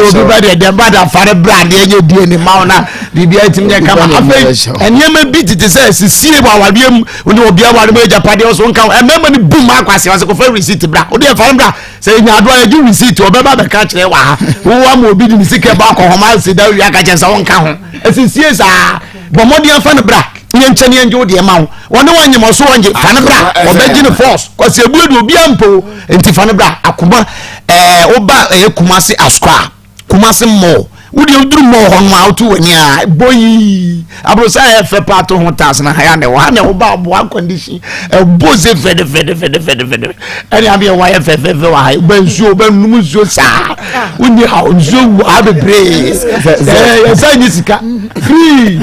Speaker 9: obi ba deɛ deɛ ba da fa no bra deɛ nyɛ die ne ma wo na biribiara tumi nyɛ kama. Afei nneɛma bi tete sɛ sisie wɔ awareɛ mu wone obi aware mu agyapadeɛ ɔso nka mmarima no bu mu akɔ aseɛ ɔsɛ kɔfa receipt bra wode ɛfa no bra sɛ ɛnya adoa yɛgye receipt ɔbɛba bɛka kyerɛ wɔ ha wowɔ ama obi de ne sika bɔ akɔhɔma ase da wia ka kyerɛ sɛ wonka ho asisie saa. Bɔ mmɔden afa no bra yɛ nkyɛn yɛn gye wo deɛ ma wo. Wɔne wɔn nyem ɔso wɔn gye fa no bra ɔbɛgye no force kwasi ebu edu obi ampo nti fa no bra akoma ɛɛ woba ɛyɛ Kumasi Asukwa Kumasi mall wodi oduru mall hɔ no a wotu w'ani a boyi aborosa yɛ fɛ paa to ho taas na ha ya na ɛwɔ ha na ɛwɔ ba aboa condition ɛbɔ se fɛde fɛde fɛde fɛde fɛde ɛne adeɛ wɔ ayɛ fɛfɛɛfɛ wɔ ha bɛ nsuo bɛ num nsuo saa wonni ha nsuo wu ha bebree ɛɛ yɛsɛ nye sika free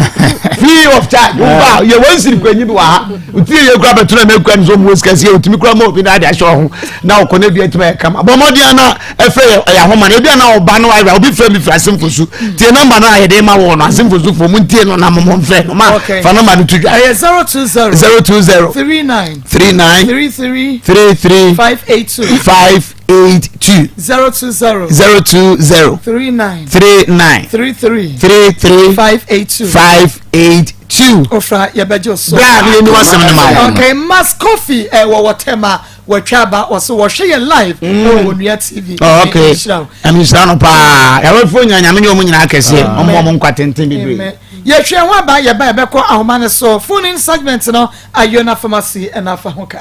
Speaker 9: free of charge wo ba yɛ wɔn siri kwanyi bi wɔ ha otiri yɛ kura bɛtena mɛ kura nso mu sika si otumi kura mɔ obi na adi ahyɛ ɔho na ɔkɔ ne bi ɛtuma yɛ kama bɔn mɔden ana ɛfɛ yɛ ɛyɛ ahoma na ebi ana ɔba no ayɛ obi fɛ mi fɛ asemfosu tie namba no a yɛde ma wɔ no asemfosu fo mu ntie no na mo mo nfɛ no ma fa namba no to dwa.
Speaker 2: Ɛyɛ 020
Speaker 9: 020
Speaker 2: 39
Speaker 9: 39
Speaker 2: 33
Speaker 9: 33
Speaker 2: 582
Speaker 9: 582
Speaker 2: 020
Speaker 9: 020
Speaker 2: 39
Speaker 9: 39
Speaker 2: 33
Speaker 9: 33
Speaker 2: 582
Speaker 9: 582.
Speaker 2: Ofra yɛbɛgye so.
Speaker 9: Bra ne yɛni wasɛm no ma wo.
Speaker 2: Okay, Mas Coffee ɛwɔ wɔ Tema wɔatwa aba wɔso wɔhwɛ yɛn live ɛwɔ wɔ Nua TV.
Speaker 9: Oh, okay.
Speaker 2: Nhyira wo.
Speaker 9: Ɛmi nhyira no paa. Yàrá nyina nyame ne ɔmo nyinaa kɛseɛ. Ɔmo ɔmo nkwa tenten bebree.
Speaker 2: Amen. Yɛhwɛ ho aba yɛba yɛbɛkɔ ahoma no so. Phone in segment no Ayona Pharmacy ɛna afa ho ka.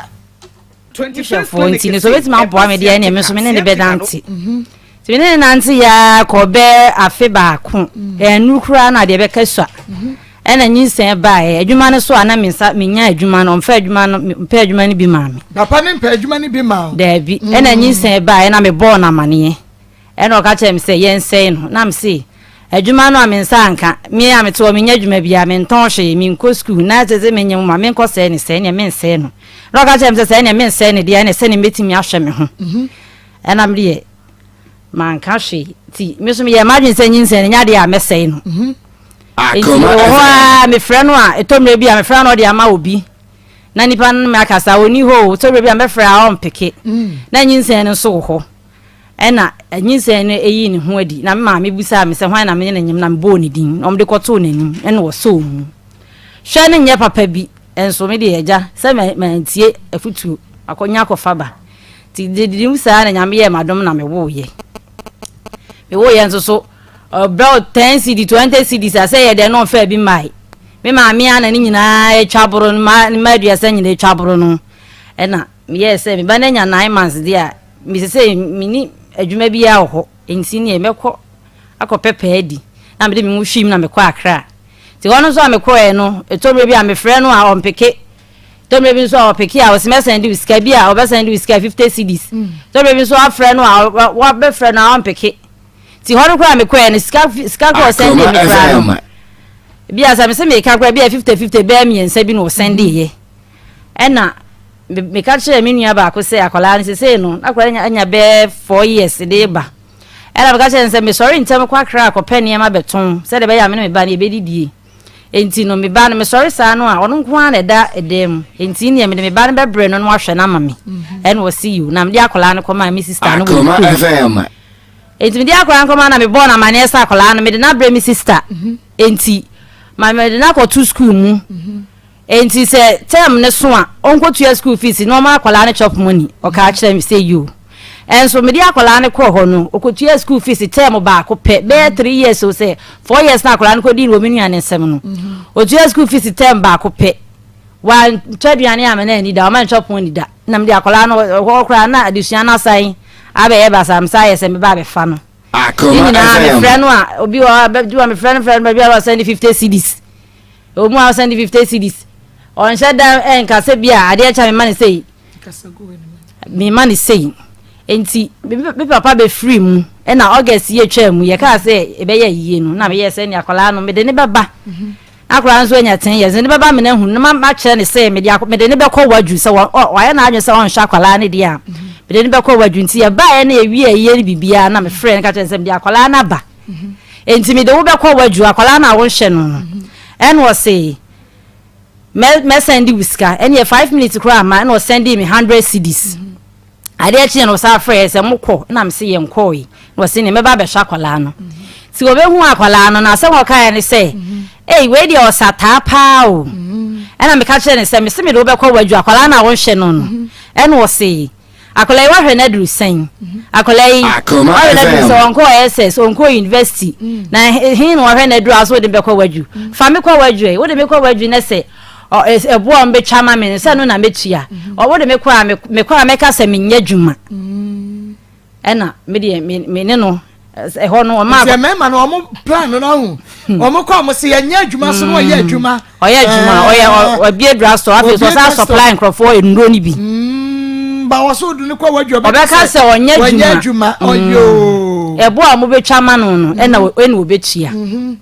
Speaker 4: Hwɛfoɔ nti no sɛ obɛtumi aboa me deɛ ɛneɛ me nso me ne ne bɛnante. Nti me ne ne nante yɛa kɔ bɛ afe baako ɛnuru koraa na deɛ bɛka sua ɛna nyinsɛn baeɛ adwuma no so a na me nsa menya adwuma no ɔmfa adwuma no mpɛ adwuma no bi maa me.
Speaker 2: Papa ne mpɛ adwuma no bi maa wo?
Speaker 4: Daabi ɛna nyinsɛn baeɛ na mebɔɔ no amaneɛ. Ɛnna ɔka kyerɛɛ me sɛ, Yɛnsɛe no. Na mese, Adwuma no a me nsa anka, me a mete hɔ, menyɛ adwuma biara, mentɔn hwee, menkɔ sukuu, na ɛsɛ sɛ menya mu ma menkɔsɛe no sɛɛ, ɛnneɛ mensɛe no. Ɛnna ɔka kyerɛɛ me sɛ, Sɛ ɛnneɛ mensɛe no deɛ, ɛnneɛ sɛdeɛ mɛtumi ahwɛ me ho. Ɛnna me deɛ, manka hwee. Nti me nso meyɛɛ m'adwene sɛ nyinsɛn no nyɛ adeɛ a mɛsɛe no. Nti ɛwɔ hɔ ara mefrɛ no a, ɛtɔ mmerɛ bi a mefrɛ no na ɔde ama obi. Na nipa no ne me akasa, ɔnni hɔ o, ɛtɔ mmerɛ bi a mɛfrɛ a ɔmpeke. Na nyinsɛn no nso wɔ hɔ. Ɛnna nyinsɛn no yii ne ho adi, na me maame bisaa me sɛ, Hwan na me ne no nyem? Na mebɔɔ ne din, na wɔde kɔtoo n'anim, ɛnna ɔsɔɔ mu. Hwɛ no nyɛ papa bi, nso me deɛ, agya, sɛ mantie afotuo, makɔnya akɔfa ba. Nti dedidi mu saa na Nyame yɛɛ m'adom na mewoeɛ. Mewoeɛ nso so, ɔbrɛ wo 10 cedi, 20 cedis a, sɛ ɛyɛ dɛn na ɔmfaa bi mmae. Me maame ara na ne nyinaa atwa boro no, ne mma aduasa nyinaa atwa boro no. Ɛnna meyɛɛ sɛ me ba no anya 9 months deɛ a, Me sesei menni adwuma biara wɔ hɔ nti neɛ mɛkɔ akɔpɛ paa adi na mede me ho hwim na mekɔ Accra. Nti hɔ no nso a mekɔɛ no ɛtɔ mmerɛ bi a mefrɛ no a ɔmpeke, ɛtɔ mmerɛ bi nso a ɔpeke a ɔse mɛsɛnde wo sika bi a ɔbɛsɛnde wo sika 50 cedis, ɛtɔ mmerɛ bi nso afrɛ no a wabɛfrɛ no a ɔmpeke. Nti hɔ no koraa mekɔɛ no sika sika koraa ɔsɛnde me koraa no bi a sɛ mese meka koraa bi a 50 50 bɛyɛ mmiɛnsa bi na ɔsɛnde yɛ. Ɛna meka kyerɛɛ me nua baako sɛ akwadaa no sesei no na akwadaa no anya bɛyɛ 4 years de ba. Ɛna meka kyerɛɛ no sɛ mesɔre ntɛm kɔ Accra kɔpɛ nneɛma bɛtɔn sɛdeɛ ɛbɛyɛ a me ne me ba no yɛbɛdidie. Enti no me ba no mesɔre saa no a ɔno nko ara na ɛda dan mu. Enti neɛ mede me ba no bɛbrɛ no na wahwɛ no ama me. Ɛna ɔse yiw. Na mede akwadaa no kɔmaa me sista no wɔ ne kurom. Enti mede akwadaa no kɔmaa na mebɔɔ no amaneɛ sɛ akwadaa no mede no abrɛ me sista. Enti ma mede no akɔto sukuu mu. Enti sɛ term no so a, ɔnkɔtua school fees na ɔma akwadaa no chop money. Ɔkaa kyerɛɛ me sɛ yoo. Ɛnso mede akwadaa no kɔɔ hɔ no, ɔkɔtuaa school fees term baako pɛ, bɛyɛ 3 years o sɛ 4 years na akwadaa no kɔdii no wɔ me nua no nsam no. Ɔtuaa school fees term baako pɛ. Wantɔ aduane amma no anni da, wamma no chop money da. Na mede akwadaa no, ɛhɔ koraa na adesua no asan abɛyɛ basaa, mesan ayɛ sɛ meba abɛfa no. Ne nyinaa mefrɛ no a, obi wɔ hɔ a, bɛdu a mefrɛ no frɛ no baabi a ɔsɛnde 50 cedis. Ɛwɔ mu a ɔsɛnde 50 cedis. Ɔnhyɛ da nka sɛ bi a adeɛ kyɛ mema no sei. Mema no sei. Nti me papa bɛfiri mu ɛna August yɛ twaa mu yɛkaa sɛ ɛbɛyɛ ayie no na meyɛɛ sɛ ne akwadaa no mede ne bɛba. Na akwadaa no nso anya 10 years ne bɛba mena hu no makyerɛ ne sɛ mede ne bɛkɔ wadwu sɛ wayɛ n'adwene sɛ ɔnhwɛ akwadaa no deɛ a mede ne bɛkɔ wadwu. Nti yɛbaeɛ na yɛwie ayie no biribiara na mefrɛ no ka kyerɛ no sɛ mede akwadaa no aba. Enti mede wo bɛkɔ w'adwu, akwadaa no a wonhwɛ no no. Ɛna ɔse, Mɛ mɛsɛnde wo sika. Ɛneɛ 5 minutes koraa amma ɛna ɔsɛndee me 100 cedis. Adeɛ kyeeɛ no ɔsan frɛɛ sɛ mokɔ ɛna mese yɛnkɔɔe. Na ɔse neɛ mɛba abɛhwɛ akwadaa no. Nti ɔbɛhuu akwadaa no na asɛm a ɔkaeɛ ne sɛ ei wei deɛ ɔsataa paa o. Ɛna meka kyerɛɛ no sɛ mese mede wo bɛkɔ wadwo akwadaa no a wonhwɛ no no. Ɛna ɔse Akwadaa yi wahwɛ no aduru sɛn? Akwadaa yi wahwɛ no aduru sɛ ɔnkɔɔ SS, ɔnkɔɔ university. Mm. Na he na wahwɛ no aduru a so wode bɛkɔ wadwu. Mm. Fa me kɔ wadwu ɛ. Wode me kɔ wadwu na sɛ ɛboa a wɔbɛtwa ma me no sɛ no na mɛtua. Mm. Wode me kɔ a mekɔ a mɛka sɛ menyɛ adwuma. Ɛna me deɛ me ne no ɛhɔ no ɔma.
Speaker 2: Nti mmarima no wɔn plan no ahu hmm. wɔn kɔ wɔn sɛ yɛnyɛ adwuma so no ɔyɛ hmm. adwuma.
Speaker 4: Ɔyɛ adwuma ɔyɛ ɔbie drugstore afei so ɔsan supply nkurɔfoɔ nnuro no bi.
Speaker 2: Hmm, ba wɔ so do no kɔ wadwa
Speaker 4: ɔbɛka sɛ ɔnyɛ adwuma
Speaker 2: ɔnyɛ adwuma ɔyoo.
Speaker 4: Ɛbo a wɔbɛtwa ma no no ɛna ɛna wɔbɛtua.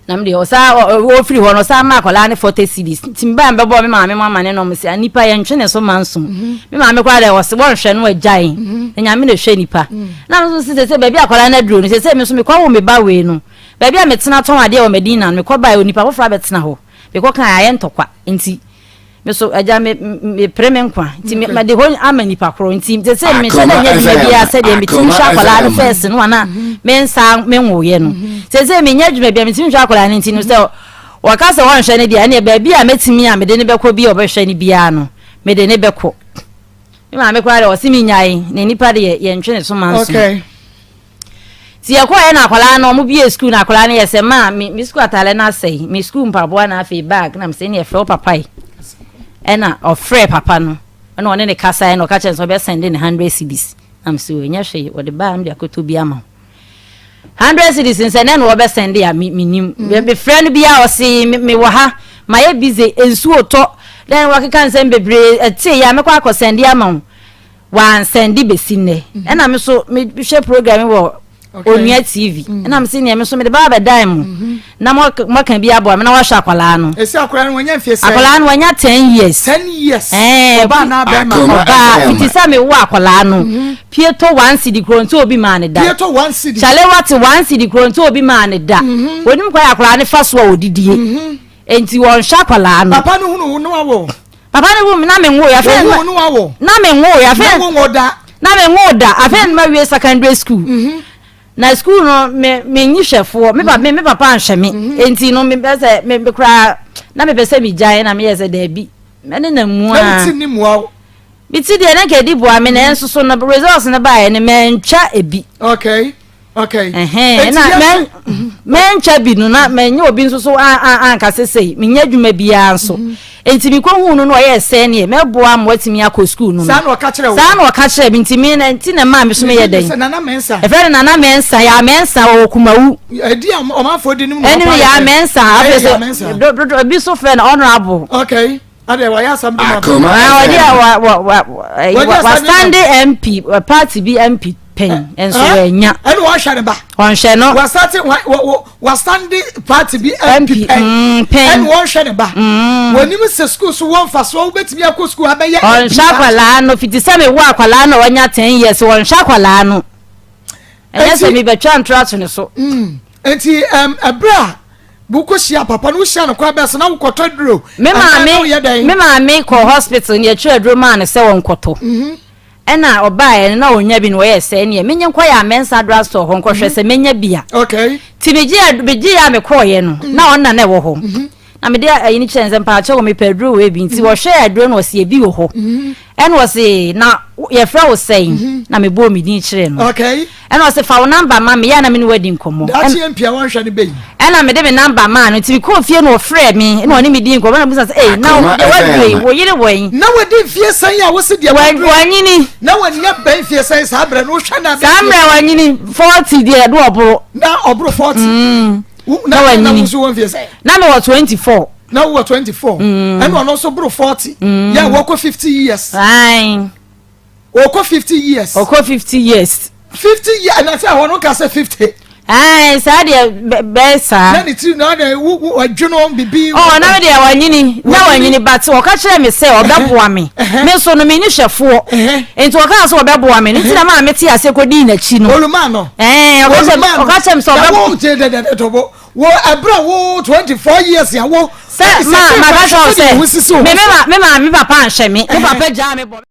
Speaker 4: Na me deɛ ɔsaa ɔfiri hɔ no ɔsaa ma akwadaa no 40 cedis nti me baa mbɛbɔ me maame mu amane na ɔmo sɛ nipa yɛn ntwe ne so ma nso mhm. me maame koraa deɛ ɔse wɔnhwɛ no agyae mhm. na nyame na ɛhwɛ nipa mhm. na me nso sɛ sɛ baabi akwadaa no aduro no sɛ sɛ me nso mekɔ wo me ba wei no baabi a metena tɔn adeɛ wɔ Madina no mekɔ baa onipa foforɔ abɛtena hɔ mekɔ kan ayɛ ntɔkwa nti Me so agya me mepere me nkwa nti me mede hɔ ama nipa koro nti sɛ sɛ mehyɛ dɛ nyɛ adwuma biara sɛdeɛ metumi hwɛ akwadaa no fɛs no ana me nsa me nwoyɛ no sɛ sɛ menyɛ adwuma biara metumi hwɛ akwadaa no nti no sɛ wɔka sɛ wɔnhwɛ no deɛ ɛneɛ baabi a mɛtumi a mede ne bɛkɔ bi a ɔbɛhwɛ no biara no mede ne bɛkɔ me maame koraa deɛ ɔse menyae na nipa deɛ yɛntwe ne so manso
Speaker 2: okay.
Speaker 4: Nti yɛkɔeɛ na akwadaa no ɔmo bie sukuu na akwadaa no yɛ sɛ maa me me sukuu ataare no asɛe me sukuu mpaboa na afei bag na mesɛ ɛne ɛfrɛ wo papa yi ɛna ɔfrɛ papa no ɛna ɔne ne kasa ɛna ɔka kyerɛ no sɛ ɔbɛsɛnde ne hundred cedis na mesɛ ɛnyɛ hwee ɔde baa no de akɔtɔ bi ama wo hundred cedis nsɛ nɛ na wɔbɛsɛnde a menim mm. mefrɛ no biara ɔse mewɔ ha mayɛ busy nsuo tɔ dɛn wakeka nsɛm bebree ɛtee yɛ a mɛkɔ akɔsɛnde ama wo Wansɛnde besi nnɛ. Ɛna me so mehwɛ program wɔ Onua TV. Ɛna me se nea me so mede ba abɛdan mo. Na moaka bi aboa me na wahwɛ akwadaa no.
Speaker 2: Esi akwadaa no wanya mfie sɛn?
Speaker 4: Akwadaa no wanya 10 years.
Speaker 2: 10 years.
Speaker 4: Ɛɛ.
Speaker 2: Ɔbaa na abɛɛma.
Speaker 4: Ɔbaa fiti sɛ me wo akwadaa no. Pieto one cedi kuro nti obi maa ne da.
Speaker 2: Pieto one cedi.
Speaker 4: Chale wate one cedi kuro nti obi maa ne da. Onim kwan akwadaa no fa so a odidie. Enti wɔnhwɛ akwadaa no.
Speaker 2: Papa no hunu wo no awo.
Speaker 4: Papa no hu me na me nwo ya afei
Speaker 2: na no awo.
Speaker 4: Na me nwo ya afei
Speaker 2: na wo da.
Speaker 4: Na me nwo da afei na ma wie secondary school. Mm -hmm. Na school no me me nyi hwɛfoɔ me papa me papa anhwɛ me. Mm -hmm. Enti no me bɛ sɛ me me kura na me pɛ sɛ me gyae na me yɛ sɛ daabi. Me ne na mua.
Speaker 2: Na wo ti ni mua o.
Speaker 4: Me ti deɛ na nka edi boa me na ɛnso so no results no baeɛ no mantwa ebi.
Speaker 2: Okay. Okay.
Speaker 4: Ɛhɛn na mɛ mɛntwa bi no na mɛnyɛ obi nso so anka sesei menyɛ adwuma biara nso. Mhm. Nti mekɔ hu no na ɔyɛ sɛ neɛ mɛboa ma watumi akɔ sukuu no.
Speaker 2: Saa na ɔka kyerɛ wo.
Speaker 4: Saa na ɔka kyerɛ me nti me na nti na maa me so meyɛ dɛn.
Speaker 2: Nana Mɛnsa.
Speaker 4: Ɛfɛ no Nana Mɛnsa yɛ Mɛnsa ɔwɔ Kumawu.
Speaker 2: Ɛdi a ɔmanfoɔ di no mu na
Speaker 4: ɔpa yɛ. Ɛne yɛ Mɛnsa afei so ebi so frɛ no honourable.
Speaker 2: Okay. Adeɛ wayɛ asɛm de ma.
Speaker 10: Akoma
Speaker 4: FM. Ɔde a wa wa wa wa stande MP party bi MP pɛn nso wanya.
Speaker 2: Ɛna wɔhwɛ ne ba.
Speaker 4: Ɔnhwɛ no.
Speaker 2: Wasate wa wa wa stande party bi MP pɛn.
Speaker 4: Pɛn.
Speaker 2: Ɛna wɔhwɛ ne ba. Wɔnim sɛ sukuu so wɔn fa so wobɛtumi akɔ sukuu abɛyɛ.
Speaker 4: Ɔnhwɛ akwadaa no fiti sɛ mewɔ akwadaa no wanya 10 years wɔnhwɛ akwadaa no. Ɛnyɛ sɛ mebɛtwa ntora to ne so.
Speaker 2: Nti ɛberɛ a wokɔhyia papa no wohyia no kwan bɛɛ so na wokɔtɔ aduro
Speaker 4: me maame me maame kɔ hospital ne yɛtwerɛ aduro maa no sɛ wɔnkɔtɔ mhm. ɛna ɔbaeɛ no na ɔnya bi no wɔyɛ sɛ neɛ menye nkɔyɛ a mɛnsa drugstore hɔ nkɔhwɛ mhm. sɛ mɛnya bi a nti megye a mekɔɔyɛ no mhm. na ɔnna na ɛwɔ hɔ na mede ayi no kyerɛ sɛ mpaakyɛ wɔ mepɛ aduro wɔ bi nti wɔhwɛ aduro no ɔse ebi wɔ hɔ Ɛna ɔse, na yɛfrɛ wo sɛn? Mhm. Na mebɔɔ me din kyerɛɛ no.
Speaker 2: Okay.
Speaker 4: Ɛna ɔse, fa wo namba ma me, yɛ a na me ne wo adi nkɔmmɔ.
Speaker 2: Daakye yɛ mpia wɔnhwɛ no bɛyi.
Speaker 4: Ɛna mede me namba maa no, nti mekɔɔ fie na ɔfrɛɛ me, ɛna ɔne me dii nkɔmmɔ, ɛna mebisa sɛ, ei, na
Speaker 10: Akoma
Speaker 4: deɛ waduro yi,
Speaker 10: FM.
Speaker 4: wo yere wɔ yi?
Speaker 2: Na wadi mfie sɛn a wose deɛ waduro yi?
Speaker 4: Wanyini.
Speaker 2: Na wanya bɛn mfie sɛn saa berɛ no wohwɛ no a
Speaker 4: Saa mmerɛ wanyini, 40 deɛ ɛdo ɔboro.
Speaker 2: Na ɔboro 40?
Speaker 4: Mm.
Speaker 2: Na
Speaker 4: wanyini.
Speaker 2: Na wo nso wɔ mfie sɛn?
Speaker 4: Na mewɔ 24.
Speaker 2: Na wowɔ 24 mm. ɛna ɔno nso boro 40 mm. yɛ wɔkɔ 50 years wɔkɔ 50 years
Speaker 4: ɔkɔ 50 years
Speaker 2: 50 years ɛna sɛ ɛhɔ no ka sɛ 50
Speaker 4: ayi saa deɛ bɛɛ saa.
Speaker 2: na ne tiri na ɔde wo wo ɔdwene bibi.
Speaker 4: ɔ na deɛ wanyini na wanyini but ɔka kyerɛ me sɛ ɔbɛboa me me nso no me ni hwɛfoɔ nti ɔka sɛ ɔbɛboa me nti na maa me te ase kɔ di n'akyi no.
Speaker 2: Oluma no.
Speaker 4: Ɛɛ ɔka kyerɛ me sɛ ɔbɛ.
Speaker 2: Na wo gye dɛdɛdɛ tɔbɔ. Wo ɛberɛ a wo 24 years a wo.
Speaker 4: Sɛ ma ma ka kyerɛ wo sɛ me me ma me ma me papa anhwɛ me me papa gyaa me bɔ.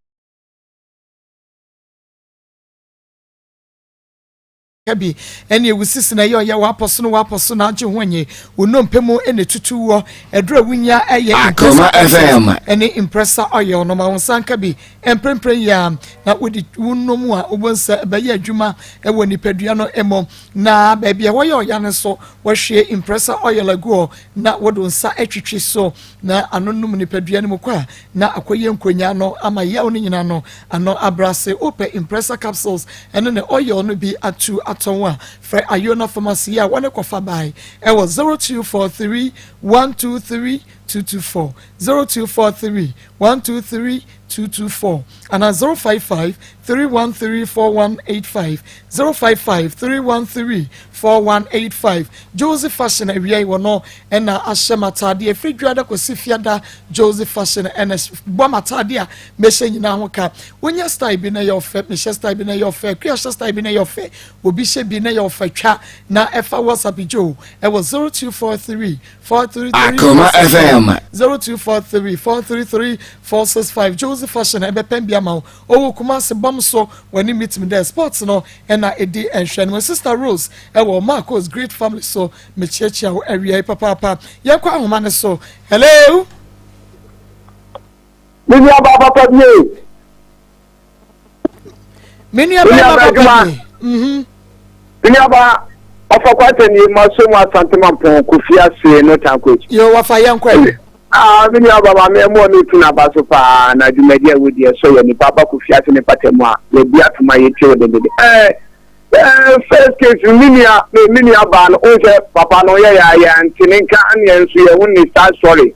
Speaker 2: Ka bi ɛne ewu sisi na ɛyɛ ɔyɛ w'apɔ so no w'apɔ so na agye ho nye wo nnompe mu ɛna etutu wɔ ɛduru a wunya ɛyɛ
Speaker 10: Akoma FM.
Speaker 2: ɛne impressa oil no ma wo nsa nka bi mprempren yi ara na wode wo nom a wobɛhu sɛ ɛbɛyɛ adwuma ɛwɔ nipadua no mu na baabi a wɔyɛ ɔya no nso wɔahwie impressa oil agu hɔ na wode wo nsa atwitwi so na ano nom nipadua no mu kɔ a na akɔyɛ nkonyaa no ama yaw no nyinaa no ano abrɛ ase. Wopɛ Impressa capsules ɛne ne oil no bi atu atɔn a, frɛ Ayona Pharmacy a wɔne kɔfa bae ɛwɔ 0243 123 224, 0243 123 224 anaa 055 313 4185, 055 313 4185. Josie Fashion awia yi wɔno ɛna ahyɛ m'ataadeɛ ɛfiri dwuada kɔsi fiada. Josie Fashion ɛna bɔ m'ataadeɛ a mehyɛ nyinaa ho ka. Wonya style bi na ɛyɛ ɔfɛ, mehyɛ style bi na ɛyɛ ɔfɛ, akua hyɛ style bi na ɛyɛ ɔfɛ, obi hyɛ bi na ɛyɛ ɔfɛ, twa na ɛfa WhatsApp Joe ɛwɔ 0243 433
Speaker 10: Akoma FM.
Speaker 2: 0243 433 465. Josie Fashion ɛbɛpɛn bi ama wo. Ɔwɔ Kumasi bɔm so wɔne meet me there. Sports no ɛna ɛdi nhwɛ no. Sister Rose ɛwɔ Marcos Great Family so, mekyiakyia wo awia yi papaapa. Yɛnkɔ ahoma no so. Hello.
Speaker 6: Me nua ba papa bie.
Speaker 2: Me nua bɛrima papa bie.
Speaker 6: Me nua ba ɔfa kwata nie ma so mu Asante Mampɔn Kofi ase no tankoch.
Speaker 2: Yo, wafa, yɛnkɔ yi.
Speaker 6: Ah, me nua ba, maame ɛmu ɔno tu n'aba so paa na dwumadi a wodi ɛsɔ yɛ nipa aba Kofi ase ne pata mu a yɛbi atoma yɛtie wo dendede. Ɛɛ ɛɛ first case, me nua baa no, o sɛ papa no yɛ yɛ yɛ nte ne nka ne nso yɛ ho ne sad story.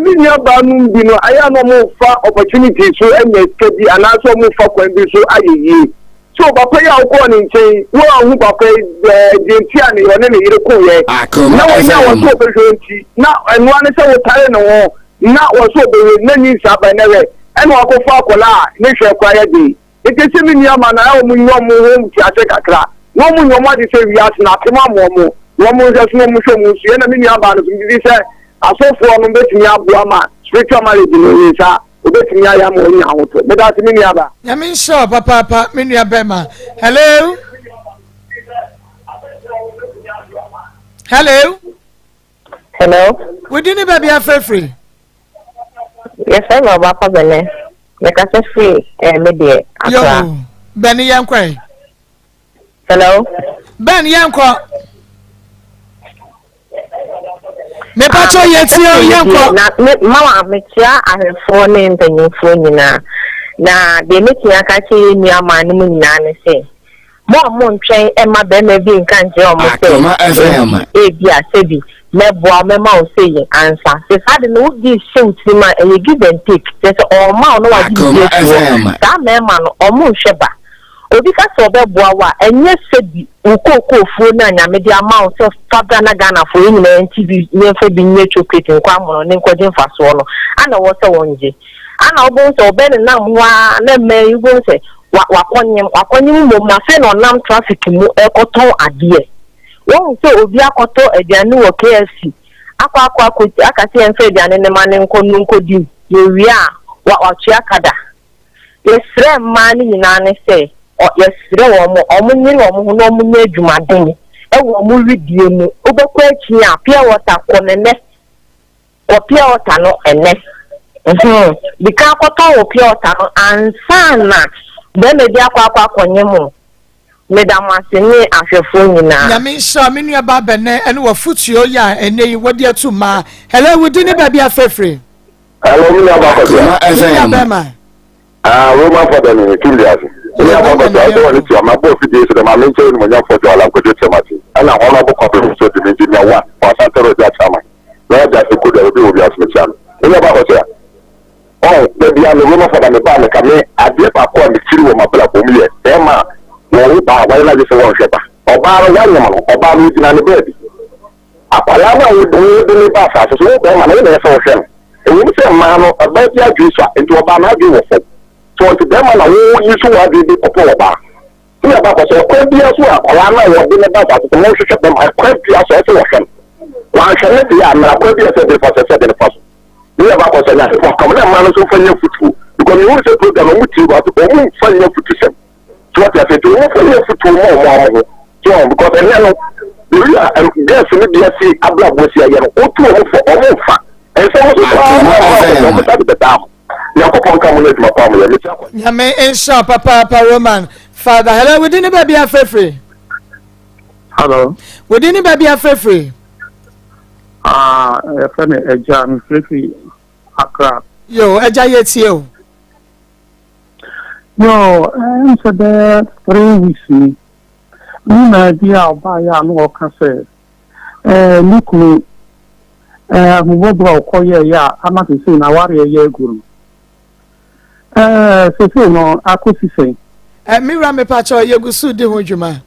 Speaker 6: Me nua baa no bi no ayɛ na ɔmo fa opportunity so anya sika bi anaasɛ ɔmo fa kwan bi so ayɛ yie so. Papa yi a wokɔɔ ne nkyɛn, woahu papa yi deɛ nti a ne ɔne ne yere koyɛ
Speaker 10: Akoma
Speaker 6: na wɔnya wɔ
Speaker 10: FM.
Speaker 6: sɛ ɔbɛhwɛ nti na ɛnoa ne sɛ wotare ne ho na wɔ sɛ ɔbɛhwɛ na ni nsa ba nɛwɛ ɛna wakɔfa akɔla a ne hwɛ kora yɛ den. Nti sɛ me nua ma na ɔmo nyɛ ɔmo ho ntiase kakra na ɔmo nyɛ ɔmo ade sɛ wiase na atem ama ɔmo na ɔmo nhwɛ so na ɔmo hwɛ ɔmo nsu. Ɛna me nua baa no so bibi sɛ asɔfoɔ no bɛtumi aboa ma spiritual marriage no ne nsa obɛtumi ayɛ ama ɔnya ahotɔ. Meda ase, me nua ba.
Speaker 2: Nyame nhyira wo papaapa, me nua bɛrima. Hello, hello.
Speaker 11: Hello.
Speaker 2: Wodi ne baabi afrɛfiri?
Speaker 11: Yɛfrɛ me Ɔbaapa Bɛnɛ. Mekasa firi me deɛ Accra.
Speaker 2: Yo, bɛne, yɛnkɔ ɛ.
Speaker 11: Hello.
Speaker 2: Ben, yɛnkɔ. Mepakyɛ, yɛtie o, yɛnkɔ.
Speaker 11: Na me mama mekyia ahwɛfoɔ ne mpanyinfoɔ nyinaa. Na deɛ mɛtumi aka kyerɛ yɛn nua maa no mu nyinaa ne sɛ, mo a montwɛn ɛma bɛrima bi nka nkyerɛ ɔmo sɛ
Speaker 10: Akoma FM.
Speaker 11: ebi a sɛbi mɛboa wo, mɛma wo sei ansa. Sɛ saa de no wodi hyɛ wo tirim a, ɛyɛ give and take. Kyerɛ sɛ ɔma wo na wagye
Speaker 10: Akoma
Speaker 11: biribi afi hɔ.
Speaker 10: FM.
Speaker 11: Saa mmarima no, ɔmo nhwɛ ba. Obi ka sɛ ɔbɛboa wo a, ɛnyɛ sɛbi wo kookoofuo no a Nyame de ama wo sɛ fa bra na Ghanafoɔ yɛn nyinaa nti bi yɛmfa bi nyɛ chocolate nkɔ amono ne nkɔgye mfasoɔ no ana ɛwɔ sɛ wɔngye. Ana wobɛhu sɛ ɔbɛ nenam hɔ ara na mmaa yi wobɛhu sɛ wa wakɔnyem wakɔnyem mmom na afei na ɔnam traffic mu ɛrekɔtɔn adeɛ. Wohu sɛ obi akɔtɔ aduane wɔ KFC akɔ akɔ akɔ aka sɛ yɛmfa aduane no ma no nkɔ no nkɔdi, yɛwie a wa watua kada. Yɛsrɛ mmaa no nyinaa ne sɛ yɛsrɛ wɔn, wɔn nyere wɔn ho na wɔn nyɛ adwumaden ɛwɔ wɔn wedeɛ mu. Wobɛkɔ akyi a, pure water kɔ ne nɛ, kɔ pure water no ɛnɛ dika akɔtɔn wɔ pure water no ansa na bɛrima bi akɔ akɔ akɔnye mo. Meda mo ase ne ahwɛfoɔ nyinaa.
Speaker 2: Nyame nhyira me nua ba bɛnɛ ɛne wafutuo yɛ a ɛnɛ yi wɔde ato mmaa. Hello, wodi ne baabi afrɛfrɛ?
Speaker 6: Hello, mi nua ba kɔsua.
Speaker 10: Akoma
Speaker 2: Me nua
Speaker 10: FM.
Speaker 2: bɛrima.
Speaker 6: Ah, Roman fada ni tum di ase. Mi nua ba kɔsua, ɔsɛ wɔ ne tua, ma bɔ fidie so dɛ ma me nkyɛn onimonyamfoɔ jɔ alankodwo kyɛm ase. Ɛna honorable Kwabena so di me engineer one for Asante Roger Chairman. Na ɔgya ase kodua obi wɔ bi ase mekyia no. Mi nua ba kɔsua. Ɔn, dabi a me Roman fada me ba me ka me adeɛ baako a mekyiri wɔ m'abrabɔ mu yɛ bɛrima a wɔwo ba a wayɛ n'adwe sɛ wɔnhwɛ ba. Ɔbaa no wanyem no, ɔbaa no ogyina ne baabi. Akwadaa no a wode wode ne ba asase so, wo bɛrima no, wo na ɛsɛ sɛ wohwɛ no. Ɛwom sɛ mmaa no, ɔbaa bi adwene sua, nti ɔbaa n'adwene wɔ fam. So nti bɛrima na wo yi so w'adwene de kɔpɛ ɔbaa. Woyɛ ba kɔ sɛ ɛkwan biara so a akwadaa no a wɔde no ba asase so monhwehwɛ bɛma ɛkwan biara so ɛsɛ wɔhwɛ no. Wanhwɛ no deɛ a mmara kwan bi a ɛsɛ de fa so ɛsɛ de no fa so. Woyɛ ba kɔ sɛ Nyankopɔn ka mo na mmaa no nso mfa nyɛ afutuo because mehu sɛ program no wɔn tie but wɔn mfa nyɛ afutusɛm. So wate aseɛ nti wɔn mfa nyɛ afutuo ma wɔn ara ho. So wɔn because ɛnɛ no the way a girls no bi asi abrabɔ asi ayɛ no wotu wɔn fo wɔn mfa nsɛm nso so ara na wɔn akɔ wɔn sa de bɛdaa mo. Nyankopɔn nka mo ne adwuma pa a moyɛ. Mekyia kɔ.
Speaker 2: Nyame nhyira wo papaapa Roman Father. Hello, wodi ne baabi afrɛfiri?
Speaker 12: Hello.
Speaker 2: Wodi ne baabi afrɛfiri?
Speaker 12: Ah, yɛfrɛ me Agya, mefrɛfiri Accra.
Speaker 2: Yo, Agya yɛtie o.
Speaker 12: Yo, ɛm sɛ bɛyɛ 3 weeks ni. Me naa bi a ɔbaeɛ a na ɔka sɛ ɛɛ ne kunu ɛɛ ahummɔborɔ a ɔkɔyɛeɛ a ama seesei n'awareɛ yɛ agu no. Ɛɛ seesei no akɔsi sɛn?
Speaker 2: Ɛ me wura mepakyɛw yɛgu so di ho dwuma.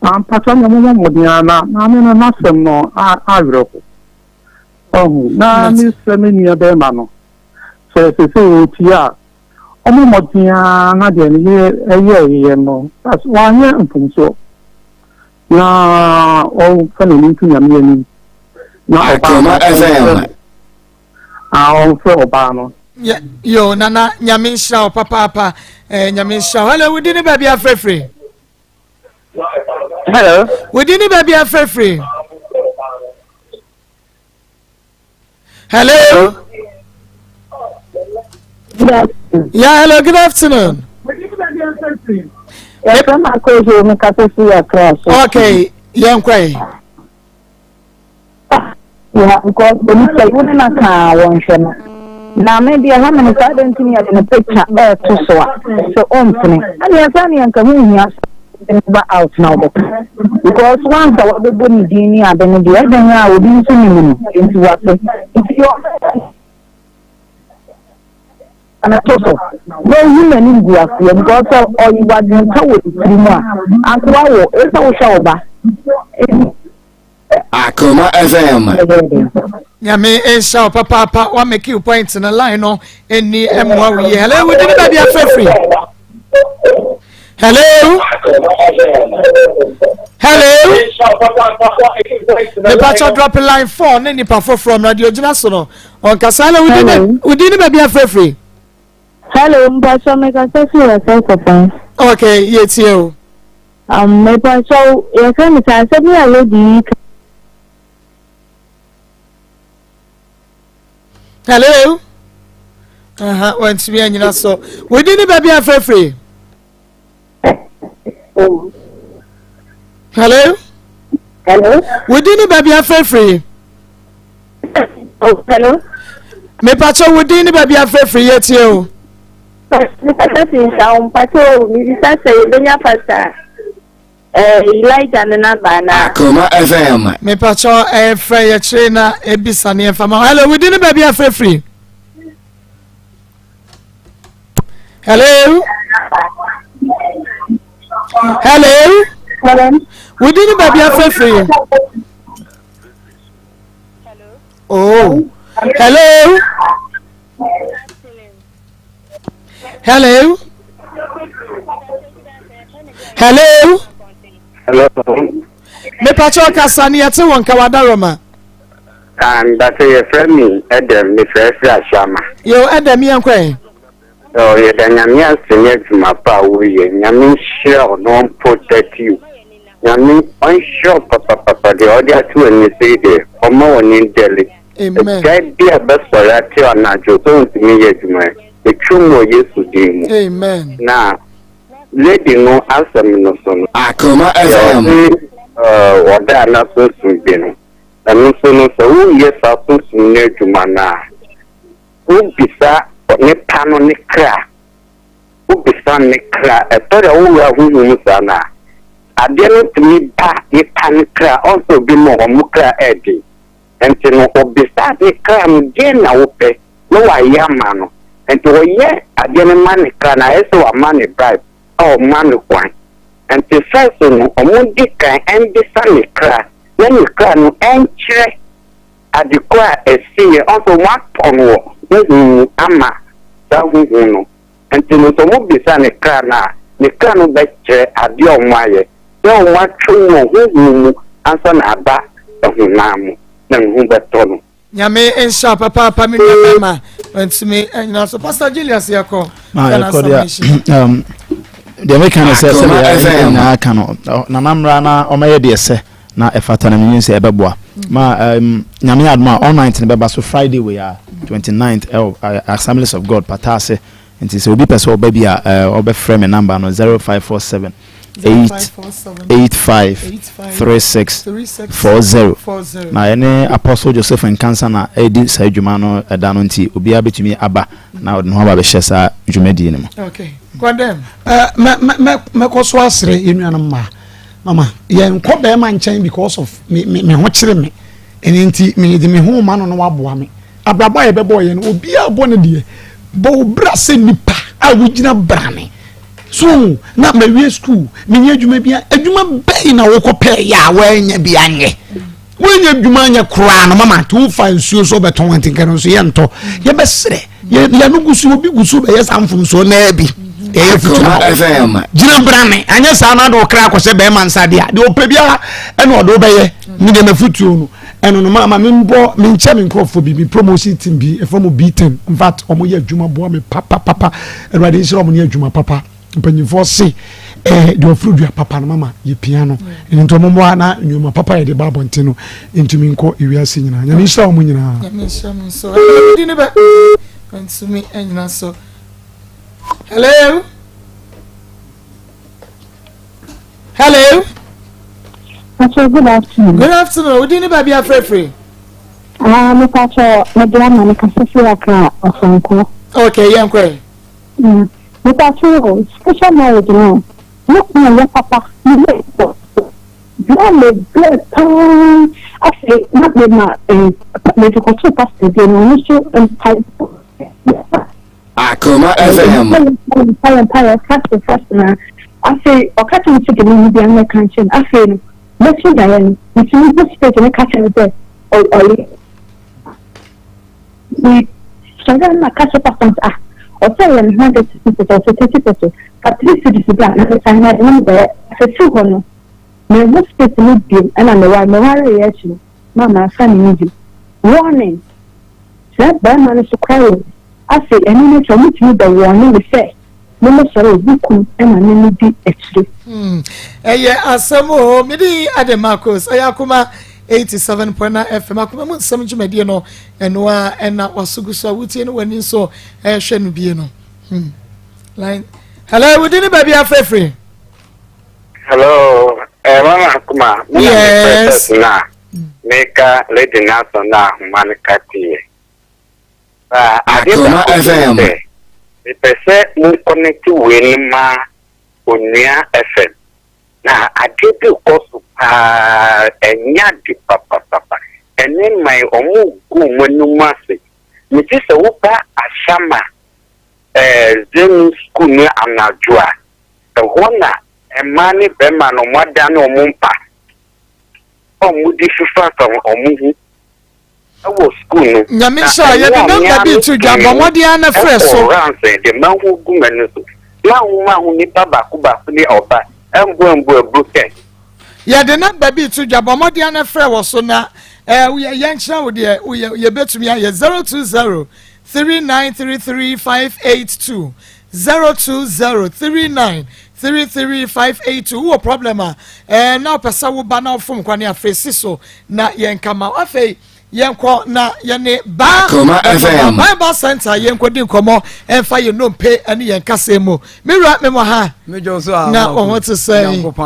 Speaker 12: Ampakyɛw nea mommɔ mmɔden ara na maame no n'asɛm no awerɛho. Ɔho na mesrɛ me nua bɛrima no sɛ seesei ɔretie a ɔmmɔ mmɔden ara na deɛ ne yere yɛeɛ no wanyɛ mfomsoɔ na ɔmfa n'ani nto Nyame anim na ɔbaa no ɔmfrɛ no. Ah, ɔmfrɛ ɔbaa no.
Speaker 2: Yo, nana, Nyame nhyira wo papaapa. Eh, Nyame nhyira wo. Hello, wodi ne baabi afrɛfrɛ?
Speaker 13: Hello.
Speaker 2: Wodi ne baabi afrɛfrɛ? Hello. Yeah, hello, good afternoon. Okay, yɛn kɔ yi.
Speaker 13: Yeah, because onipa yi wo ne no aka a wɔnhwɛ no. Na me deɛ ha me no saa dɛn nti ne yɛde ne picture ɛɛto so a sɛ ɔmpene. Ɛneɛ sɛ neɛ nka ho nhia sɛ wode no ba out na wobɛka. Because once a wabɛbɔ ne din ne ade no deɛ ɛdɛn a obi nso nim no nti wate. Nti deɛ ɔbɛyɛ no to so na ɔyi n'anim gu aseɛ because sɛ ɔyi wadwene pa wɔ ne tirim a anka wawo ɛsɛ wohwɛ wo ba.
Speaker 10: Akoma FM.
Speaker 2: Nyame nhyira wo papaapa wa make you point no line no ɛnni mmoa wo yie. Hello, wodi ne baabi afrɛfiri? Hello? Hello? Mepakyɛ drop line 4 ne nipa foforɔ mmra deɛ ogyina so no ɔnkasa. Hello, wodi ne baabi afrɛfiri?
Speaker 14: Hello, mpakyɛ mekasa firi Ɔsɛe Kɔpɔn.
Speaker 2: Okay, yɛtie o.
Speaker 14: Um, mepakyɛw, yɛfrɛ no sɛ asɛm yi a lady yi ka.
Speaker 2: Hello? Aha, wantumi anyina so. Wodi ne baabi afrɛfrɛ. Hello?
Speaker 14: Hello?
Speaker 2: Wodi ne baabi afrɛfrɛ.
Speaker 14: Oh, hello?
Speaker 2: Mepakyɛw, wodi ne baabi afrɛfrɛ yɛtie o.
Speaker 14: Mekasa fi nsa wo mpakyɛ o mebisa sɛ yɛbɛnya pasta eh, Elijah no namba anaa.
Speaker 10: Akoma FM.
Speaker 2: Mepakyɛ eh, frɛ yɛkyerɛ na ebisa ne yɛmfa ma. Hello, wodi ne baabi afrɛfiri. Hello. Hello. Wodi ne baabi afrɛfiri. Oh. Hello. Hello. Hello.
Speaker 15: Hello.
Speaker 2: Mepakyɛ ɔkasa ne yɛte wɔ nka wadaroma.
Speaker 15: Mbase yɛfrɛ me Ɛdɛm mefrɛ firi Ahyɛama.
Speaker 2: Yo Ɛdɛm yɛn kɔ ɛ.
Speaker 15: Ɔ yɛda Nyame ase ne adwuma pa a woyɛ Nyame nhyira wo na ɔmprotect you Nyame ɔnhyira wo papapapa deɛ ɔde ato w'ani so yi deɛ ɔmma w'ani ndɛle
Speaker 2: Amen.
Speaker 15: Agyae bi a bɛsɔre ate anadwo sɛ wontumi nyɛ adwuma yi, metwam wɔ Yesu din mu.
Speaker 2: Amen.
Speaker 15: Na lady no asɛm no so no,
Speaker 10: Akoma
Speaker 15: deɛ
Speaker 10: FM.
Speaker 15: ɔse eh, ɔda a na sunsum bi no, ɛno nso no sɛ woyɛ saa sunsum no adwuma no a, wobisa nipa no ne kra, wobisa ne kra, ɛtɔ da wowura honhom mu saa no a, adeɛ no tumi ba nipa no kra, ɔn sɛ obi mu wɔn kra ɛɛden. Nti no ɔbisa ne kra no deɛn na wopɛ na wayɛ ama no. Nti ɔyɛ adeɛ no ma ne kra no ayɛ sɛ wama no bribe a ɔma no kwan. Nti first no ɔmo di kan mbisa ne kra na ne kra no nkyerɛ ade korɔ a ɛsiiɛ. Ɔn sɛ ɔmo atɔ no wɔ honhom mu ama saa honhom no. Nti no sɛ ɔmo bisa ne kra no a. Ne kra no bɛkyerɛ adeɛ a wɔayɛ, sɛ wɔatwe wɔ honhom mu ansa na aba honam mu, na ne ho bɛtɔ no.
Speaker 2: Nyame nhyira papaapa me nua bɛma ntumi nyina so Pastor Julius yɛkɔ
Speaker 7: yɛkɔ deɛ um, deɛ meka no sɛ sɛdeɛ nyinaa ka no nana mmra na ɔmɛyɛ deɛ sɛ na ɛfata na menim sɛ ɛbɛboa ma um, nyame adom a all night no bɛba so Friday wei a 29th ɛwɔ uh, Assemblies of God Pataase Nti sɛ obi pɛ sɛ ɔba bi a ɔbɛfrɛ me number no 0547 885 36 40 na yɛne Apostle Joseph Nkansa na ɛredi saa adwuma no ɛda no nti obiara bɛtumi aba na ɔde ne ho aba bɛhyɛ saa dwumadie no mu.
Speaker 2: Okay. Kɔndɛm.
Speaker 12: Mɛkɔ so asrɛ yɛn nuanom mmaa mama yɛnkɔ bɛrima nkyɛn because of me me me ho kyere me ɛne nti mede me ho ma no na waboa me. Abrabɔ a yɛbɛbɔ yɛ no, obiara bɔ ne deɛ. Bɔ wo bra sɛ nipa a wogyina brane. So na mawie sukuu, menyɛ adwuma bi a, adwuma bɛn na wokɔ pɛɛ yɛ a woanya bi anyɛ? Woanya adwuma anyɛ koraa no mama nti wofa nsuo so bɛtɔn nti nka no nso yɛntɔ. Yɛbɛserɛ, yɛno gu so, obi gu so bɛyɛ saa mfomsoɔ naa bi. Yɛyɛ futu ma gyina brane, anyɛ saa na de wo kra akɔhyɛ bɛrima nsa deɛ a, deɛ ɔpɛ biara ɛna ɔde wobɛyɛ. Me deɛ mafutuo no. ɛno no maama me mbɔ me nkyɛn me nkurɔfoɔ bi me promotion team bi ɛfɔ mo B10 in fact wɔn yɛ adwuma boa me papapapa awurade nhyira wɔn ne adwuma papa mpanyinfoɔ se ɛɛ deɛ ɔforo dua papa no mama yɛ pia no ɛno nti wɔn mmoa na nneɛma papa yɛ de ba abɔnten no ntumi nkɔ ewiase nyinaa nyame nhyira wɔn nyinaa.
Speaker 2: Nyame nhyira mo nso ɛɛ di ne bɛ ntumi nyina so hello. Hello.
Speaker 16: Pacho, good afternoon.
Speaker 2: Good afternoon. Udi ni baabi afrɛfrɛ.
Speaker 16: Ah, me pacho, me de ama me kasa fi Accra, Ɔsɔnko.
Speaker 2: Okay, yɛn kɔ.
Speaker 16: Mm. Me pacho, special marriage no. Me kunu yɛ papa, me yɛ pɔ. Bia me brɛ paa. Afei na me ma eh, me de kɔto pastor bi no, ɔno nso mpa.
Speaker 10: Akoma FM.
Speaker 16: Mpaeɛ mpaeɛ fast fast na afei ɔka kyerɛ me sɛ deɛ mehu biara mɛka nkyerɛ no afei no mɛto daeɛ no metumi hu spirit no ka kyerɛ me sɛ ɔyɛ me sɔre a na maka kyerɛ pastor no sɛ ah ɔsɛ yɛ me hundred cedis ɔsɛ 30 pesos fa three cedis bra na mesan na na mebɛyɛ afei firi hɔ no mehu spirit no biom ɛna meware mewareeɛ akyi no ma manfa ne ho bio warning Saa barima no so koraa wɔ Afei ɛno no akyi ɔmo tumi bɛ wɔɔne me sɛ me me sɔre obi kum na me me di akyire.
Speaker 2: Hmm, ɛyɛ asɛm o. Me din ade Marcos. Ɛyɛ Akoma 87.9 FM. Akoma mu nsɛm dwumadie no, ɛno a ɛna waso gu so a wotie no w'ani nso ɛhwɛ no bie no. Hmm. Line. Hello, wodi ne baabi afrɛfrɛ.
Speaker 15: Hello, eh, Mama Akoma.
Speaker 2: Yes.
Speaker 15: Na. Meka Lady Nelson no ahoma no ka teɛ. Ba adeɛ baako bi ne sɛ, mepɛ sɛ mo connect wei no ma Onua FM. Na adeɛ bi rekɔ so paa, ɛnyɛ ade papapapa. Ɛne man wɔn regu wɔn anim ase. Mete sɛ woba Ashama eh, Zenu school no anadwo a, ɛhɔ na mmaa ne bɛrima no wɔadane wɔn mpa. a wɔde fefafa wɔn ho wɔ sukuu no.
Speaker 2: Nyame nhyira wo. Yɛde number bi to dwa, bɔ mmɔden ara na frɛ so.
Speaker 15: Ɛkɔ rounds de mahu gu m'ani so. Mahu mahu nipa baako baako ne ɔba ɛmbo ɛmbo ɛbro kɛ.
Speaker 2: Yɛde number bi to dwa, bɔ mmɔden ara na frɛ wɔ so na eh, yɛnkyerɛ wo deɛ yɛbɛtumi ayɛ 020 3933 582 020 39 33582 wowɔ problem a ɛɛ eh, na wopɛ sɛ woba na wofom kwane afei si so na yɛnka ma afei yɛnkɔ na yɛne ba Bible Center yɛnkɔdi nkɔmmɔ ɛmfa yɛn nnompe ne yɛn kasa mu me wura me mɔ ha na wɔn ho te sɛn.